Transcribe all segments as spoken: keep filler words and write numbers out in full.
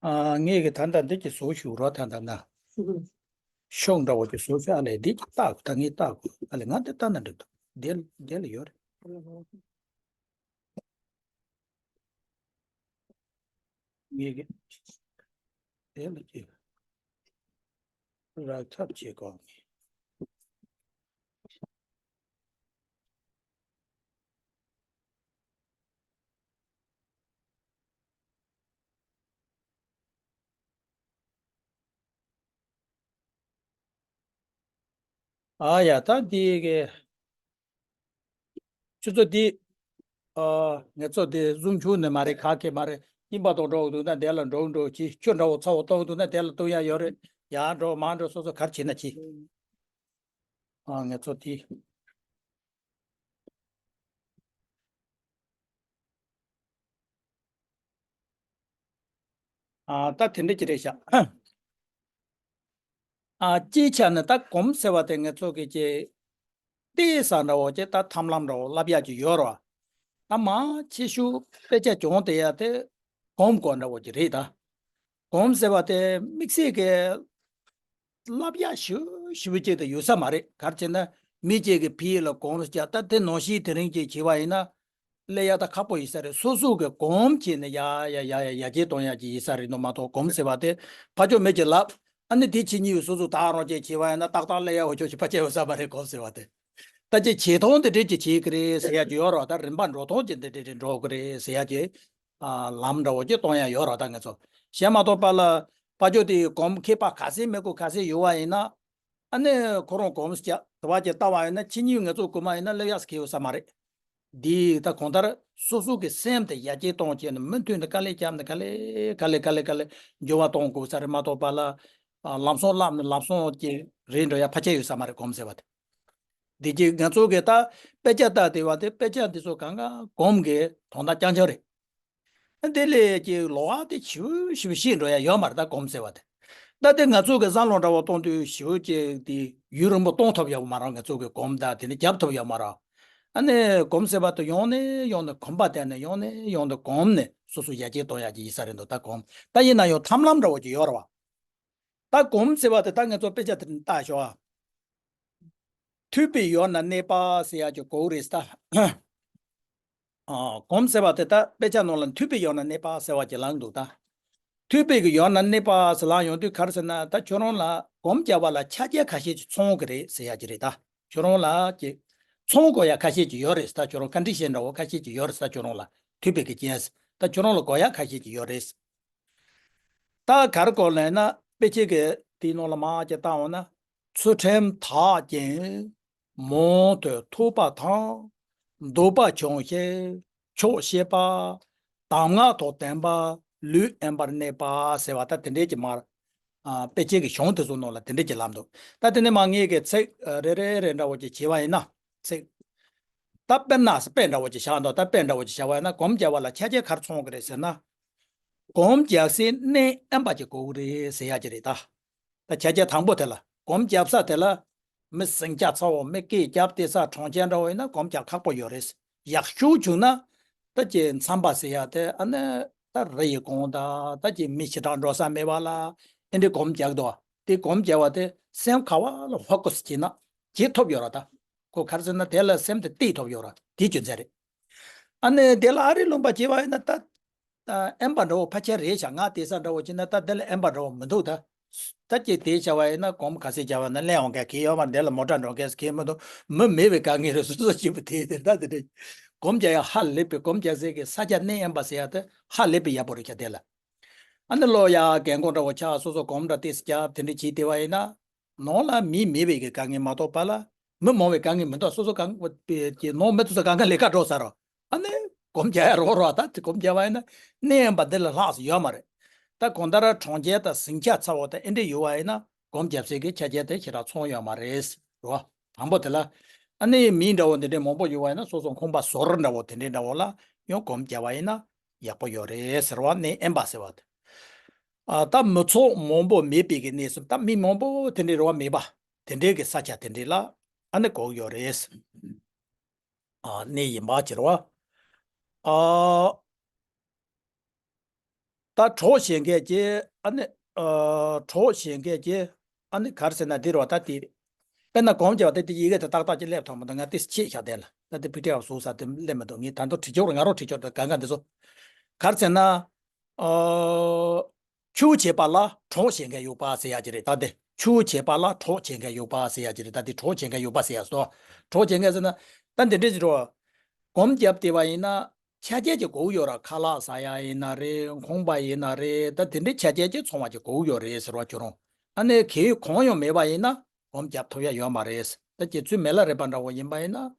ཨ། ངས་ཀྱི་ད་ལྟ་འདི་གི་བཟོ་ཞུ་རོགས། ད་ལྟ་ན་ཤོག་འདྲ་བོ་ཅིག་བཟོ་ཤོག་ཨ་ལས། འདི་གི་ལྟ་དགོས། ད་ངས་ལྟ་དགོས། ཨ་ལས། ང་འདི་ལྟ་ན་འགྲིག་འདུག་འདི་འདི་ལ་ཡོད་རེད། ངས་ཀྱི་དེ་ལ་ཅིག་རག་ཐབས་བྱེད་དགོས། ཨ་ཡ། ད་འདི་གི་ཁྱོད་ཚོ་འདི། ཨ། ངེད་ཚོ་འདི་ཟུམ་ཆུང་ནས་མ་རེད། ག་གེ་མ་རེད། ཡིན་པ་དང་འགྲོ་འདུག་ན་དེ་ལ་འགྲོ་འགྲོ་གྱིས། ཁྱོད་འདྲ་བོ་ཚ་བོ་གཏོང་འདུག་ན་དེ་ལ་གཏོང་ཡ་ཡོད་རེད། ཡར་འགྲོ་མར་འགྲོ་སོ་སོ་ག་རེ་བྱེད་ན་བྱེད། ཨ། ངེད་ཚོ་འདི། ཨ། ད་དེ་འདྲ་ཅིག་རེད་ཤག་ཨ། སྤྱིའི་ཆ་ནས་ད་གོམས་ཟེར་བ་དེ་ངེད་ཚོ་གི་ཅིག་ཏོག་ཙམ་འདྲ་བོ་ཅིག་ད་ཐབས་ལམ་འདྲ་བོ་ལབ་ཡག་ཅིག་ཡོད་རེད་བ། ད་མང་ཆེ་ཤོས་དཔེ་ཆ་སྦྱོང་བསྡད་ཡ་དེ་གོམས་དགོས་འདྲ་བོ་ཅིག་རེད་ད། གོམས་ཟེར་བ་དེ་དམིགས་བསལ་གྱི་ལབ་ཡག་ཞེ་པོ་ཞེ་པོ་ཅིག་དེ་ཡོད་ས་མ་རེད། ག་རེ་བྱས་ན་མི་གཅིག་གིས་ཕ་གི་ལ་གོམས་བྱས། ད་དེ་ནང་བཞིན་དེ་རིང་ཅིག་བྱས་པ་ཡིན་ན་སླེབས་ཡག་ད་ཁག་པོ་ཡིན་ས་རེད། སོ་སོ་གིས་གོམས་བྱས་ནས་ཡར་ཡར་ཡར་ཡར་ཡར་རྒྱས་གཏོང་ཡག་ཅིག་ཡིན་ས་རེད་འདུག་མ་གཏོགས། གོམས་ཟེར་བ་དེ་ཕར་ཕྱོགས་མི་གཅིག་ལབ། ཨ་ནི་དེ་ཕྱི་ཉིན་སོ་སོ་ད་རང་ཅིག་བྱས་པ་ཡིན་ན་ཏག་ཏག་སླེབས་ཡག་འོ་ཅོག་ཅིག་ཕར་ཆེར་ཡོད་ས་མ་རེད། གོམས་ཟེར་བ་དེ། ད་ཅིག་བྱེད་སྟངས་དེ་འདྲས་ཅིག་བྱེད་ཀྱི་རེད་ཟེར་ཡག་ཅིག་ཡོད་རེད་བ། ད་རིམ་པ་འགྲོ་སྟངས་ཅིག་འདི་འདྲས་འདྲས་འགྲོ་གི་རེད་ཟེར་ཡག་ཅིག་ཨ། ལམ་འདྲ་བོ་ཅིག་གཏོང་ཡག་ཡོད་རེད་བ། ད་ངེད་ཚོ་གཞན་མ་གཏོགས་པ་ལ་ཕར་ཕྱོགས་དེ་གོམས་མཁས་པ་ག་ཚད་མེད་དགོས་ག་ཚད་ཡོད་པ་ཡིན་ན། ཨ་ནི་ཁོ་རང་གོམས་ཀྱི་དེ་བ་ཅིག་ལྟ་བ་ཡིན་ན་ཕྱི་ཉིན་ངེད་ཚོ་རྐུན་མ་ཡིན་ན་སླེབས་ཡག་ཟེར་མཁན་ཡོད་ས་མ་རེད། འདི་ད་གང་ལྟར་སོ་སོ་གི་སེམས་དེ་ཡར་རྒྱས་གཏོང་བྱས་ནས་མུ་མཐུད་ནས་དཀའ་ལས་བརྒྱབ་ནས་ག་ལེ་ག་ལེ་ག་ལེ་ག་ལེ་འགྱུར་བ་གཏོང་དགོས་ས་རེད་མ་གཏོགས་པ་ལ། ཨ། ལམ་སང་བསླབས་ནས་ལམ་སང་ཅིག་རེད་འགྲོ་ཡག་ཕལ་ཆེར་ཡོད་ས་མ་རེད། གོམས་ཟེར་བ་དེ། འདི་ཅིག་ང་ཚོ་གིས་ད་དཔེ་ཆ་ལྟ་བསྡད་པ་དེ། དཔེ་ཆ་འདི་ཚོ་གང་ག་གོམས་ཀྱི་དོན་དག་རྐྱང་རྐྱང་རེད། དེ་ལས་ཀྱི་ལོགས་ཀ་དེ་ཞེ་པོ་ཞེ་པོ་ཤེས་འགྲོ་ཡག་ཡོད་མ་རེད། ད་གོམས་ཟེར་བ་དེ། ད་དེ་ང་ཚོ་གི་བསམ་བློ་འདྲ་བོ་གཏོང་དུས་ཞེ་པོ་ཅིག་དེ་ཡུན་རིང་པོ་གཏོང་ཐུབ་ཡོད་མ་རེད། ང་ཚོ་གི་གོམས་དང་དེ་ནི་རྒྱབ་ཐུབ་ཡོད་མ་རེད། ཨ་ནི་གོམས་ཟེར་བ་དེ་ཡང་ནས་ཡང་ནས་གོམས་པ་བསྟེན་ནས་ཡང་ནས་ཡང་དུ་གོམས་ནས་སོ་སོ་ཡར་རྒྱས་གཏོང་ཡག་ཅིག་ཡིན་ས་རེད་འདུག་ད་གོམས། ད་ཡིན་ན་ཡང་ཐབས་ལམ་འདྲ་བོ་ཅིག་ཡོད་རེད་བ། ད་གོམས་ཟེར་བ་དེ་ད་ངེད་ཚོ་དཔེ་ཆ་དེ་ནས་ལྟ་ཞོག་ཨ། ཐོས་པའི་ཡུལ་ན་གནས་པ་ཟེར་ཡག་ཅིག་གོ་གི་རེད་ད། ཨ། གོམས་ཟེར་བ་དེ་ད་དཔེ་ཆ་ནང་ལ་ཐོས་པའི་ཡུལ་ན་གནས་པ་ཟེར་བ་ཅིག་ལངས་འདུག་ད། ཐོས་པའི་གི་ཡུལ་ན་གནས་པ་ཟེར་ལངས་ཡོང་དུས་ག་རེ་ཟེར་ན། ད་ཁྱོད་རང་ལ་གོམས་རྒྱག་པ་ལ་ཆ་རྐྱེན་ཁ་ཤས་ཅིག་ཚང་གི་རེད་ཟེར་ཡག་ཅིག་རེད་ད། ཁྱོད་རང་ལ་ཅིག་ཚང་དགོས་ཡག་ཁ་ཤས་ཅིག་ཡོད་རེད་ད། ཁྱོད་རང་ཀོན་ཌི་ཤན་འདྲ་བོ་ཁ་ཤས་ཅིག་ཡོད་རེད་ད། ཁྱོད་རང་ལ་ཐོས་པའི་གི་རྐྱེན་ད་ཁྱོད་རང་ལ་དགོས་ཡག་ཁ་ཤས་ཅིག་ཡོད་རེད། ད་ག་རེ་གོ་ལབ་ན། དཔེ་ཆའི་གི་དེའི་ནང་ལ་མར་ཅིག་བལྟ་འོང་ན། ཚུལ་ཁྲིམས་དག་ཅིང་མང་དུ་ཐོས་པ་དང་། འདོད་པ་ཆུང་ཞིང་ཆོག་ཤེས་པ། གདམས་ངག་དང་ལྡན་པ། ལུས་དབེན་པར་གནས་པ་ཟེར་བ་ད་དེ་འདྲས་ཀྱི་མར། ཨ། དཔེ་ཆའི་གི་གཞུང་དེ་ཚོ་ནང་ལ་དེ་འདྲས་ཀྱི་ལབ་འདུག་ད་དེ་ནས་མར་ངས་གི་ཚིག་ཨ་རེ་རེ་རེ་འདྲ་བོ་ཅིག་བྱས་པ་ཡིན་ན། ཚིག་ད་དཔེར་ན་དཔེ་འདྲ་བོ་ཅིག་བཞག་འདུག་ད་དཔེ་འདྲ་བོ་ཅིག་བཞག་པ་ཡིན་ན། གོམས་རྒྱག་པ་ལ་ཆ་རྐྱེན་ག་རེ་ཚང་གི་རེད་ཟེར་ན། གོམས་རྒྱག་སའི་གནས་དབེན་པ་ཅིག་དགོས་ཀྱི་རེད་ཟེར་ཡག་ཅིག་རེད་ད། ད་ཆ་རྐྱེན་དང་པོ་དེ་ལ། གོམས་རྒྱག་ས་དེ་ལ་མི་ཟིང་ཆ་ཚ་བོ། མི་སྐད་རྒྱབ་བསྡད་ས་གྲོང་ཁྱེར་འདྲ་བོ་ཡིན་ན་གོམས་རྒྱག་ཁག་པོ་ཡོད་རེད། ཡག་ཤོས་བྱུང་ན་ད་ཅིག་མཚམས་པ་ཟེར་ཡག་དེ། ཨ་ནི་ད་རི་ཡི་གོང་དང་། ད་ཅིག་མི་ཞེ་དྲག་འགྲོ་ས་མེད་པ་ལ་ཨེ་འདྲས་གོམས་རྒྱག་འདུག་དེ་གོམས་རྒྱག་པ་དེ་སེམས་ག་བ་ལ་ཧྥོ་ཀ་སི་བྱས་ན་བྱེད་ཐུབ་ཡོད་རེད་ད། ཁོ་ག་རེ་ཟེར་ན་དེ་ལ་སེམས་དེ་གཏད་ཐུབ་ཡོད་རེད། དེ་རྒྱུ་མཚན་རེད། ཨ་ནི་དེ་ལ་ཨ་རི་ལུང་པ་བྱས་པ་ཡིན་ན་ད། ཨ། དབེན་པ་འདྲ་བོ་ཕལ་ཆེར་རེད་ཤག་ང་བསྡད་ས་འདྲ་བོ་བྱས་ན་ད་དེ་ལ་དབེན་པ་འདྲ་བོ་མི་འདུག་ད། ད་ཅིག་དེ་བྱ་བ་ཡིན་ན་གོམས་ག་ཚད་བྱ་བ་ན་སླེབས་འོང་མཁན་གང་ཡང་ཡོད་མ་རེད། དེ་ལ་མོ་ཊ་འགྲོ་མཁན་གང་ཡང་མི་འདུག་མི་མེད་པའི་དཀའ་ངལ་རེད། སོ་སོ་གཅིག་པུ་དེ་དེ་ད་དེ་འདྲ། གོམས་རྒྱག་ཡག་ཧ་ལས་པའི། གོམས་རྒྱག་སའི་གི་ས་ཆ་གནས་དབེན་པ་ཟེར་ཡག་དེ་ཧ་ལས་པའི་ཡག་པོ་རེད་ཤག་དེ་ལ། ཨ་ནི་ལོ་ཡག་རྒན་གོག་འདྲ་བོ་ཆགས། སོ་སོ་གོམས་འདྲ་ཏོག་ཙམ་རྒྱབ་དེ་འདྲ་བྱས་བསྡད་པ་ཡིན་ན། ནང་ལ་མི་མེད་པའི་གི་དཀའ་ངལ་མ་གཏོགས་པ་ལ་མི་མང་བའི་དཀའ་ངལ་མི་འདུག་སོ་སོ་གང་གི་ནང་མི་དེ་ཚོ་གང་ག་ལས་ཀ་འགྲོ་ཚར་རོ། ཨ་ནི་གོམས་རྒྱག་ཡག་རོགས་རོགས། ད་དེ་གོམས་རྒྱག་པ་ཡིན་ན་གནས་དབེན་པ་འདི་ལས་ལྷག་ཙམ་ཡོད་མ་རེད། ད་གང་ལྟར་གྲོང་ཁྱེར་དང་ཟིང་ཆ་ཚ་བོ་དང་ཨེ་འདྲས་ཡོད་པ་ཡིན་ན་གོམས་རྒྱག་སའི་གི་ཆ་རྐྱེན་དེ་ཞེ་དྲག་ཚང་ཡོད་མ་རེད་རོ། དང་པོ་དེ་ལ། ཨ་ནི་མི་འདྲ་བོ་འདི་འདྲས་མང་པོ་ཡོད་པ་ཡིན་ན་སོ་སོ་ཁང་པ་ཟུར་འདྲ་བོ་དེ་འདྲས་འདྲ་བོ་ལ་ཡང་གོམས་རྒྱག་པ་ཡིན་ན་ཡག་པོ་ཡོད་རེད་ཟེར་བ། གནས་དབེན་པ་ཟེར་བ་དེ། ཨ། ད་མི་ཚོགས་མང་པོ་མེད་པའི་གི་གནས་སུ། ད་མི་མང་པོ་དེ་འདྲའི་རེ་བ་མེད་པ། དེ་འདྲའི་གི་ས་ཆ་དེ་འདྲའི་ལ་ཨ་ནི་དགོས་ཡོད་རེད། ཨ། གནས་ཡིན་པ་ཅིག་རེད་བ། ཨ། ད་གྲོགས་བྱེད་མཁན་གྱི་ཨ་ནི་ཨ་གྲོགས་བྱེད་མཁན་གྱི་ཨ་ནི་ག་རེ་ཟེར་ན་འདི་རེད་བ། ད་དེ་དཔེར་ན་སྒོམ་རྒྱག་པ་དེ་དེ་ཡི་གེ་དེ་ཏག་ཏག་ཅིག་སླེབས་ཐུབ་མི་འདུག་ང་དེ་ཕྱིས་བཞག་བསྡད་ལ། ད་དེ་པི་ཌི་ཨེཕ་བཟོ་ས་དེ་སླེབས་མི་འདུག་ངས་ད་དུང་བྲིས་ཆོག་རེད། ང་རང་བྲིས་ཆོག་རེད། གང་ག་འདི་ཚོ་ག་རེ་ཟེར་ན། ཨ། ཆུ་བྱེད་པ་ལ་གྲོགས་བྱེད་མཁན་ཡོད་པ་ཟེར་ཡ་ཅིག་རེད། ད་དེ་ཆུ་བྱེད་པ་ལ་གྲོགས་བྱེད་མཁན་ཡོད་པ་ཟེར་ཡ་ཅིག་རེད། ད་དེ་གྲོགས་བྱེད་མཁན་ཡོད་པ་ཟེར་ཡ་སོ། གྲོགས་བྱེད་མཁན་ཟེར་ན་ད་འདི་འདྲས་ཅིག་རེད། སྒོམ་བརྒྱབ་བསྡད་པ་ཡིན་ན་ཆ་རྐྱེན་ཅིག་དགོས་ཡོད་ར། ཁ་ལག་ཟ་ཡ་ཡིན་ན་རེད། ཁང་པ་ཡིན་ན་རེད། ད་དེ་འདྲའི་ཆ་རྐྱེན་ཅིག་ཚང་བ་ཅིག་དགོས་ཡོད་རེད་ཟེར་བ་ཁྱོད་རང་། ཨ་ནི་གལ་གང་ཡང་མེད་པ་ཡིན་ན་སྒོམ་བརྒྱབ་ཐུབ་ཡ་ཡོད་མ་རེད། ད་ཁྱེད་ཚོའི་མི་ལ་རས་པ་འདྲ་བོ་ཡིན་པ་ཡིན་ན།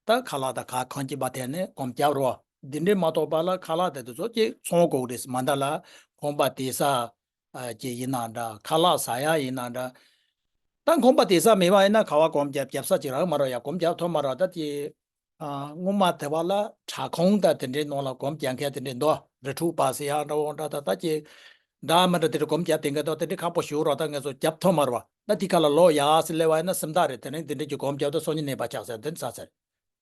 ད་ཁ་ལག་དང་ཁ་ཁང་གཅིག་པ་དེ་ནས་སྒོམ་བརྒྱབ་རོགས། འདི་འདྲའི་མ་གཏོགས་པ་ལ་ཁ་ལག་དེ་དེ་ཚོ་ཅིག་ཚང་དགོས་རེད། མ་མཐའ་ལ་ཁང་པ་དེ་ས་ཅིག་ཡིན་ན་འདྲ། ཁ་ལག་ཟ་ཡ་ཡིན་ན་འདྲ། ད་ཁང་པ་དེ་ས་མེད་པ་ཡིན་ན་ག་བ་སྒོམ་བརྒྱབ་བརྒྱབ་ས་ཅིག་རག་མ་རག་ཡ། སྒོམ་བརྒྱབ་ཐུབ་མ་རག་ད་དེ་སྔོན་མ་དེ་བ་ལ་དྲ་ཁང་ད་དེ་འདྲའི་ནང་ལ་སྒོམ་བརྒྱབ་མཁན་དེ་འདྲའི་འདུག་རི་ཁྲོད་པ་ཟེར་ཡ་འདྲ་བོ་འདྲ། ད་ད་ཅིག་འདྲ་མི་འདྲ་དེ་འདྲ་སྒོམ་བརྒྱབ་བསྡད་མཁན་འདུག་དེ་འདྲའི་ཁག་པོ་ཞེ་པོ་རག་ད་ང་ཚོ་བརྒྱབ་ཐུབ་མ་རེད་བ། ད་དེ་ཁ་ལ་ལོག་ཡ་སི་སླེབས་པ་ཡིན་ན་སེམས་ཐག་རེད། དེ་རིང་དེ་འདྲ་ཅིག་སྒོམ་བརྒྱབ་ད་སང་ཉིན་ནད་པ་ཆགས་ཟེར་དེ་ཚ་ཟེར།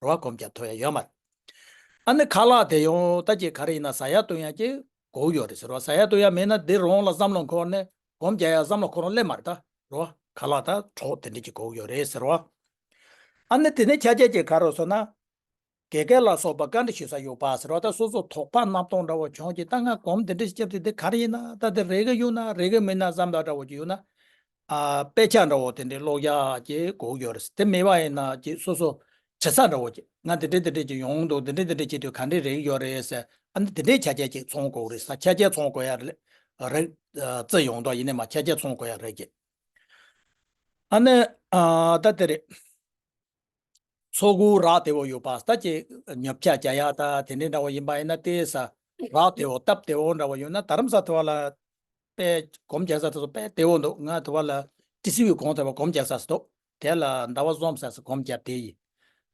རེད་བ། སྒོམ་བརྒྱབ་ཐུབ་ཡ་ཡོད་མ་རེད། ཨ་ནི་ཁ་ལག་དེ་ཡང་ད་ཅིག་ག་རེ་ཡིན་ན་ཟ་ཡ་བཏུང་ཡ་ཅིག་དགོས་ཡོད་རེད་ཟེར་བ། ཟ་ཡ་བཏུང་ཡ་མེད་ན་འདི་རང་ལ་བསམ་བློ་འཁོར་ནས་སྒོམ་རྒྱག་ཡ་བསམ་བློ་འཁོར་རང་སླེབས་མ་རེད་ད། རེད་བ། ཁ་ལག་ད་གྲོགས་དེ་འདྲ་ཅིག་དགོས་ཡོད་རེད་ཟེར་བ། ཨ་ནི་དེ་ནས་ཆ་རྐྱེན་ཅིག་ག་རེ་ཟེར་ན། དགེ་རྒན་ལ་སོགས་པ་བཀའ་འདྲི་ཞུ་ས་ཡོད་པ་ཟེར་བ། ད་སོ་སོ་དོགས་པ་རྣམ་རྟོག་འདྲ་བོ་བྱུང་གི་ད་ང་སྒོམ་དེ་འདྲ་ཞིག་བརྒྱབ་དེ་དེ་ག་རེ་ཡིན་ན། ད་དེ་རེད་གི་ཡོད་ན་རེད་གི་མིན་ན་བསམ་བློ་འདྲ་བོ་ཅིག་ཡོད་ན། ཨ། དཔེ་ཆ་འདྲ་བོ་དེ་འདྲའི་ཀློག་ཡག་ཅིག་དགོས་ཡོད་རེད། དེ་མེད་པ་ཡིན་ན་ཅིག་སོ་སོ་དྲི་ས་འདྲ་བོ་ཅིག་ང་དེ་འདྲའི་དེ་འདྲའི་ཅིག་ཡོང་འདུག་དེ་འདྲའི་དེ་འདྲའི་བྱེད་དུས་ག་འདྲའི་རེད་ཡོད་རེད་ཟེར། ཨ་ནི་དེ་འདྲའི་ཆ་རྐྱེན་ཅིག་ཚང་དགོས་རེད་ས། ཆ་རྐྱེན་ཚང་དགོས་ཡ་རེད། རེད། རྩི་ཡོང་འདུག་ཡིན་ནའི་མ་ཆ་རྐྱེན་ཚང་དགོས་ཡ་རེད་ཅིག་ཨ་ནི། ཨ། ད་དེ་རེད། ཚོགས་འཁོར་རག་བདེ་བོ་ཡོད་པ། ད་ཅིག་ཉོ་ཆ་རྒྱག་ཡག་ད་དེ་འདྲའི་འདྲ་བོ་ཡིན་པ་ཡིན་ན་ལྟས་ས་རག་བདེ་བོ་སྟབས་བདེ་བོ་འདྲ་བོ་ཡོད་ན། རྡ་རམ་ས་དེ་བ་ལ་དཔེ་སྒོམ་རྒྱག་ས་དེ་ཚོ་དཔེ་བདེ་བོ་འདུག་ང་དེ་བ་ལ་ཏི་སི་ཝི་གོང་དེ་བ་སྒོམ་རྒྱག་ས་ཞིག་འདུག་དེ་ལ་ཟླ་བ་གསུམ་ཙམ་སྒོམ་རྒྱབ་བསྡད་ཡིན།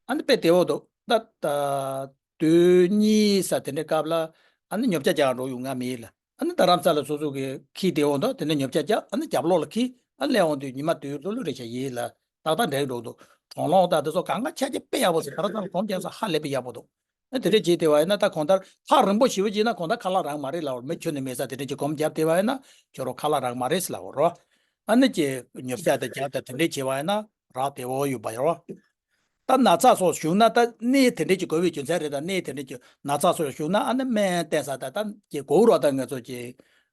ཨ་ནི་དཔེ་བདེ་བོ་འདུག་ད་ད་དུས་གཉིས་ཙམ་དེ་འདྲའི་སྐབས་ལ་ཨ་ནི་ཉོ་ཆ་རྒྱག་འགྲོ་ཡོང་ང་མེད་ལ། ཨ་ནི་རྡ་རམ་ས་ལ་སོ་སོ་གི་ཁྱི་བདེ་བོ་འདུག་དེ་ནས་ཉོ་ཆ་རྒྱག་ཨ་ནི་རྒྱབ་ལོགས་ལ་ཁྱི་ཨ་ནི་སླེབས་འོང་དུས་ཉི་མ་དུས་ལྷོད་ལྷོད་རེད་ཤག་ཡིན་ལ། ཏག་ཏག་འགྲིག་འགྲོ་འདུག་གྲོང་ལོག་དང་དེ་ཚོ་གང་ག་ཆ་རྐྱེན་དཔེ་ཡག་པོ་ཟེར། ད་ར་ཚང་གོམ་རྒྱག་ས་ཧ་ལས་པའི་ཡག་པོ་འདུག་ཨ་དེ་འདྲས་བྱས་བསྡད་པ་ཡིན་ན་ད་གང་ལྟར་ཐག་རིང་པོ་ཞེ་པོ་བྱས་ན་གང་ལྟར་ཁ་ལག་རག་མ་རེད་ལབ། མི་ཁྱོན་ནས་མེད་ས་དེ་འདྲས་ཀྱི་གོམ་རྒྱབ་བསྡད་པ་ཡིན་ན་ཁྱོད་རང་ཁ་ལག་རག་མ་རེད་ཟེར་ལབ་རོ། ཨ་ནི་ཀྱི་ཉོ་ཆ་དེ་རྒྱག་དང་དེ་འདྲས་བྱས་པ་ཡིན་ན་རག་བདེ་བོ་ཡོད་པ་ཡོད་རོ། ད་ན་ཚ་སོགས་བྱུང་ན་ད་གནས་དེ་འདྲས་ཀྱི་དགོས་པའི་རྒྱུ་མཚན་རེད། ད་གནས་དེ་འདྲས་ཀྱི་ན་ཚ་སོགས་བྱུང་ན་ཨ་ནི་སྨན་བསྟེན་ས་ད་ད་ཀྱི་དགོས་རོགས་ད་ང་ཚོ་ཀྱི་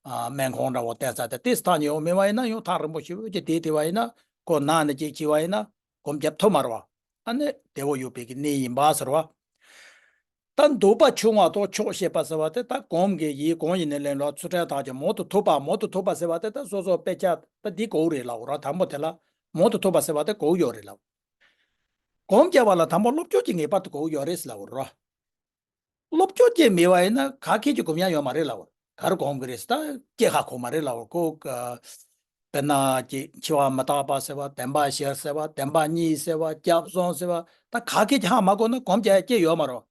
ཨ་སྨན་ཁང་འདྲ་བོ་བསྟེན་ས་ད་ཏིས་ཐག་ཉེ་བོ་མེད་པ་ཡིན་ན་ཡང་ཐག་རིང་པོ་ཞེ་པོ་ཀྱི་དེ་དེ་བ་ཡིན་ན་ཁོ་ན་ནི་ཅིག་བྱས་པ་ཡིན་ན་གོམ་རྒྱབ་ཐུབ་མ་རེད་བ། ཨ་ནི་བདེ་བོ་ཡོད་པའི་གི་གནས་ཡིན་པ་ཟེར་བ། ད་འདོད་པ་ཆུང་བ་དང་ཆོག་ཤེས་པ་ཟེར་བ་དེ་ད་གོམ་གི་ཡིད་གང་ཡིན་ནས་ལེན་ལ་ཚུལ་ཁྲིམས་ཐམས་ཅད་མང་དུ་ཐོབ་པ། མང་དུ་ཐོབ་པ་ཟེར་བ་དེ་ད་སོ་སོ་དཔེ་ཆ་ད་འདི་གོ་རེད་ལབ་ར། དང་པོ་དེ་ལ་མང་དུ་ཐོབ་པ་ཟེར་བ་དེ་གོ་ཡོད་རེད་ལབ། གོམ་རྒྱབ་པ་ལ་དང་པོ་སློབ་སྦྱོང་གི་ངེས་པར་དུ་དགོས་ཡོད་རེད་ལབ་རོ། སློབ་སྦྱོང་ཅིག་མེད་པ་ཡིན་ན་ག་གེ་ཅིག་གོམ་ཡ་ཡོད་མ་རེད་ལབ། ག་རེ་གོམ་གི་རེད་ཟེར་ད་སྐྱེ་ཁ་གོམ་མ་རེད་ལབ། ཁོ་དཔེར་ན་ཅིག་འཆི་བ་མི་རྟག་པ་ཟེར་བ། བདེན་པ་བཞི་ཟེར་བ། བདེན་པ་གཉིས་ཟེར་བ། སྐྱབས་གསུམ་ཟེར་བ། ད་ག་གེ་ཅིག་ཧ་མ་གོ་ན་གོམ་རྒྱག་ཡ་ཅིག་ཡོད་མ་རེད།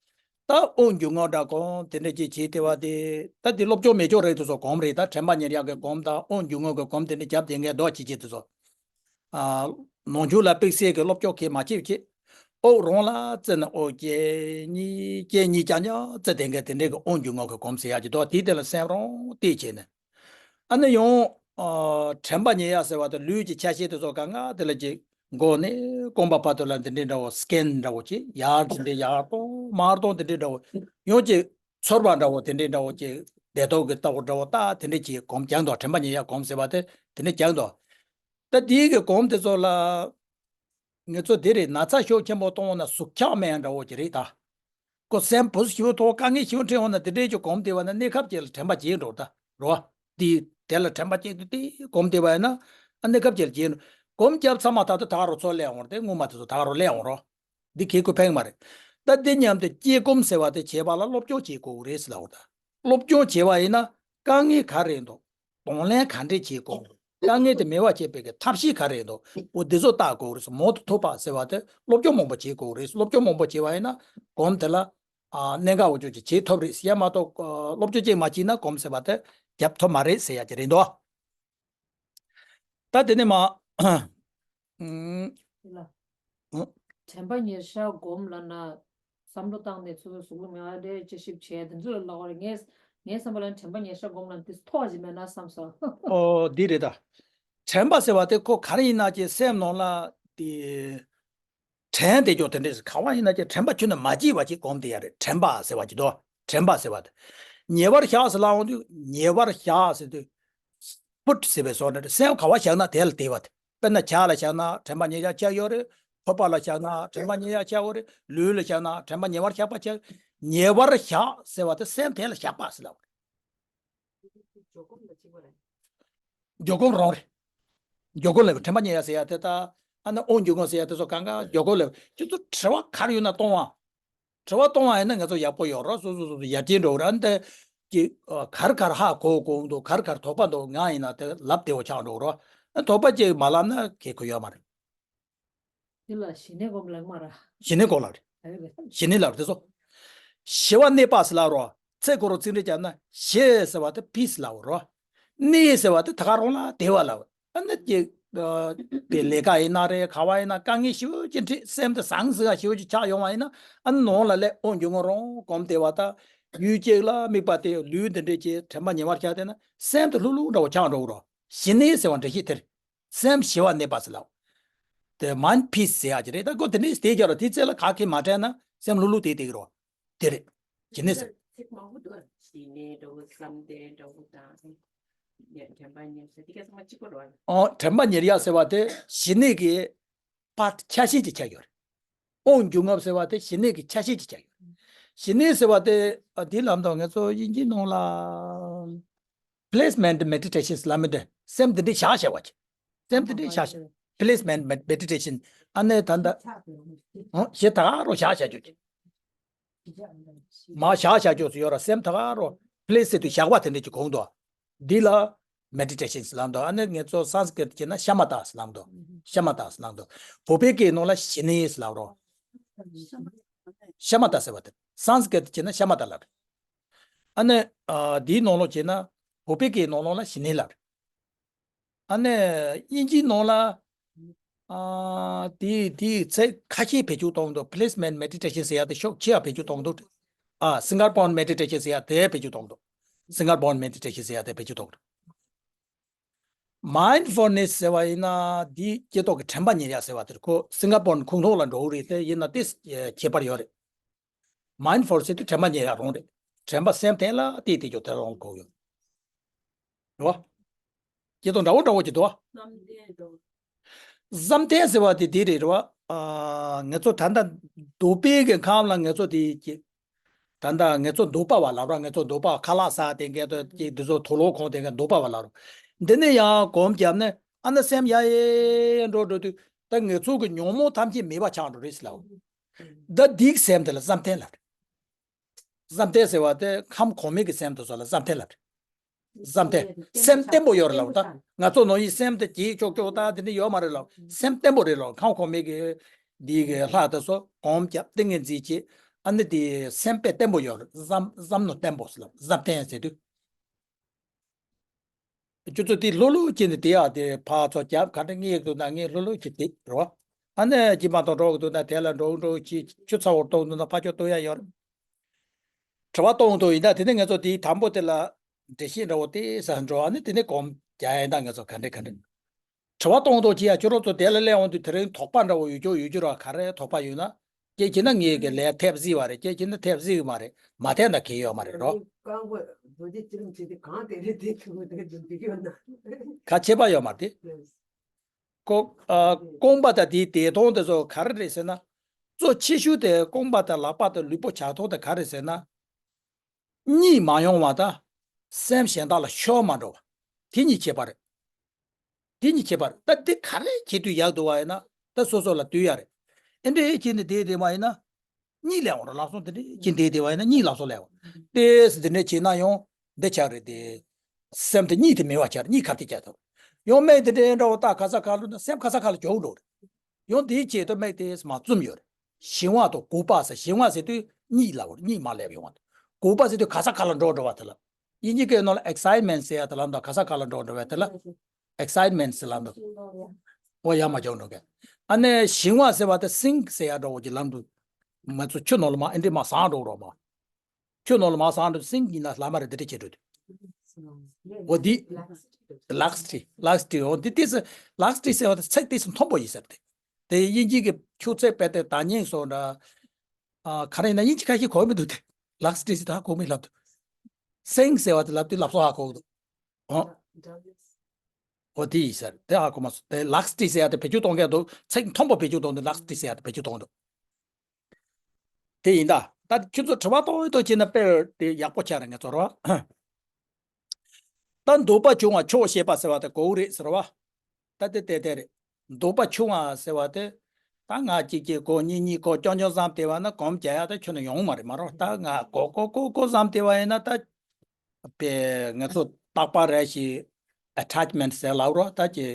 ད་དབང་སྒྱུ་མ་འདྲ་གོམ་དེ་འདྲ་ཅིག་བྱེད་དེ་བ་དེ་ད་དེ་སློབ་སྦྱོང་མེད་ཅོག་རེད། དེ་ཚོ་གོམ་རེད། ད་དྲན་པ་ཉེར་གཡག་གི་གོམ་དང་དབང་སྒྱུ་མ་གི་གོམ་དེ་འདྲ་རྒྱབ་དེ་ངས་རྡོ་ཅིག་ཅིག་དེ་ཚོ། ཨ། ནང་ཆོས་ལ་དཔེ་གསལ་གྱི་སློབ་སྦྱོང་གིས་མ་བྱེད་བྱེད། དབུགས་རང་ལ་བརྩི་ན་དབུགས་གཅིག་གཉིས་གཅིག་གཉིས་རྐྱང་རྐྱང་བརྩི་དེ་འགའ་དེ་འདྲའི་གི་དབང་སྒྱུ་མ་གི་གོམས་ཟེར་ཡག་ཅིག་འདུག་དེའི་སྟེང་ལ་སེམས་རང་གཏད་བྱས་ནས། ཨ་ནི་ཡང་། ཨ། དྲན་པ་ཉེར་གཡག་ཟེར་བ་དེ་ལུས་ཀྱི་ཆ་ཤས་དེ་ཚོ་གང་ག་དེ་ལ་ཅིག་མགོ་ནས་རྐང་པ་བར་དུ་ལ་འདི་འདྲའི་འདྲ་བོ་སི་ཀེན་འདྲ་བོ་ཅིག་ཡར་འདི་འདྲའི་ཡར་གཏོང་མར་གཏོང་འདི་འདྲའི་འདྲ་བོ་ཡང་ཅིག་ཚོར་བ་འདྲ་བོ་དེ་འདྲའི་འདྲ་བོ་ཅིག་བདེ་ཏོག་གི་ལྟ་བུ་འདྲ་བོ་ད་དེ་འདྲའི་ཅིག་གོམས་རྐྱང་འདུག་དྲན་པ་ཉེར་གཡག་གོམས་ཟེར་བ་དེ་དེ་འདྲའི་རྐྱང་འདུག་ད་དེའི་གི་གོམ་དེ་ཚོ་ལ། ང་ཚོ་དེ་རེད། ན་ཚ་ཤུགས་ཆེན་པོ་གཏོང་ན་ཟུག་འཁྱག་སྨན་འདྲ་བོ་ཅིག་རེད་ད། ཁོ་སེམས་བུ་ཞིག་ཐོག་དཀའ་ངལ་ཞིག་འཕྲད་འོང་ན་དེ་འདྲའི་ཅིག་གོམ་དེ་བ་ན་གནས་སྐབས་ཅིག་ལ་དྲན་པ་བརྗེད་འགྲོ་ད་རོ། དེ་དེ་ལ་དྲན་པ་བརྗེད་དུས་དེ་གོམ་དེ་བ་ཡིན་ན་ཨ་གནས་སྐབས་ཅིག་ལ་བརྗེད་འགྲོ། གོམ་རྒྱབ་ཚར་མ་ཐག་ཏུ་ད་ག་རོ་ཚོ་སླེབས་འོང་རེད། དེ་སྔོན་མ་དེ་ཚོ་ད་ག་རོ་སླེབས་འོང་རོ། འདི་གལ་དགོས་ཕན་གི་མ་རེད། ད་འདི་མཉམ་དུ་སྐྱེ་གོམས་ཟེར་བ་དེ་བྱེད་པ་ལ་སློབ་སྦྱོང་བྱེད་དགོས་རེད་ཟེར་ལབ་པ་ད། སློབ་སྦྱོང་བྱེད་པ་ཡིན་ན་དཀའ་ངལ་ག་རེ་འདུག་གདོང་ལེན་ག་འདྲས་བྱེད་དགོས། དཀའ་ངལ་དེ་མེད་པ་བྱེད་པའི་གི་ཐབས་ཤེས་ག་རེ་འདུག་འོ་འདི་ཚོ་བལྟ་དགོས་རེད། མང་དུ་ཐོབ་པ་ཟེར་བ་དེ་སློབ་སྦྱོང་མང་པོ་བྱེད་དགོས་རེད། སློབ་སྦྱོང་མང་པོ་བྱེད་པ་ཡིན་ན་གོམས་དེ་ལ་ཨ་གནད་འགག་འོ་ཅོག་ཅིག་བྱེད་ཐུབ་རེད་ཟེར་ཡ་མ་གཏོགས་སློབ་སྦྱོང་ཅིག་མ་བྱས་ན་གོམས་ཟེར་བ་དེ་རྒྱབ་ཐུབ་མ་རེད་ཟེར་ཡ་ཅིག་རེད་འདུག་ད་དེ་ནས་མ། ཨུམ། ལ། ཨུ། དྲན་པ་ཉེར་གཡག་སྒོམ་ལབ་ན། བསམ་བློ་བཏང་ནས་ཚོ་ཚོ་གཟུགས་ལ་མེ་བ་འདྲེ་དཔྱད་ཞིབ་བྱས་དེ་ཚོ་ལ་ལབ་པ་རེད། ངས་ ངའི་བསམ་པ་ལ་དྲན་པ་ཉེར་བཞག་སྒོམ་ན་འདི་ཐོག་ཅིག་མེད་ན་བསམ་སོང་། ཨོ་འདི་རེད་ད། དྲན་པ་ཟེར་བ་དེ་ཁོ་ག་རེ་ཡིན་ན་ཅེ་སེམས་ནང་ལ་དེ། དྲན་དེ་ཀྱོག་དེ་འདྲས་ག་བ་ཡིན་ན་ཅེ་དྲན་པ་ཁྱོན་ནས་མ་སྐྱེས་པ་ཅིག་སྒོམ་དེ་ཡ་རེད། དྲན་པ་ཟེར་བ་ཅིག་དོ། དྲན་པ་ཟེར་བ་དེ། ཉེ་བར་བཞག་ཟེར་ལ་འོང་དུས་ཉེ་བར་བཞག་ཟེར་དུས། put ཟེར་བའི་བཟོ་འདྲ་སེམས་ག་བ་བཞག་ན་དེ་ལ་དེ་བ་དེ། དཔེར་ན་ཇ་ལ་བཞག་ན་དྲན་པ་ཉེར་བཞག་ཆགས་ཡོད་རེད། ཕོར་པ་ལ་བཞག་ན་དྲན་པ་ཉེར་བཞག་ཆགས་ཡོད་རེད། ལུས་ལ་བཞག་ན་དྲན་པ་ཉེ་བར་བཞག་པ་ཆགས། ཉེ་བར་བཞག་ཟེར་བ་དེ་སེམས་དེ་ལ་བཞག་པ་ཟེར་ལ། འཇོག་སྒོམ་རང་རེད། འཇོག་སྒོམ་ལ་དྲན་པ་ཉེར་བཞག་ཟེར་ཡ་དེ་ད། ཨ་ནི་དབང་སྒྱུ་སྒོམ་ཟེར་ཡ་དེ་ཚོ་གང་ག་འཇོག་སྒོམ་ལ་ཁྱེད་ཚོ་དྲི་བ་ག་རེ་ཡོད་ན་གཏོང་བ། དྲི་བ་གཏོང་བ་ཡིན་ན་ང་ཚོ་ཡག་པོ་ཡོད་རོ། སོ་སོ་སོ་སོ་ཡར་རྒྱས་འགྲོ་ར་འདི་ཀྱི་གར་གར་ཧ་གོ་གོ་འདུག་གར་གར་དོགས་པ་འདུག་ང་ཡིན་ན་དེ་ལབ་བདེ་བོ་ཆགས་འགྲོ་རོ། དོགས་པ་ཅིག་མ་ལབ་ན་གལ་ཁོ་ཡོད་མ་རེད། དེ་ལ་ཞི་གནས་སྒོམ་ལབ་མ་ར། ཞི་གནས་སྒོམ་ལབ་རེད། ཨ་རེད་པས། ཞི་གནས་ལབ་རེད་དེ་ཚོ། ཞི་བ་གནས་པ་ཟེར་ལབ་རོ། ཚེ་གོ་རོ་ཚིག་འགྲེལ་བརྒྱབ་ན་ཞི་ཟེར་བ་དེ་peace ལབ་རོ། གནས་ཟེར་བ་དེ་ད་ག་རང་ལ་བདེ་བ་ལབ། ཨ་ནི་ཀྱི། དེ་ལས་ཀ་ཡིན་ན་རེད། ག་བ་ཡིན་ན་དཀའ་ངལ་ཞེ་པོ་ཅིག་འཕྲད། སེམས་དེ་ཟང་ཟིང་ཞེ་པོ་ཅིག་ཆགས་ཡོང་བ་ཡིན་ན། ཨ་ནི་ནང་ལ་སླེབས་དབང་སྒྱུ་སྒོམ་རང་སྒོམ་བདེ་བ་དང་། ཡུལ་གཅིག་ལ་དམིགས་པ་དེ་ལུས་འདི་འདྲས་ཀྱི་དྲན་པ་ཉེ་བར་བཞག་བསྡད་ན་སེམས་དེ་ལྷུག་ལྷུག་འདྲ་བོ་ཆགས་འགྲོ་གི་རོ། ཞི་གནས་ཟེར་བ་འགྲེལ་བཤད་དེ་རེད། སེམས་ཞི་བ་གནས་པ་ཟེར་ལབ། དེ་mind peace ཟེར་ཡག་ཅིག་རེད། ད་ཁོ་དེ་འདྲས་བལྟས་ཀྱང་རོ། དེའི་རྩེ་ལ་ག་གེ་མ་དྲན་ན་སེམས་ལྷུག་ལྷུག་དེ་བསྡད་ཀྱི་རོ། དེ་རེད། ཞི་གནས་ཟེར། ཚིག་མང་པོ་འདུག་ཞི་གནས་འདྲ་བོ་བསམ་གཏན་འདྲ་བོ་དང་། དྲན་པ་ཉེར་བཞག་དེ་ག་ཚང་མ་གཅིག་པ་རེད་བ། ཨོ་དྲན་པ་ཉེར་བཞག་ཟེར་བ་དེ་ཞི་གནས་ཀྱི་part ཆ་ཤས་ཅིག་ཆགས་ཡོད་རེད། དབང་སྒྱུ་སྒོམ་ཟེར་བ་དེ་ཞི་གནས་ཀྱི་ཆ་ཤས་ཅིག་ཆགས་ཡོད་རེད། ཞི་གནས་ཟེར་བ་དེ་ཨ་དེ་ལམ་དང་ང་ཚོ་དབྱིན་ཇིའི་ནང་ལ་placement meditations ལབ་མི་འདྲ། སེམས་དེ་འདྲའི་བཞག་བཞག་པ་ཅིག་སེམས་དེ་འདྲའི་བཞག་བཞག placement med- meditation ཨ་ནི་ད་ལྟ་ཞེ་ད་རོ་བཞག་བཞག་ཅིག་མ་བཞག་བཞག་ཅོག་ཙམ་ཡོད་ར། སེམས་ད་ག་རོ་place ཟེར་དུས་བཞག་པ་དེ་འདྲ་ཅིག་གོ་གི་འདུག་འདི་ལ་མེ་ཌི་ཊེ་ཤན་ལབ་འདུག་ཨ་ནི་ངེད་ཚོ་སཾ་སྐྲྀ་ཏ་བྱས་ན་ཤ་མ་ཏ་ལབ་འདུག་ཤ་མ་ཏ་ལབ་འདུག་བོད་པའི་སྐད་ནང་ལ་ཞི་གནས་ལབ་རོ། ཤ་མ་ཏ་ཟེར་བ་དེ་སཾ་སྐྲྀ་ཏ་བྱས་ན་ཤ་མ་ཏ་ལབ་རེད། ཨ་ནི་ཨ་འདིའི་ནང་ལོགས་བྱས་ན་བོད་པའི་སྐད་ནང་ལོགས་ལ་ཞི་གནས་ལབ་རེད། ཨ་ནི་དབྱིན་ཇིའི་ནང་ལ་ཨ་དེའི་དེའི་ཚིག་ཁ་ཤས་བེད་སྤྱོད་གཏོང་འདུག placement meditation ཟེར་ཡ་དེ་ཤུགས་ཆེ་བ་བེད་སྤྱོད་གཏོང་འདུག་ཨ་finger point meditation ཟེར་ཡ་དེ་བེད་སྤྱོད་གཏོང་འདུག finger point meditation ཟེར་ཡ་དེ་བེད་སྤྱོད་གཏོང་འདུག mindfulness ཟེར་བ་ཡིན་ན་དེའི་སྐྱེ་ཐོག་གི་དྲན་པ་ཉེར་ཡ་ཟེར་བ་དེར་ཁོ་finger point ཁོང་ཐོག་ལ་འགྲོ་གི་རེད། དེ་ཡིན་ན་དེ་ཁྱད་པར་ཡོད་རེད། མའིན་ཌ་ཕུལ་ཟེར་དུས་དྲན་པ་ཉེར་ཡ་རང་རེད། དྲན་པ་སེམས་རྟེན་ལ་བལྟས་བལྟས་ཀྱང་དེ་རང་གོ་ཡོད། རེད་བ། སྐྱེ་སྟོབས་འདྲ་བོ་འདྲ་བོ་ཅིག་འདུག་བ། བསམ་གཏན་ཟེར་བ་དེ་དེ་རེད། རེད་བ། ཨ་ང་ཚོ་ད་ལྟ་འདོད་པའི་གི་ཁམས་ལ་ང་ཚོ་དེ་ཀྱི། ད་ལྟ་ང་ཚོ་འདོད་པ་བ་ལབ་ར། ང་ཚོ་འདོད་པ་ཁ་ལག་ཟ་དེ་འགས་དེ་ཀྱི་འདི་ཚོ་དུག་ལོག་གོན་དེ་འགས་འདོད་པ་བ་ལབ་ར། འདི་ནས་ཡང་གོམས་བརྒྱབ་ནས་ཨ་ན་སེམས་ཡ་ཡ་ཡ་འགྲོ་འགྲོ་དུས་ད་ང་ཚོ་གི་ཉོན་མོངས་ཐམས་ཅད་མེད་པ་ཆགས་འགྲོ་རེད་ཟེར་ལབ། ད་འདིའི་སེམས་དེ་ལ་བསམ་གཏན་ལབ་རེད། བསམ་གཏན་ཟེར་བ་དེ་ཁམས་གོང་མའི་གི་སེམས་དེ་ཚོ་ལ་བསམ་གཏན་ལབ་རེད། བསམ་གཏན། སེམས་བརྟན་པོ་ཡོད་རེད་ལབ། ད་ང་ཚོ་ནང་བཞིན་སེམས་དེ་སྐྱིད་ཅོག་ཅོག་ད་དེ་འདྲ་ཡོད་མ་རེད་ལབ། སེམས་བརྟན་པོ་རེད་ལབ། ཁམས་གོང་མའི་གི་འདི་གི་ལྷ་དེ་ཚོ་གོམས་བརྒྱབ་ཏིང་ངེ་འཛིན་བྱེད། ཨ་ནི་དེ་སེམས་དཔེ་བརྟན་པོ་ཡོད་རེད། བསམ་བསམ་མནོ་བརྟན་པོ་ཟེར་ལབ། བསམ་གཏན་ཟེར་དུས། ཁྱོད་ཚོ་དེ་ལྷོད་ལྷོད་བྱས་ནས་དེ་ཡག་དེ་ཕར་ཚུར་རྒྱབ་ག་འདྲ་ངེས་འདུག་ན་ངས་ལྷོད་ལྷོད་བྱས་དེ་རེད་བ། ཨ་ནི་སྦྱིན་པ་དང་འགྲོ་གི་འདུག་ན་དེ་ལ་འགྲོ་འགྲོ་བྱས། ཆུ་ཚ་བོར་གཏོང་འདུག་ན་ཕར་ཕྱོགས་གཏོང་ཡ་ཡོད་རེད། དྲི་བ་གཏོང་འདུག་ཡིན་ན་དེ་ནས་ང་ཚོ་དེའི་དང་པོ་དེ་ལ་འགྲེལ་བཤད་འདྲ་བོ་དེ་ཟ་འགྲོ། ཨ་ནི་དེ་ནས་གོམས་རྒྱག་ཡ་ཡིན་ན་ང་ཚོ་ག་འདྲ་ག་འདྲ། དྲི་བ་གཏོང་གཏོང་བྱེད་ཡ་ཁྱོད་རང་ཚོ་དེ་ལ་སླེབས་འོང་དུས་དེ་རིང་དོགས་པ་འདྲ་བོ་ཡོད་ཀྱོག་ཡོད་ཀྱོག་ར། ག་རེ་དོགས་པ་ཡོད་ན། ཁྱེད་ཀྱིས་ན་ངའི་གི་ལས་ཐེབས་གཟིགས་པ་རེད། ཁྱེད་ཀྱིས་ན་ཐེབས་གཟིགས་མ་རེད། མ་ཐེབས་ན་གལ་ཡོད་མ་རེད་རོ། རྐང་པ་རྡོ་རྗེ་ཅི་རིམ་བྱས་ཏེ་གང་དེ་རེད་དེ་ཐུག་དེ་འདུག་ཡོད་ན། ཁ་ཆེ་བ་ཡོད་མ་རེད་དེ། ཁོ་ཨ་རྐང་པ་དང་དེའི་བདེ་ཐང་དེ་ཚོ་ག་རེ་རེད་ཟེར་ན། གཙོ་ཆེ་ཤོས་དེ་རྐང་པ་དང་ལག་པ་དང་ལུས་པོ་བྱ་ཐོག་དེ་ག་རེ་ཟེར་ན། གཉིད་མ་ཡོང་བ་དང་། སེམས་གཞན་དག་ལ་ཤོར་མ་འགྲོ་བ། དེ་གཉིས་ཁྱད་པར་རེད། དེ་གཉིས་ཁྱད་པར་རེད། ད་དེ་ག་རེ་བྱེད་དུས་ཡག་འདུག་བ་ཡིན་ན་ད་སོ་སོ་ལ་ལྟོས་ཡ་རེད། ཨེ་འདྲ་བྱས་ནས་བསྡད་བསྡད་པ་ཡིན་ན་གཉིད་ལས་འོང་ར། ལག་ཟུང་དེ་འདྲ་བྱས་བསྡད་བསྡད་པ་ཡིན་ན་གཉིད་ལག་ཟུང་ལས་འོང་། ཏེས་དེ་འདྲ་བྱས་ན་ཡང་འདི་ཆགས་རེད་དེ། སེམས་དེ་གཉིད་དེ་མེད་པ་ཆགས། གཉིད་ཁ་གཏད་བཅག་ཐུབ། ཡང་མིག་དེ་འདྲ་འདྲ་བོ་ལྟ་ག་ས་ག་ལ་ན་སེམས་ག་ས་ག་ལ་འཇོག་འགྲོ་རེད། ཡང་དེའི་ཆེད་དུ་མིག་དེ་མ་བཙུམ་ཡོད་རེད། ཞི་བ་དང་སྒུག་པ་ཟེར། ཞི་བ་ཟེར་དུས་གཉིད་ལ་བར་གཉིད་མ་སླེབས་ཡོང་བ་དང་། སྒུག་པ་ཟེར་དུས་ག་ས་ག་ལ་འགྲོ་འགྲོ་བ་དེ་ལ། དབྱིན་ཇི་སྐད་ནང་ལ་ཨེག་སའིཊ་མེན་ཊི་ཟེར་ཡ་དེ་ལ་འདུག་ག་ས་ག་ལ་འགྲོ་འགྲོ་བ་དེ་ལ་ཨེག་སའིཊ་མེན་ཊི་ཟེར་ལབ་འདུག་འོ་ཡ་མ་འཇོག་འགྲོ་གི། ཨ་ནི་ཞི་བ་ཟེར་བ་དེ་སིང་ཟེར་ཡ་འདྲ་བོ་ཅིག་ལབ་འདུག་མ་ཚོ་ཆུ་ནང་ལ་མ་ཨེ་འདྲ་མ་ཟག་འགྲོ་རོགས་མ། ཁྱོད་ནང་ལ་མ་སང་འགྲོ་སིང་གི་ན་ལ་མ་རེད་འདི་འདྲ་བྱེད་འགྲོ་དུས། འོ་འདི། ལག་སི་ཊི། ལག་སི་ཊི། འོ་འདི་ཏིས་ལག་སི་ཊི་ཟེར་བ་དེ་ཚེག་ཏིས་མཐོན་པོ་ཡིན་ཟེར་ཏེ། དེ་དབྱིན་ཇི་གི་ཆུ་ཚད་དཔེ་དེ་ད་ཉིང་སོ་འདྲ། ཨ་ག་རེ་ཡིན་ན་དབྱིན་ཇི་ཁ་ཤས་གོ་མི་འདུག་དེ། ལག་སི་ཊི་ཟེར་ད་གོ་མི་ལབ་འདུག་སིང་ཟེར་བ་དེ་ལབ་དུས་ལབ་སོ་ཧ་གོ་འདུག་འོ། འོ་དེ་ཡིན་ཟེར་དེ་ཧ་གོ་མ་སོང་། དེ་ལག་སི་ཊི་ཟེར་ཡ་དེ་བེད་སྤྱོད་གཏོང་མཁན་འདུག་ཚེག་མཐོན་པོ་བེད་སྤྱོད་གཏོང་འདུག་ལག་སི་ཊི་ཟེར་ཡ་དེ་བེད་སྤྱོད་གཏོང་འདུག་དེ་ཡིན་ད། ད་ཁྱོད་ཚོ་དྲི་བ་གཏོང་ཡོད་དོ་བྱས་ན་དཔེ་དེ་ཡག་པོ་ཆགས་རེད་ངས་ཚོར་བ། ད་འདོད་པ་ཆུང་བ་ཆོག་ཤེས་པ་ཟེར་བ་དེ་གོ་རེད་ཟེར་བ། ད་དེ་དེ་དེ་རེད། འདོད་པ་ཆུང་བ་ཟེར་བ་དེ། ད་ང་གཅིག་གཅིག་གོ་གཉིས་གཉིས་གོ་རྐྱང་རྐྱང་བསམ་བསྡད་པ་ན་གོམས་རྒྱག་ཡ་ད་ཁྱོན་ནས་ཡོང་མ་རེད་མ་རོ། ད་ང་གོ་གོ་གོ་གོ་བསམ་བསྡད་པ་ཡིན་ན་ད། པས་ང་ཚོ་རྟག་པར་རེ་ཞིག་ཨ་ཊེཆ་མེན་ཊི་ཟེར་ལབ་རོགས། ད་ཀྱི་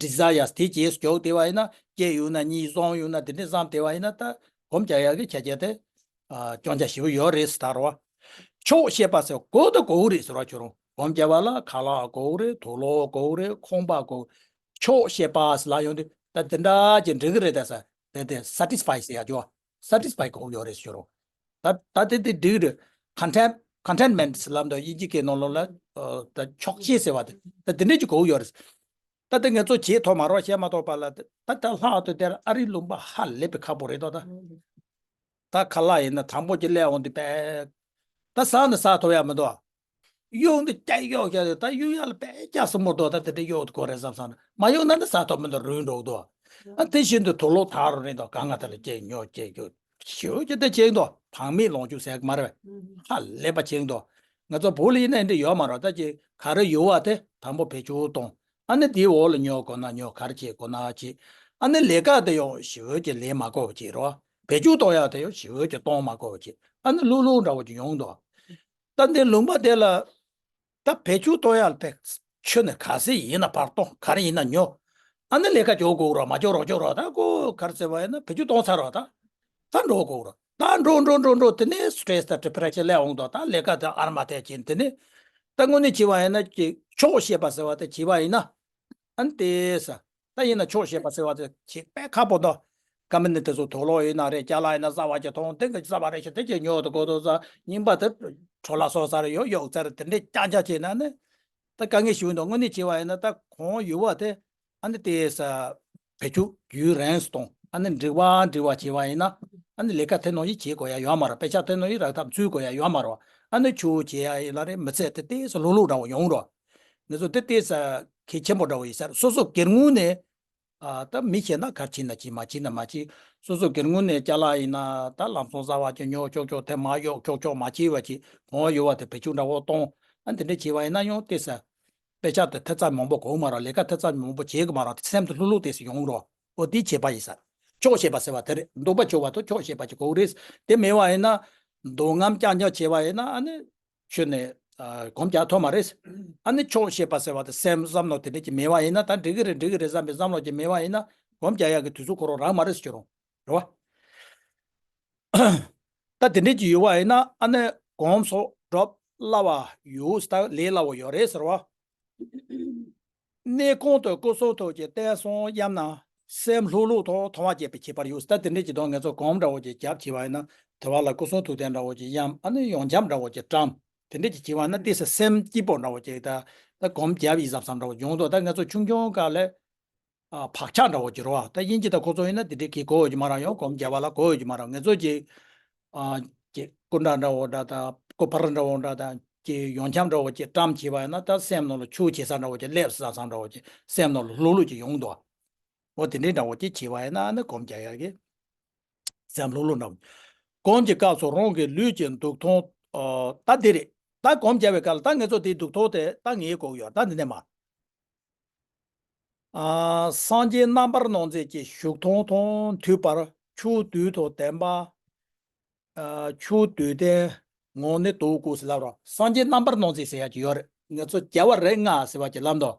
ཌི་ཛའི་ཡར་དེ་རྗེས་སུ་འཇུག་བསྡད་པ་ཡིན་ན་སྐྱེ་ཡོང་ན་གཉིས་སོང་ཡོང་ན་དེ་འདྲ་བསམ་བསྡད་པ་ཡིན་ན་ད་གོམས་རྒྱག་ཡག་གི་ཁྱད་ཆོས་དེ་ཨ་སྐྱོན་ཆ་ཞེ་པོ་ཡོད་རེད་ཟེར་ད་རོ། ཆོག་ཤེས་པ་ཟེར་གོ་ད་གོ་གི་རེད་ཟེར་བ་ཁྱོད་རང་གོམས་རྒྱག་པ་ལ་ཁ་ལག་གོ་གི་རེད། དུག་ལོག་གོ་གི་རེད། ཁང་པ་གོ། ཆོག་ཤེས་པ་ཟེར་ལ་ཡོང་དུས་ད་དེ་འདྲ་ཅིག་འགྲིག་གི་རེད་ད་ཟེར་དེ་དེ་སེ་ཊི་སི་ཕའི་ཟེར་ཡ་ཅོ། སེ་ཊི་སི་ཕའི་གོ་གི་ཡོད་རེད་ཟེར་རོ། ད་ད་དེ་དེ་འགྲིག་རེད། ཀོན་ཊེན་ཀོན་ཊེན་མེན་ཊི་ལབ་འདུག་དབྱིན་ཇི་སྐད་ནང་ལོགས་ལ་ཨ་ད་ཆོག་ཤེས་ཟེར་བ་དེ་ད་དེ་འདྲས་ཀྱི་གོ་ཡོད་རེད། ད་དེ་ངེད་ཚོ་བྱེད་ཐུབ་མ་རོགས་བྱས་མ་ཐུབ་པ་ལ་ད་ད་ལྷག་ཏུ་དེར་ཨ་རིའི་ལུང་པ་ཧ་ལས་པའི་ཁག་པོ་རེད་དོ། ད་ད་ཁ་ལག་ཡིན་ན་དང་པོ་ཅིག་སླེབས་འོང་དུས་པས་ད་ཟ་ནི་ཟ་ཐུབ་ཡ་མི་འདུག་གཡུག་འདི་སྐྱ་གཡོག་བྱས་ཏེ་ད་གཡུག་ཡ་ལ་དཔེ་སྐྱ་སྲིན་མོ་འདུག་ད་དེ་འདྲ་གཡོག་དགོས་རེད་བསམ་བསམ་ན་མ་གཡུག་ན་འདི་ཟ་ཐུབ་མི་འདུག་རུལ་འགྲོ་འདུག་ཨ་དེ་བཞིན་དུ་དུག་ལོག་དག་རུ་རིང་དུ་གང་ང་དེ་ལ་སྐྱེ་ཉོ་སྐྱེ་རྒྱུ་ཞུ་རྒྱུ་དེ་བྱེད་འདུག་བག་མེད་ལོངས་སྤྱོད་ཟེར་གི་མ་རེད། ཧ་ལས་པ་བྱེད་འདུག་ང་ཚོ་བོད་ལ་ཡིན་ན་འདི་ཡོད་མ་རེད། ད་ཅི་ག་རེ་ཡོད་བ་དེ་དང་པོ་བེད་སྤྱོད་གཏོང་། ཨ་ནི་དེའི་འོག་ལ་ཉོ་དགོས་ན་ཉོ་ག་རེ་བྱེད་དགོས་ན་བྱེད། ཨ་ནི་ལས་ཀ་དེ་ཡང་ཞེ་པོ་ཅིག་ལས་མ་དགོས་པ་བྱེད་རོགས། བེད་སྤྱོད་གཏོང་ཡག་དེ་ཡང་ཞེ་པོ་ཅིག་གཏོང་མ་དགོས་པ་བྱེད། ཨ་ནི་ལྷུག་ལྷུག་འདྲ་བོ་ཅིག་ཡོང་འདུག་ད་འདི་ལུང་པ་དེ་ལ་ད་བེད་སྤྱོད་གཏོང་ཡག་ལ་ཕེ་ཆུ་ནས་ག་ཚད་ཡིན་ན་ཕར་གཏོང་། ག་རེ་ཡིན་ན་ཉོ། ཨ་ནི་ལས་ཀ་འཇོག་དགོས་རོགས། མ་འཇོག་རོགས་འཇོག་རོགས། ད་ཁོ་ག་རེ་ཟེར་བ་ཡིན་ན་བེད་སྤྱོད་གཏོང་ཚར་རོགས། ད་ད་འགྲོ་དགོས་རོགས། ད་འགྲོ་འགྲོ་འགྲོ་འགྲོ་དེ་ནས་སི་ཊེ་རེ་སི་དང་ཌི་པི་རེ་ཤན་སླེབས་འོང་དོ། ད་ལས་ཀ་དེ་ཨར་མ་ཐད་ཀྱིན་དེ་ནས་ད་དངོས་གནས་བྱས་པ་ཡིན་ན་ཅིག་ཆོག་ཤེས་པ་ཟེར་བ་དེ་བྱས་པ་ཡིན་ན། ཨ་ནི་དེ་ས། ད་ཡིན་ན་ཆོག་ཤེས་པ་ཟེར་བ་དེ་བྱེད་དཔེ་ཁག་པོ་འདུག་ཀ་མི་ནི་དེ་ཚོ་དུག་ལོག་ཡིན་ན་རེད། ཅ་ལག་ཡིན་ན་གསར་བ་ཅིག་མཐོང་དེ་གི་གསར་བ་རེད་ཤག་དེ་ཅིག་ཉོ་དུ་གོ་དུ་ས་རྙིང་པ་དེ་འཕྲོ་བརླག་སོང་ས་རེད། ཡོག་ཡོག་ཚར་དེ་འདྲས་རྐྱང་རྐྱང་བྱས་ན་ནི་ད་དཀའ་ངལ་ཞིག་འདུག་དངོས་གནས་བྱས་པ་ཡིན་ན་ད་གོང་ཡོད་བ་དེ་ཨ་ནི་དེ་ས་བེད་སྤྱོད་རྒྱུན་རིང་སུ་གཏོང་། ཨ་ནི་འགྲིག་པ་འགྲིག་པ་བྱས་པ་ཡིན་ན་ཨ་ནི་ལས་ཀ་དེ་ནང་བཞིན་བྱེད་དགོས་ཡ་ཡོད་མ་རེད། དཔེ་ཆ་དེ་ནང་བཞིན་རག་ཐབས་འཚོལ་དགོས་ཡ་ཡོད་མ་རེད། ཨ་ནི་ཆུ་བྱེད་ཡ་ཡིན་ལ་རེད། མི་ཚེ་དེ་དེ་ས་ལྷུག་ལྷུག་འདྲ་བོ་ཡོང་རོགས། ང་ཚོ་དེ་ལྟས་ས་གལ་ཆེན་པོ་འདྲ་བོ་ཡིན་ས་རེད། སོ་སོ་སྒེར་ངོས་ནས་ཨ་ད་མི་ཤེས་ན་གར་ཕྱིན་ན་ཅི་མ་ཕྱིན་ན་མ་ཕྱིན། སོ་སོ་སྒེར་ངོས་ནས་ཅ་ལག་ཡིན་ན་ད་ལམ་སང་གསར་བ་ཅིག་ཉོ་ཆོག་ཆོག་དེ་མ་གཡོག་ཆོག་ཆོག་མ་བྱེད་པ་ཅིག་གོང་ཡོད་བ་དེ་བེད་སྤྱོད་འདྲ་བོ་གཏོང་། ཨ་དེ་འདྲ་བྱས་པ་ཡིན་ན་ཡང་ལྟས་ས་དཔེ་ཆ་དེ་ཐེབས་རྩ་མང་པོ་གོ་མ་རེད། ལས་ཀ་ཐེབས་རྩ་མང་པོ་བྱེད་གི་མ་རེད། སེམས་དེ་ལྷུག་ལྷུག་ལྟས་ས་ཡོང་རོགས། འོ་དེ་བྱས་པ་ཡིན་ས་རེད། ཆོག་ཤེས་པ་ཟེར་བ་དེ་རེད། འདོད་པ་ཆུང་བ་དང་ཆོག་ཤེས་པ་ཅིག་གོ་གི་རེད། དེ་མེད་པ་ཡིན་ན་འདོད་རྔམ་རྐྱང་རྐྱང་བྱས་པ་ཡིན་ན་ཨ་ནི། ཁྱོད་ནས་ཨ་གོམས་རྒྱག་ཐུབ་མ་རེད། ཨ་ནི་ཆོག་ཤེས་པ་ཟེར་བ་དེ་སེམས་བསམ་བློ་དེ་འདྲ་ཅིག་མེད་པ་ཡིན་ན་ད་འགྲིག་གི་རེད་འགྲིག་གི་རེད་བསམ་པའི་བསམ་བློ་ཅིག་མེད་པ་ཡིན་ན་གོམས་རྒྱག་ཡག་གི་དུས་ཚོད་ཁོ་རང་རག་མ་རེད་ཟེར་རྒྱུ་རུང་རེད་བ། ད་དེ་འདྲ་ཅིག་ཡོད་པ་ཡིན་ན་ཨ་ནི་གོམས་སོགས་སྒྲུབ་སླ་བ་ཡོད། ད་ལས་སླ་བོ་ཡོད་རེད་ཟེར་བ། གནས་གང་དུ་སྐུ་གསུང་ཐུགས་ཀྱི་རྟེན་གསུམ་གཡམ་ན་སེམས་ལྷུག་ལྷུག་ཐོག་མཐོང་བ་བསྐྱེད་པའི་ཁྱད་པར་ཡོད། ད་དེ་འདྲས་ཀྱི་དོན་ངེད་ཚོ་གོམས་འདྲ་བོ་ཅིག་རྒྱབ་བྱས་པ་ཡིན་ན་དེ་བ་ལ་སྐུ་གསུང་ཐུགས་རྟེན་འདྲ་བོ་ཅིག་གཡམ། ཨ་ནི་ཡོངས་འཁྱམས་འདྲ་བོ་ཅིག་བཀྲམ། དེ་འདྲས་ཀྱི་བྱས་པ་ན་ཏོག་ཙམ་སེམས་སྐྱིད་པོ་འདྲ་བོ་ཅིག་ད་ད་གོམས་རྒྱབ་ཡིན་བསམ་བསམ་འདྲ་བོ་ཡོང་འདུག་ད་ངེད་ཚོ་ཆུང་ཆུང་སྐབས་ལ་ཨ་བག་ཆགས་འདྲ་བོ་ཅིག་རེད་བ། ད་དབྱིན་ཇི་དང་ཁོ་ཚོ་ཡིན་ན་དེ་འདྲས་ཀྱི་གོ་ཡོད་ཀྱི་མ་རེད། ཡང་གོམས་རྒྱབ་པ་ལ་གོ་ཡོད་ཀྱི་མ་རེད། ངེད་ཚོ་ཅིག་ཨ་ཅིག་སྐུ་འདྲ་འདྲ་བོ་འདྲ་དང་སྐུ་པར་འདྲ་བོ་འདྲ་དང་ཅིག་ཡོངས་འཁྱམས་འདྲ་བོ་ཅིག་བཀྲམ་བྱས་པ་ཡིན་ན་ད་སེམས་ནང་ལ་ཆུ་བྱེད་ས་འདྲ་བོ་ཅིག་སླེབས་ས་བསམ་འདྲ་བོ་ཅིག་སེམས་ནང་ལ་ལྷུག་ལྷུག་ཅིག་ཡོང་འདུག་འོ་དེ་འདྲའི་འདྲ་བོ་ཅིག་བྱས་པ་ཡིན་ན་ཨ་ནི་གོམས་རྒྱག་ཡག་གི་སེམས་ལྷུག་ལྷུག་འདྲ་བོ། གོམས་ཀྱི་སྐབས་སུ་རང་གི་ལུས་ཀྱི་འདུག་སྟངས། ཨ་ད་འདི་རེད། ད་གོམས་རྒྱག་པའི་སྐབས་ལ་ད་ངེད་ཚོ་དེའི་འདུག་སྟངས་དེ་ད་ངེས་གོ་གི་ཡོད། ད་འདི་ནས་མ། ཨ་སངས་རྒྱས་རྣམ་པར་སྣང་མཛད་ཀྱི་བཞུགས་སྟངས་དང་མཐུན་པར་ཆོས་སྡུད་དང་ལྡན་པ། ཨ་ཆོས་སྡུད་ལྡན་ངང་ནས་འདུག་དགོས་ཟེར་ལབ་རོགས། སངས་རྒྱས་རྣམ་པར་སྣང་མཛད་ཟེར་ཡག་ཅིག་ཡོད་རེད། ངེད་ཚོ་རྒྱལ་བ་རིགས་ལྔ་ཟེར་བ་ཅིག་ལབ་འདུག་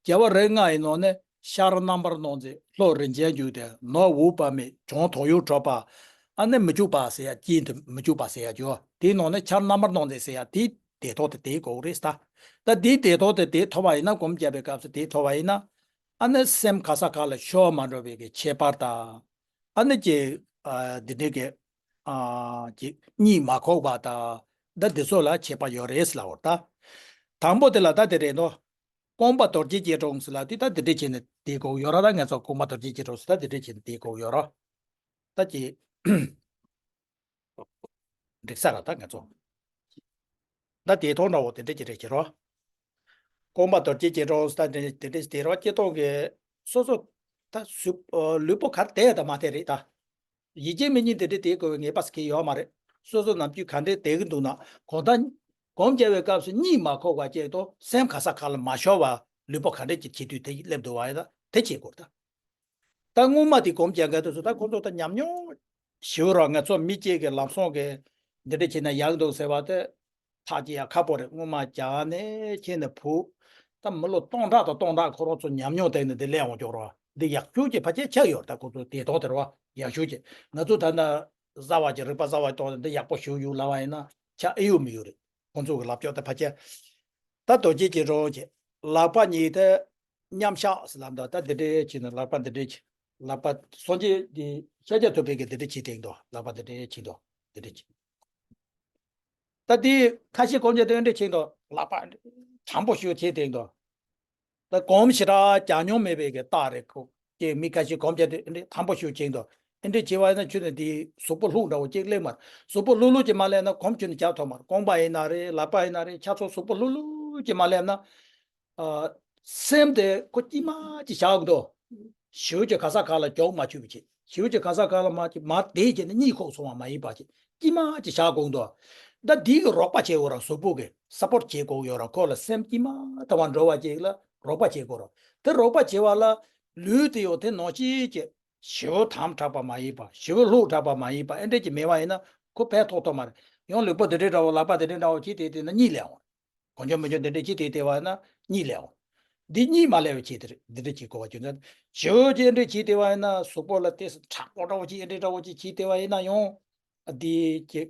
རྒྱལ་བ་རིགས་ལྔ་ཡི་ནང་ནས་ཤར་རྣམ་པར་སྣང་མཛད། ལྷོ་རིན་ཆེན་འབྱུང་ལྡན། ནུབ་འོད་དཔག་མེད། བྱང་དོན་ཡོད་གྲུབ་པ། ཨ་ནི་མི་འཇིགས་པ་ཟེར་ཡག་དཀྱིལ་དུ་མི་འཇིགས་པ་ཟེར་ཡག་ཅིག་ཡོད། དེའི་ནང་ནས་ཤར་རྣམ་པར་སྣང་མཛད་ཟེར་ཡག་དེའི་བདེ་ཐོག་དེ་དེའི་གོ་རེད་ད། ད་དེའི་བདེ་ཐོག་དེ་དེ་ཐོབ་པ་ཡིན་ན་གོམས་བརྒྱབ་པའི་སྐབས་སུ་དེ་ཐོབ་པ་ཡིན་ན། ཨ་ནི་སེམས་ག་ས་ག་ལ་ཤོར་མ་འགྲོ་བའི་གི་ཁྱད་པར་དང་། ཨ་ནི་ཀྱི་ཨ་འདི་འདྲའི་གི་ཨ་ཀྱི་གཉིད་མ་ཁུག་པ་དང་ ད་འདི་ཚོ་ལ་ཁྱད་པར་ཡོད་རེད་ཟེར་ལབ་པ་རེད་ད། དང་པོ་དེ་ལ་ད་དེ་རེད་དོ། སྐོམ་པ་དོལ་རྒྱལ་གྱི་སྒྲུང་ཟེར་ལབ་དུས་ད་དེ་འདྲས་བྱས་ནས་བསྡད་དགོས་ཡོད་ར། ད་ངས་ཚོ་སྐོམ་པ་དོལ་རྒྱལ་གྱི་སྒྲུང་ཟེར་ད་དེ་འདྲས་བྱས་ནས་བསྡད་དགོས་ཡོད་ར། ད་ཀྱི་འགྲིག་ས་ར་ད་ང་ཚོ། ད་དེ་ཐོག་འདྲ་བོ་དེ་འདྲས་ཀྱི་རེད་ཀྱི་རོ། སྐོམ་པ་དོལ་རྒྱལ་གྱི་སྒྲུང་ཟེར་ད་དེ་འདྲས་དེ་འདྲས་དེ་རོ་སྐྱེ་སྟོང་གི་སོ་སོ་ད་སུ་ལུས་པོ་གར་དེ་ད་མ་དེ་རེད་ད། ཡིད་ཆེས་མི་གཉིས་དེ་འདྲ་དེ་དགོས་པའི་ངེས་པ་ཟེར་གྱི་ཡོད་མ་རེད། སོ་སོ་ནམ་རྒྱུན་ག་འདྲས་བསྡད་ཀྱི་འདུག་ན། གང་ལྟར་སྒོམ་རྒྱག་པའི་སྐབས་སུ་གཉིད་མ་ཁུག་པ་བྱས་ཏོ་སེམས་ག་ས་ག་ལ་མ་ཤོར་བ་ལུས་པོ་ག་འདྲས་ཀྱི་བྱེད་དུས་དེ་སླེབས་འདུག་བ་ཡིན་ན་དེ་བྱེད་དགོས་ད། ད་སྔོན་མ་དེ་སྒོམ་རྒྱག་མཁན་དེ་ཚོ་ད་ཁོ་ཚོ་ད་ཉམས་མྱོང་ཞེ་པོ་ར། ང་ཚོ་མི་གཅིག་གི་ལམ་སང་གི་འདི་འདྲ་བྱས་ན་ཡག་འདུག་ཟེར་བ་དེ་ཐག་གཅོད་ཡག་ཁག་པོ་རེད། སྔོན་མ་རྒྱག་ནས་ཁྱེད་ནས་བུ་ད་མི་ལོ་སྟོང་ཕྲག་དང་སྟོང་ཕྲག་ཁོ་རང་ཚོ་ཉམས་མྱོང་བསྟན་ནས་འདི་ལས་འོང་ཀྱོག་ར། འདི་ཡག་ཤོས་ཀྱི་ཕལ་ཆེར་ཆགས་ཡོད་རེད། ད་ཁོ་ཚོ་དེ་ཐོག་དེ་ར་བ་ཡག་ཤོས་ཀྱི་ང་ཚོ་ད་ན་བཟའ་བ་ཀྱི་རིག་པ་བཟའ་བ་ཐོག་ནས་འདི་ཡག་པོ་ཞུ་ཞུ་ལབ་པ་ཡིན་ན་ཆ་ཨེ་ཡོད་མི་ཡོད་རེད། ཁོང་ཚོ་གི་ལབ་ཀྱོག་ད་ཕལ་ཆེར་ད་རྡོ་རྗེ་གི་རོ་གི་ལག་པ་གཉིས་དེ་མཉམ་བཞག་ཟེར་ལབ་འདུག་ད་འདི་འདྲའི་བྱས་ནས་ལག་པ་འདི་འདྲའི་བྱས། ལག་པ་སངས་རྒྱས་འདི་ཤཱཀྱ་ཐུབ་པའི་གི་འདི་འདྲ་བྱས་བསྡད་འདུག་ལག་པ་འདི་འདྲའི་བྱས་འདུག་འདི་འདྲའི་བྱས། ད་འདི་ཁ་ཤས་གོམས་ཀྱི་དེ་འདྲ་བྱས་འདུག་ལག་པ་དྲང་པོ་ཞིག་བྱས་བསྡད་འདུག་ད་གོམས་ཞེ་དྲག་རྒྱག་མྱོང་མེད་པའི་གི་རྟགས་རེད་ཁོ། ཀྱེ་མི་ཁ་ཤས་གོམས་ཀྱི་དེ་འདྲ་དྲང་པོ་ཞིག་བྱས་འདུག་འདི་འདྲ་བྱས་པ་ཡིན་ན་ཁྱོད་ནི་འདི་གཟུགས་པོ་ལྷུག་འདྲ་བོ་ཅིག་སླེབས་མ་རེད། གཟུགས་པོ་ལྷུག་ལྷུག་ཅིག་མ་སླེབས་ན་གོམས་ཁྱོད་ནི་རྒྱག་ཐུབ་མ་རེད། རྐང་པ་ཡིན་ན་རེད། ལག་པ་ཡིན་ན་རེད། ཆ་ཚང་གཟུགས་པོ་ལྷུག་ལྷུག་ཅིག་མ་སླེབས་ན། ཨ། སེམས་དེ་ཁོ་དཀྱིལ་མ་ཅིག་བཞག་དགོས་འདུག་ཞེ་པོ་ཅིག་ག་ས་ག་ལ་རྒྱུག་མ་བཅུག་པ་བྱེད། ཞེ་པོ་ཅིག་ག་ས་ག་ལ་མ་ཅིག་མར་བསྡད་བྱས་ནས་གཉིད་ཁུག་སོང་བ་མ་ཡིན་པ་བྱེད། དཀྱིལ་མ་ཅིག་བཞག་དགོས་འདུག་ད་འདི་གི་རོགས་པ་བྱེད་དགོས་ར། གཟུགས་པོ་གི་སཔོར་ཊི་བྱེད་དགོས་ཡོད་ར། ཁོ་ལ་སེམས་དཀྱིལ་མ་ཐ་བ་འགྲོ་བ་ཅིག་ལ་རོགས་པ་བྱེད་དགོས་ར། དེ་རོགས་པ་བྱེད་པ་ལ་ལུས་དེ་ཡང་དེ་ནང་བཞིན་བྱེད། ཞེ་པོ་དམ་དྲགས་པ་མ་ཡིན་པ། ཞེ་པོ་ལྷུག་དྲགས་པ་མ་ཡིན་པ། ཨེ་འདྲས་ཀྱི་མེད་པ་ཡིན་ན་ཁོ་ཕན་ཐོགས་ཐོགས་མ་རེད། ཡང་ལུས་པོ་དེ་འདྲས་འདྲ་བོ་ལག་པ་དེ་འདྲས་འདྲ་བོ་བྱས་བསྡད་བསྡད་ན་གཉིད་སླེབས་འོང་། གང་བྱུང་མང་བྱུང་དེ་འདྲས་བྱས་བསྡད་བསྡད་པ་ཡིན་ན་གཉིད་སླེབས་འོང་། འདི་གཉིད་མ་སླེབས་པ་བྱས་དེ་རེད། འདི་འདྲས་བྱེད་དགོས་པ་རྒྱུ་མཚན་ཞེ་པོ་ཅིག་ཨེ་འདྲས་བྱས་བསྡད་པ་ཡིན་ན་གཟུགས་པོ་ལ་ཏོག་ཙམ་དྲག་པོ་འདྲ་བོ་ཅིག་ཨེ་འདྲས་འདྲ་བོ་ཅིག་བྱས་བསྡད་པ་ཡིན་ན་ཡང་འདི་ཀྱི་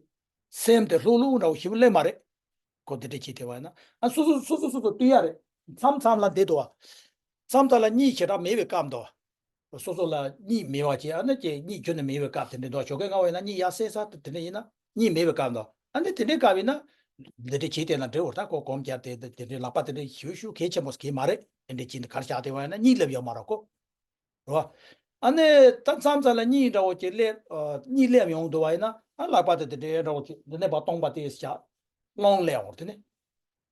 སེམས་དེ་ལྷུག་ལྷུག་འདྲ་བོ་ཞེ་པོ་སླེབས་མ་རེད། ཁོ་དེ་འདྲས་བྱས་བསྡད་པ་ཡིན་ན་ཨ་སོ་སོ་སོ་སོ་སོ་སོ་བསྟུན་ཡ་རེད། མཚམས་མཚམས་ལ་འདི་འདུག་བ། མཚམས་མཚམས་ལ་གཉིད་ཞེ་དྲག་མེད་པའི་སྐབས་འདུག་བ། སོ་སོ་ལ་གཉིད་མེད་པ་བྱས། ཨ་ནི་ཀྱེ་གཉིད་ཁྱོན་ནས་མེད་པའི་སྐབས་དེ་འདྲ་འདུག་ཞོགས་ཀས་སྔ་བ་ཡིན་ན་གཉིད་ཡར་སད་ས་དེ་འདྲ་ཡིན་ན་གཉིད་མེད་པའི་སྐབས་འདུག་ཨ་ནི་དེ་འདྲའི་སྐབས་ཡིན་ན་འདི་འདྲ་བྱས་བསྡད་ན་འགྲིག་གོ་ད་ཁོ་གོམས་བརྒྱབ་སྟེ་དེ་འདྲའི་ལག་པ་དེ་འདྲ་ཞུ་ཞུ་གལ་ཆེན་པོ་གལ་མ་རེད། དེ་འདྲ་བྱས་ནས་གར་བཞག་བསྡད་པ་ཡིན་ན་གཉིད་སླེབས་ཡོད་མ་རེད་ཁོ། རེད་བ། ཨ་ནི་ད་མཚམས་མཚམས་ལ་གཉིད་འདྲ་བོ་ཅིག་སླེབས། ཨ་གཉིད་སླེབས་ཡོང་འདུག་བ་ཡིན་ན་ཨ་ལག་པ་དེ་དེ་འདྲའི་འདྲ་བོ་ཅིག་འདི་ནས་ཕར་སྟོང་པ་དེ་བཞག་སློང་སླེབས་འོང་དེ་ནི།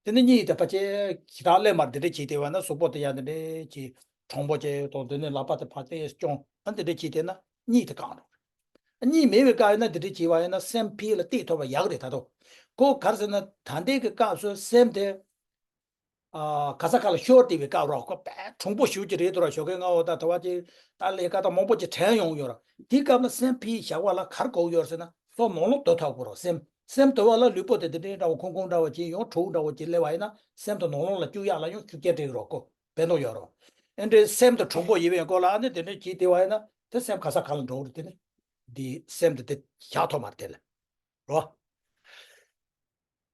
དེ་ནི་གཉིད་དེ་ཕལ་ཆེར་ཞེ་དྲག་སླེབས་མ་རེད། དེ་འདྲ་བྱས་བསྡད་པ་ན་གཟུགས་པོ་དེ་ཡང་དེ་འདྲ་གྱི་གྲང་པོ་བྱས་དང་དེ་ནས་ལག་པ་དེ་ཕར་ཏོག་ཙམ་བརྐྱངས། ཨ་འདི་འདྲ་བྱས་བསྡད་ན་གཉིད་དེ་བསྐང་འགྲོ། གཉིད་མེད་པའི་སྐབས་ཡིན་ན་འདི་འདྲ་བྱས་པ་ཡིན་ན་སེམས་ཕར་ལ་གཏད་ཐུབ་པ་ཡག་རེད། ད་དུང་ཁོ་ག་རེ་ཟེར་ན་ད་ལྟའི་གི་སྐབས་སུ་སེམས་དེ་ཨ་ག་ས་ག་ལ་ཤོར་བསྡད་པའི་སྐབས་རོ། ཁོ་དཔེ་གྲང་པོ་ཞེ་པོ་ཅིག་རེད་འདུག་ར། ཞོགས་ཀས་སྔ་བོ་ད་དེ་བ་ཅིག་ད་ལས་ཀ་ད་མང་པོ་ཅིག་དྲན་ཡོང་ཡོད་ར། དེའི་སྐབས་ལ་སེམས་ཕར་བཞག་པ་ལ་ག་རེ་དགོས་ཡོད་ཟེར་ན་སོ་ནང་ལོགས་སྡོད་ཐུབ་དགོས་ར། སེམས་སེམས་སྡོད་པ་ལ་ལུས་པོ་དེ་དེ་འདྲའི་འདྲ་བོ་ཁུང་ཁུང་འདྲ་བོ་ཅིག་ཡང་དྲུག་འདྲ་བོ་ཅིག་སླེབས་པ་ཡིན་ན་སེམས་དེ་ནང་ལོགས་ལ་བཅུག་ཡག་ལ་ཡང་ཤུགས་རྐྱེན་སྤྲད་རོགས་ཁོ་ཕན་ཐོགས་ཡོད་རོགས། ཨེ་འདྲའི་སེམས་དེ་གྲང་པོ་ཡིན་པའི་སྐོར་ལ་ཨ་ནི་དེ་འདྲའི་བྱས་བསྡད་པ་ཡིན་ན་དེ་སེམས་ག་ས་ག་ལ་འགྲོ་གི་རེད། དེ་ནི་འདི་སེམས་དེ་དེ་བཞག་ཐུབ་མ་རེད་དེ་ལ་རོ།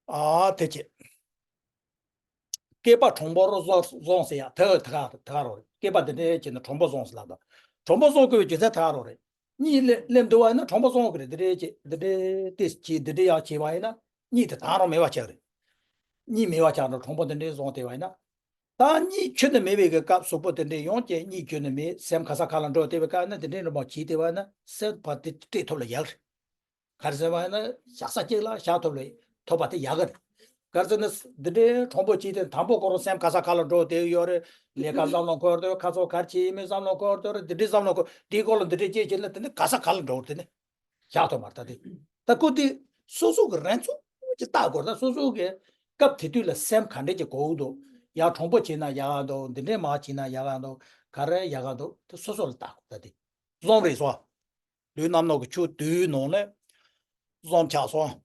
ཨ་དེ་བྱས། སྐེད་པ་དྲང་པོར་བཟུང་བཟུང་ཟེར་ཡ་དེ་དེ་ག་དེ་ག་རོ་རེད། སྐེད་པ་འདི་འདྲའི་བྱས་ན་དྲང་པོ་བཟུང་ཟེར་ལབ་དང་། དྲང་པོ་བཟུང་དགོས་པའི་རྒྱུ་མཚན་དེ་ག་རོ་རེད། གཉིད་སླེབས་སླེབས་འདུག་བ་ཡིན་ན་དྲང་པོ་བཟུང་དགོས་རེད། འདི་འདྲའི་བྱས་འདི་འདྲའི་ཏོག་ཙམ་བྱས་འདི་འདྲའི་ཡག་བྱས་པ་ཡིན་ན་གཉིད་དེ་དྭངས་རུ་མེད་པ་ཆགས་རེད། གཉིད་མེད་པ་ཆགས་འགྲོ། དྲང་པོ་འདི་འདྲའི་བཟུང་བསྡད་པ་ཡིན་ན། ད་གཉིད་ཁྱོན་ནས་མེད་པའི་གི་སྐབས་གཟུགས་པོ་དེ་འདྲའི་ཡོང་བྱས་གཉིད་ཁྱོན་ནས་མེད། སེམས་ག་ས་ག་ལ་འགྲོ་བསྡད་པའི་སྐབས་ན་དེ་འདྲའི་འགྲོ་མ་བྱས་བསྡད་པ་ན་སེམས་པ་དེ་སྤྲད་ཐུབ་ལ་ཡག་རེད། ག་རེ་ཟེར་བ་ཡིན་ན་བཞག་ས་གཅིག་ལ་བཞག་ཐུབ་ལ་ཐུབ་པ་དེ་ཡག་གི་རེད། ག་རེ་ཟེར་ན་འདི་འདྲའི་གྲོང་པོ་གཅིག་དེ་དང་པོ་ཁོ་རང་སེམས་ག་ས་ག་ལ་འགྲོ་བསྡད་ཡོད་རེད། ལས་ཀ་བསམ་བློ་འཁོར་འདུག་ཁ་ཚོ་ག་རེ་བྱེད་ཡིན་མིན་བསམ་བློ་འཁོར་འདུག་རེད། འདི་འདྲའི་བསམ་བློ་འཁོར་འདིའི་སྐོར་ལ་འདི་འདྲའི་སྐད་བྱས་ན་དེ་ནི་ག་ས་ག་ལ་འགྲོ་བ་དེ་ནི་བཞག་ཐུབ་མ་རེད། ད་དེ་ད་ཁོ་དེ་སོ་སོ་གི་རང་ཚུགས་ཀྱི་ལྟ་དགོས། ད་སོ་སོ་གི་སྐབས་དེ་དུས་ལ་སེམས་ག་འདྲས་ཀྱི་གོ་འདུག་ཡང་གྲོང་པོ་བྱེད་ན་ཡག་འདུག་འདི་འདྲས་མ་བྱེད་ན་ཡག་འདུག་ག་རེ་ཡག་འདུག་ད་སོ་སོ་ལ་ལྟ་དགོས། ད་དེ་བཟུང་རེད་སོ། ལུས་རྣམ་སྣང་གི་ཆུ་དུས་ནང་ལ་བཟུང་ཆགས་སོང་།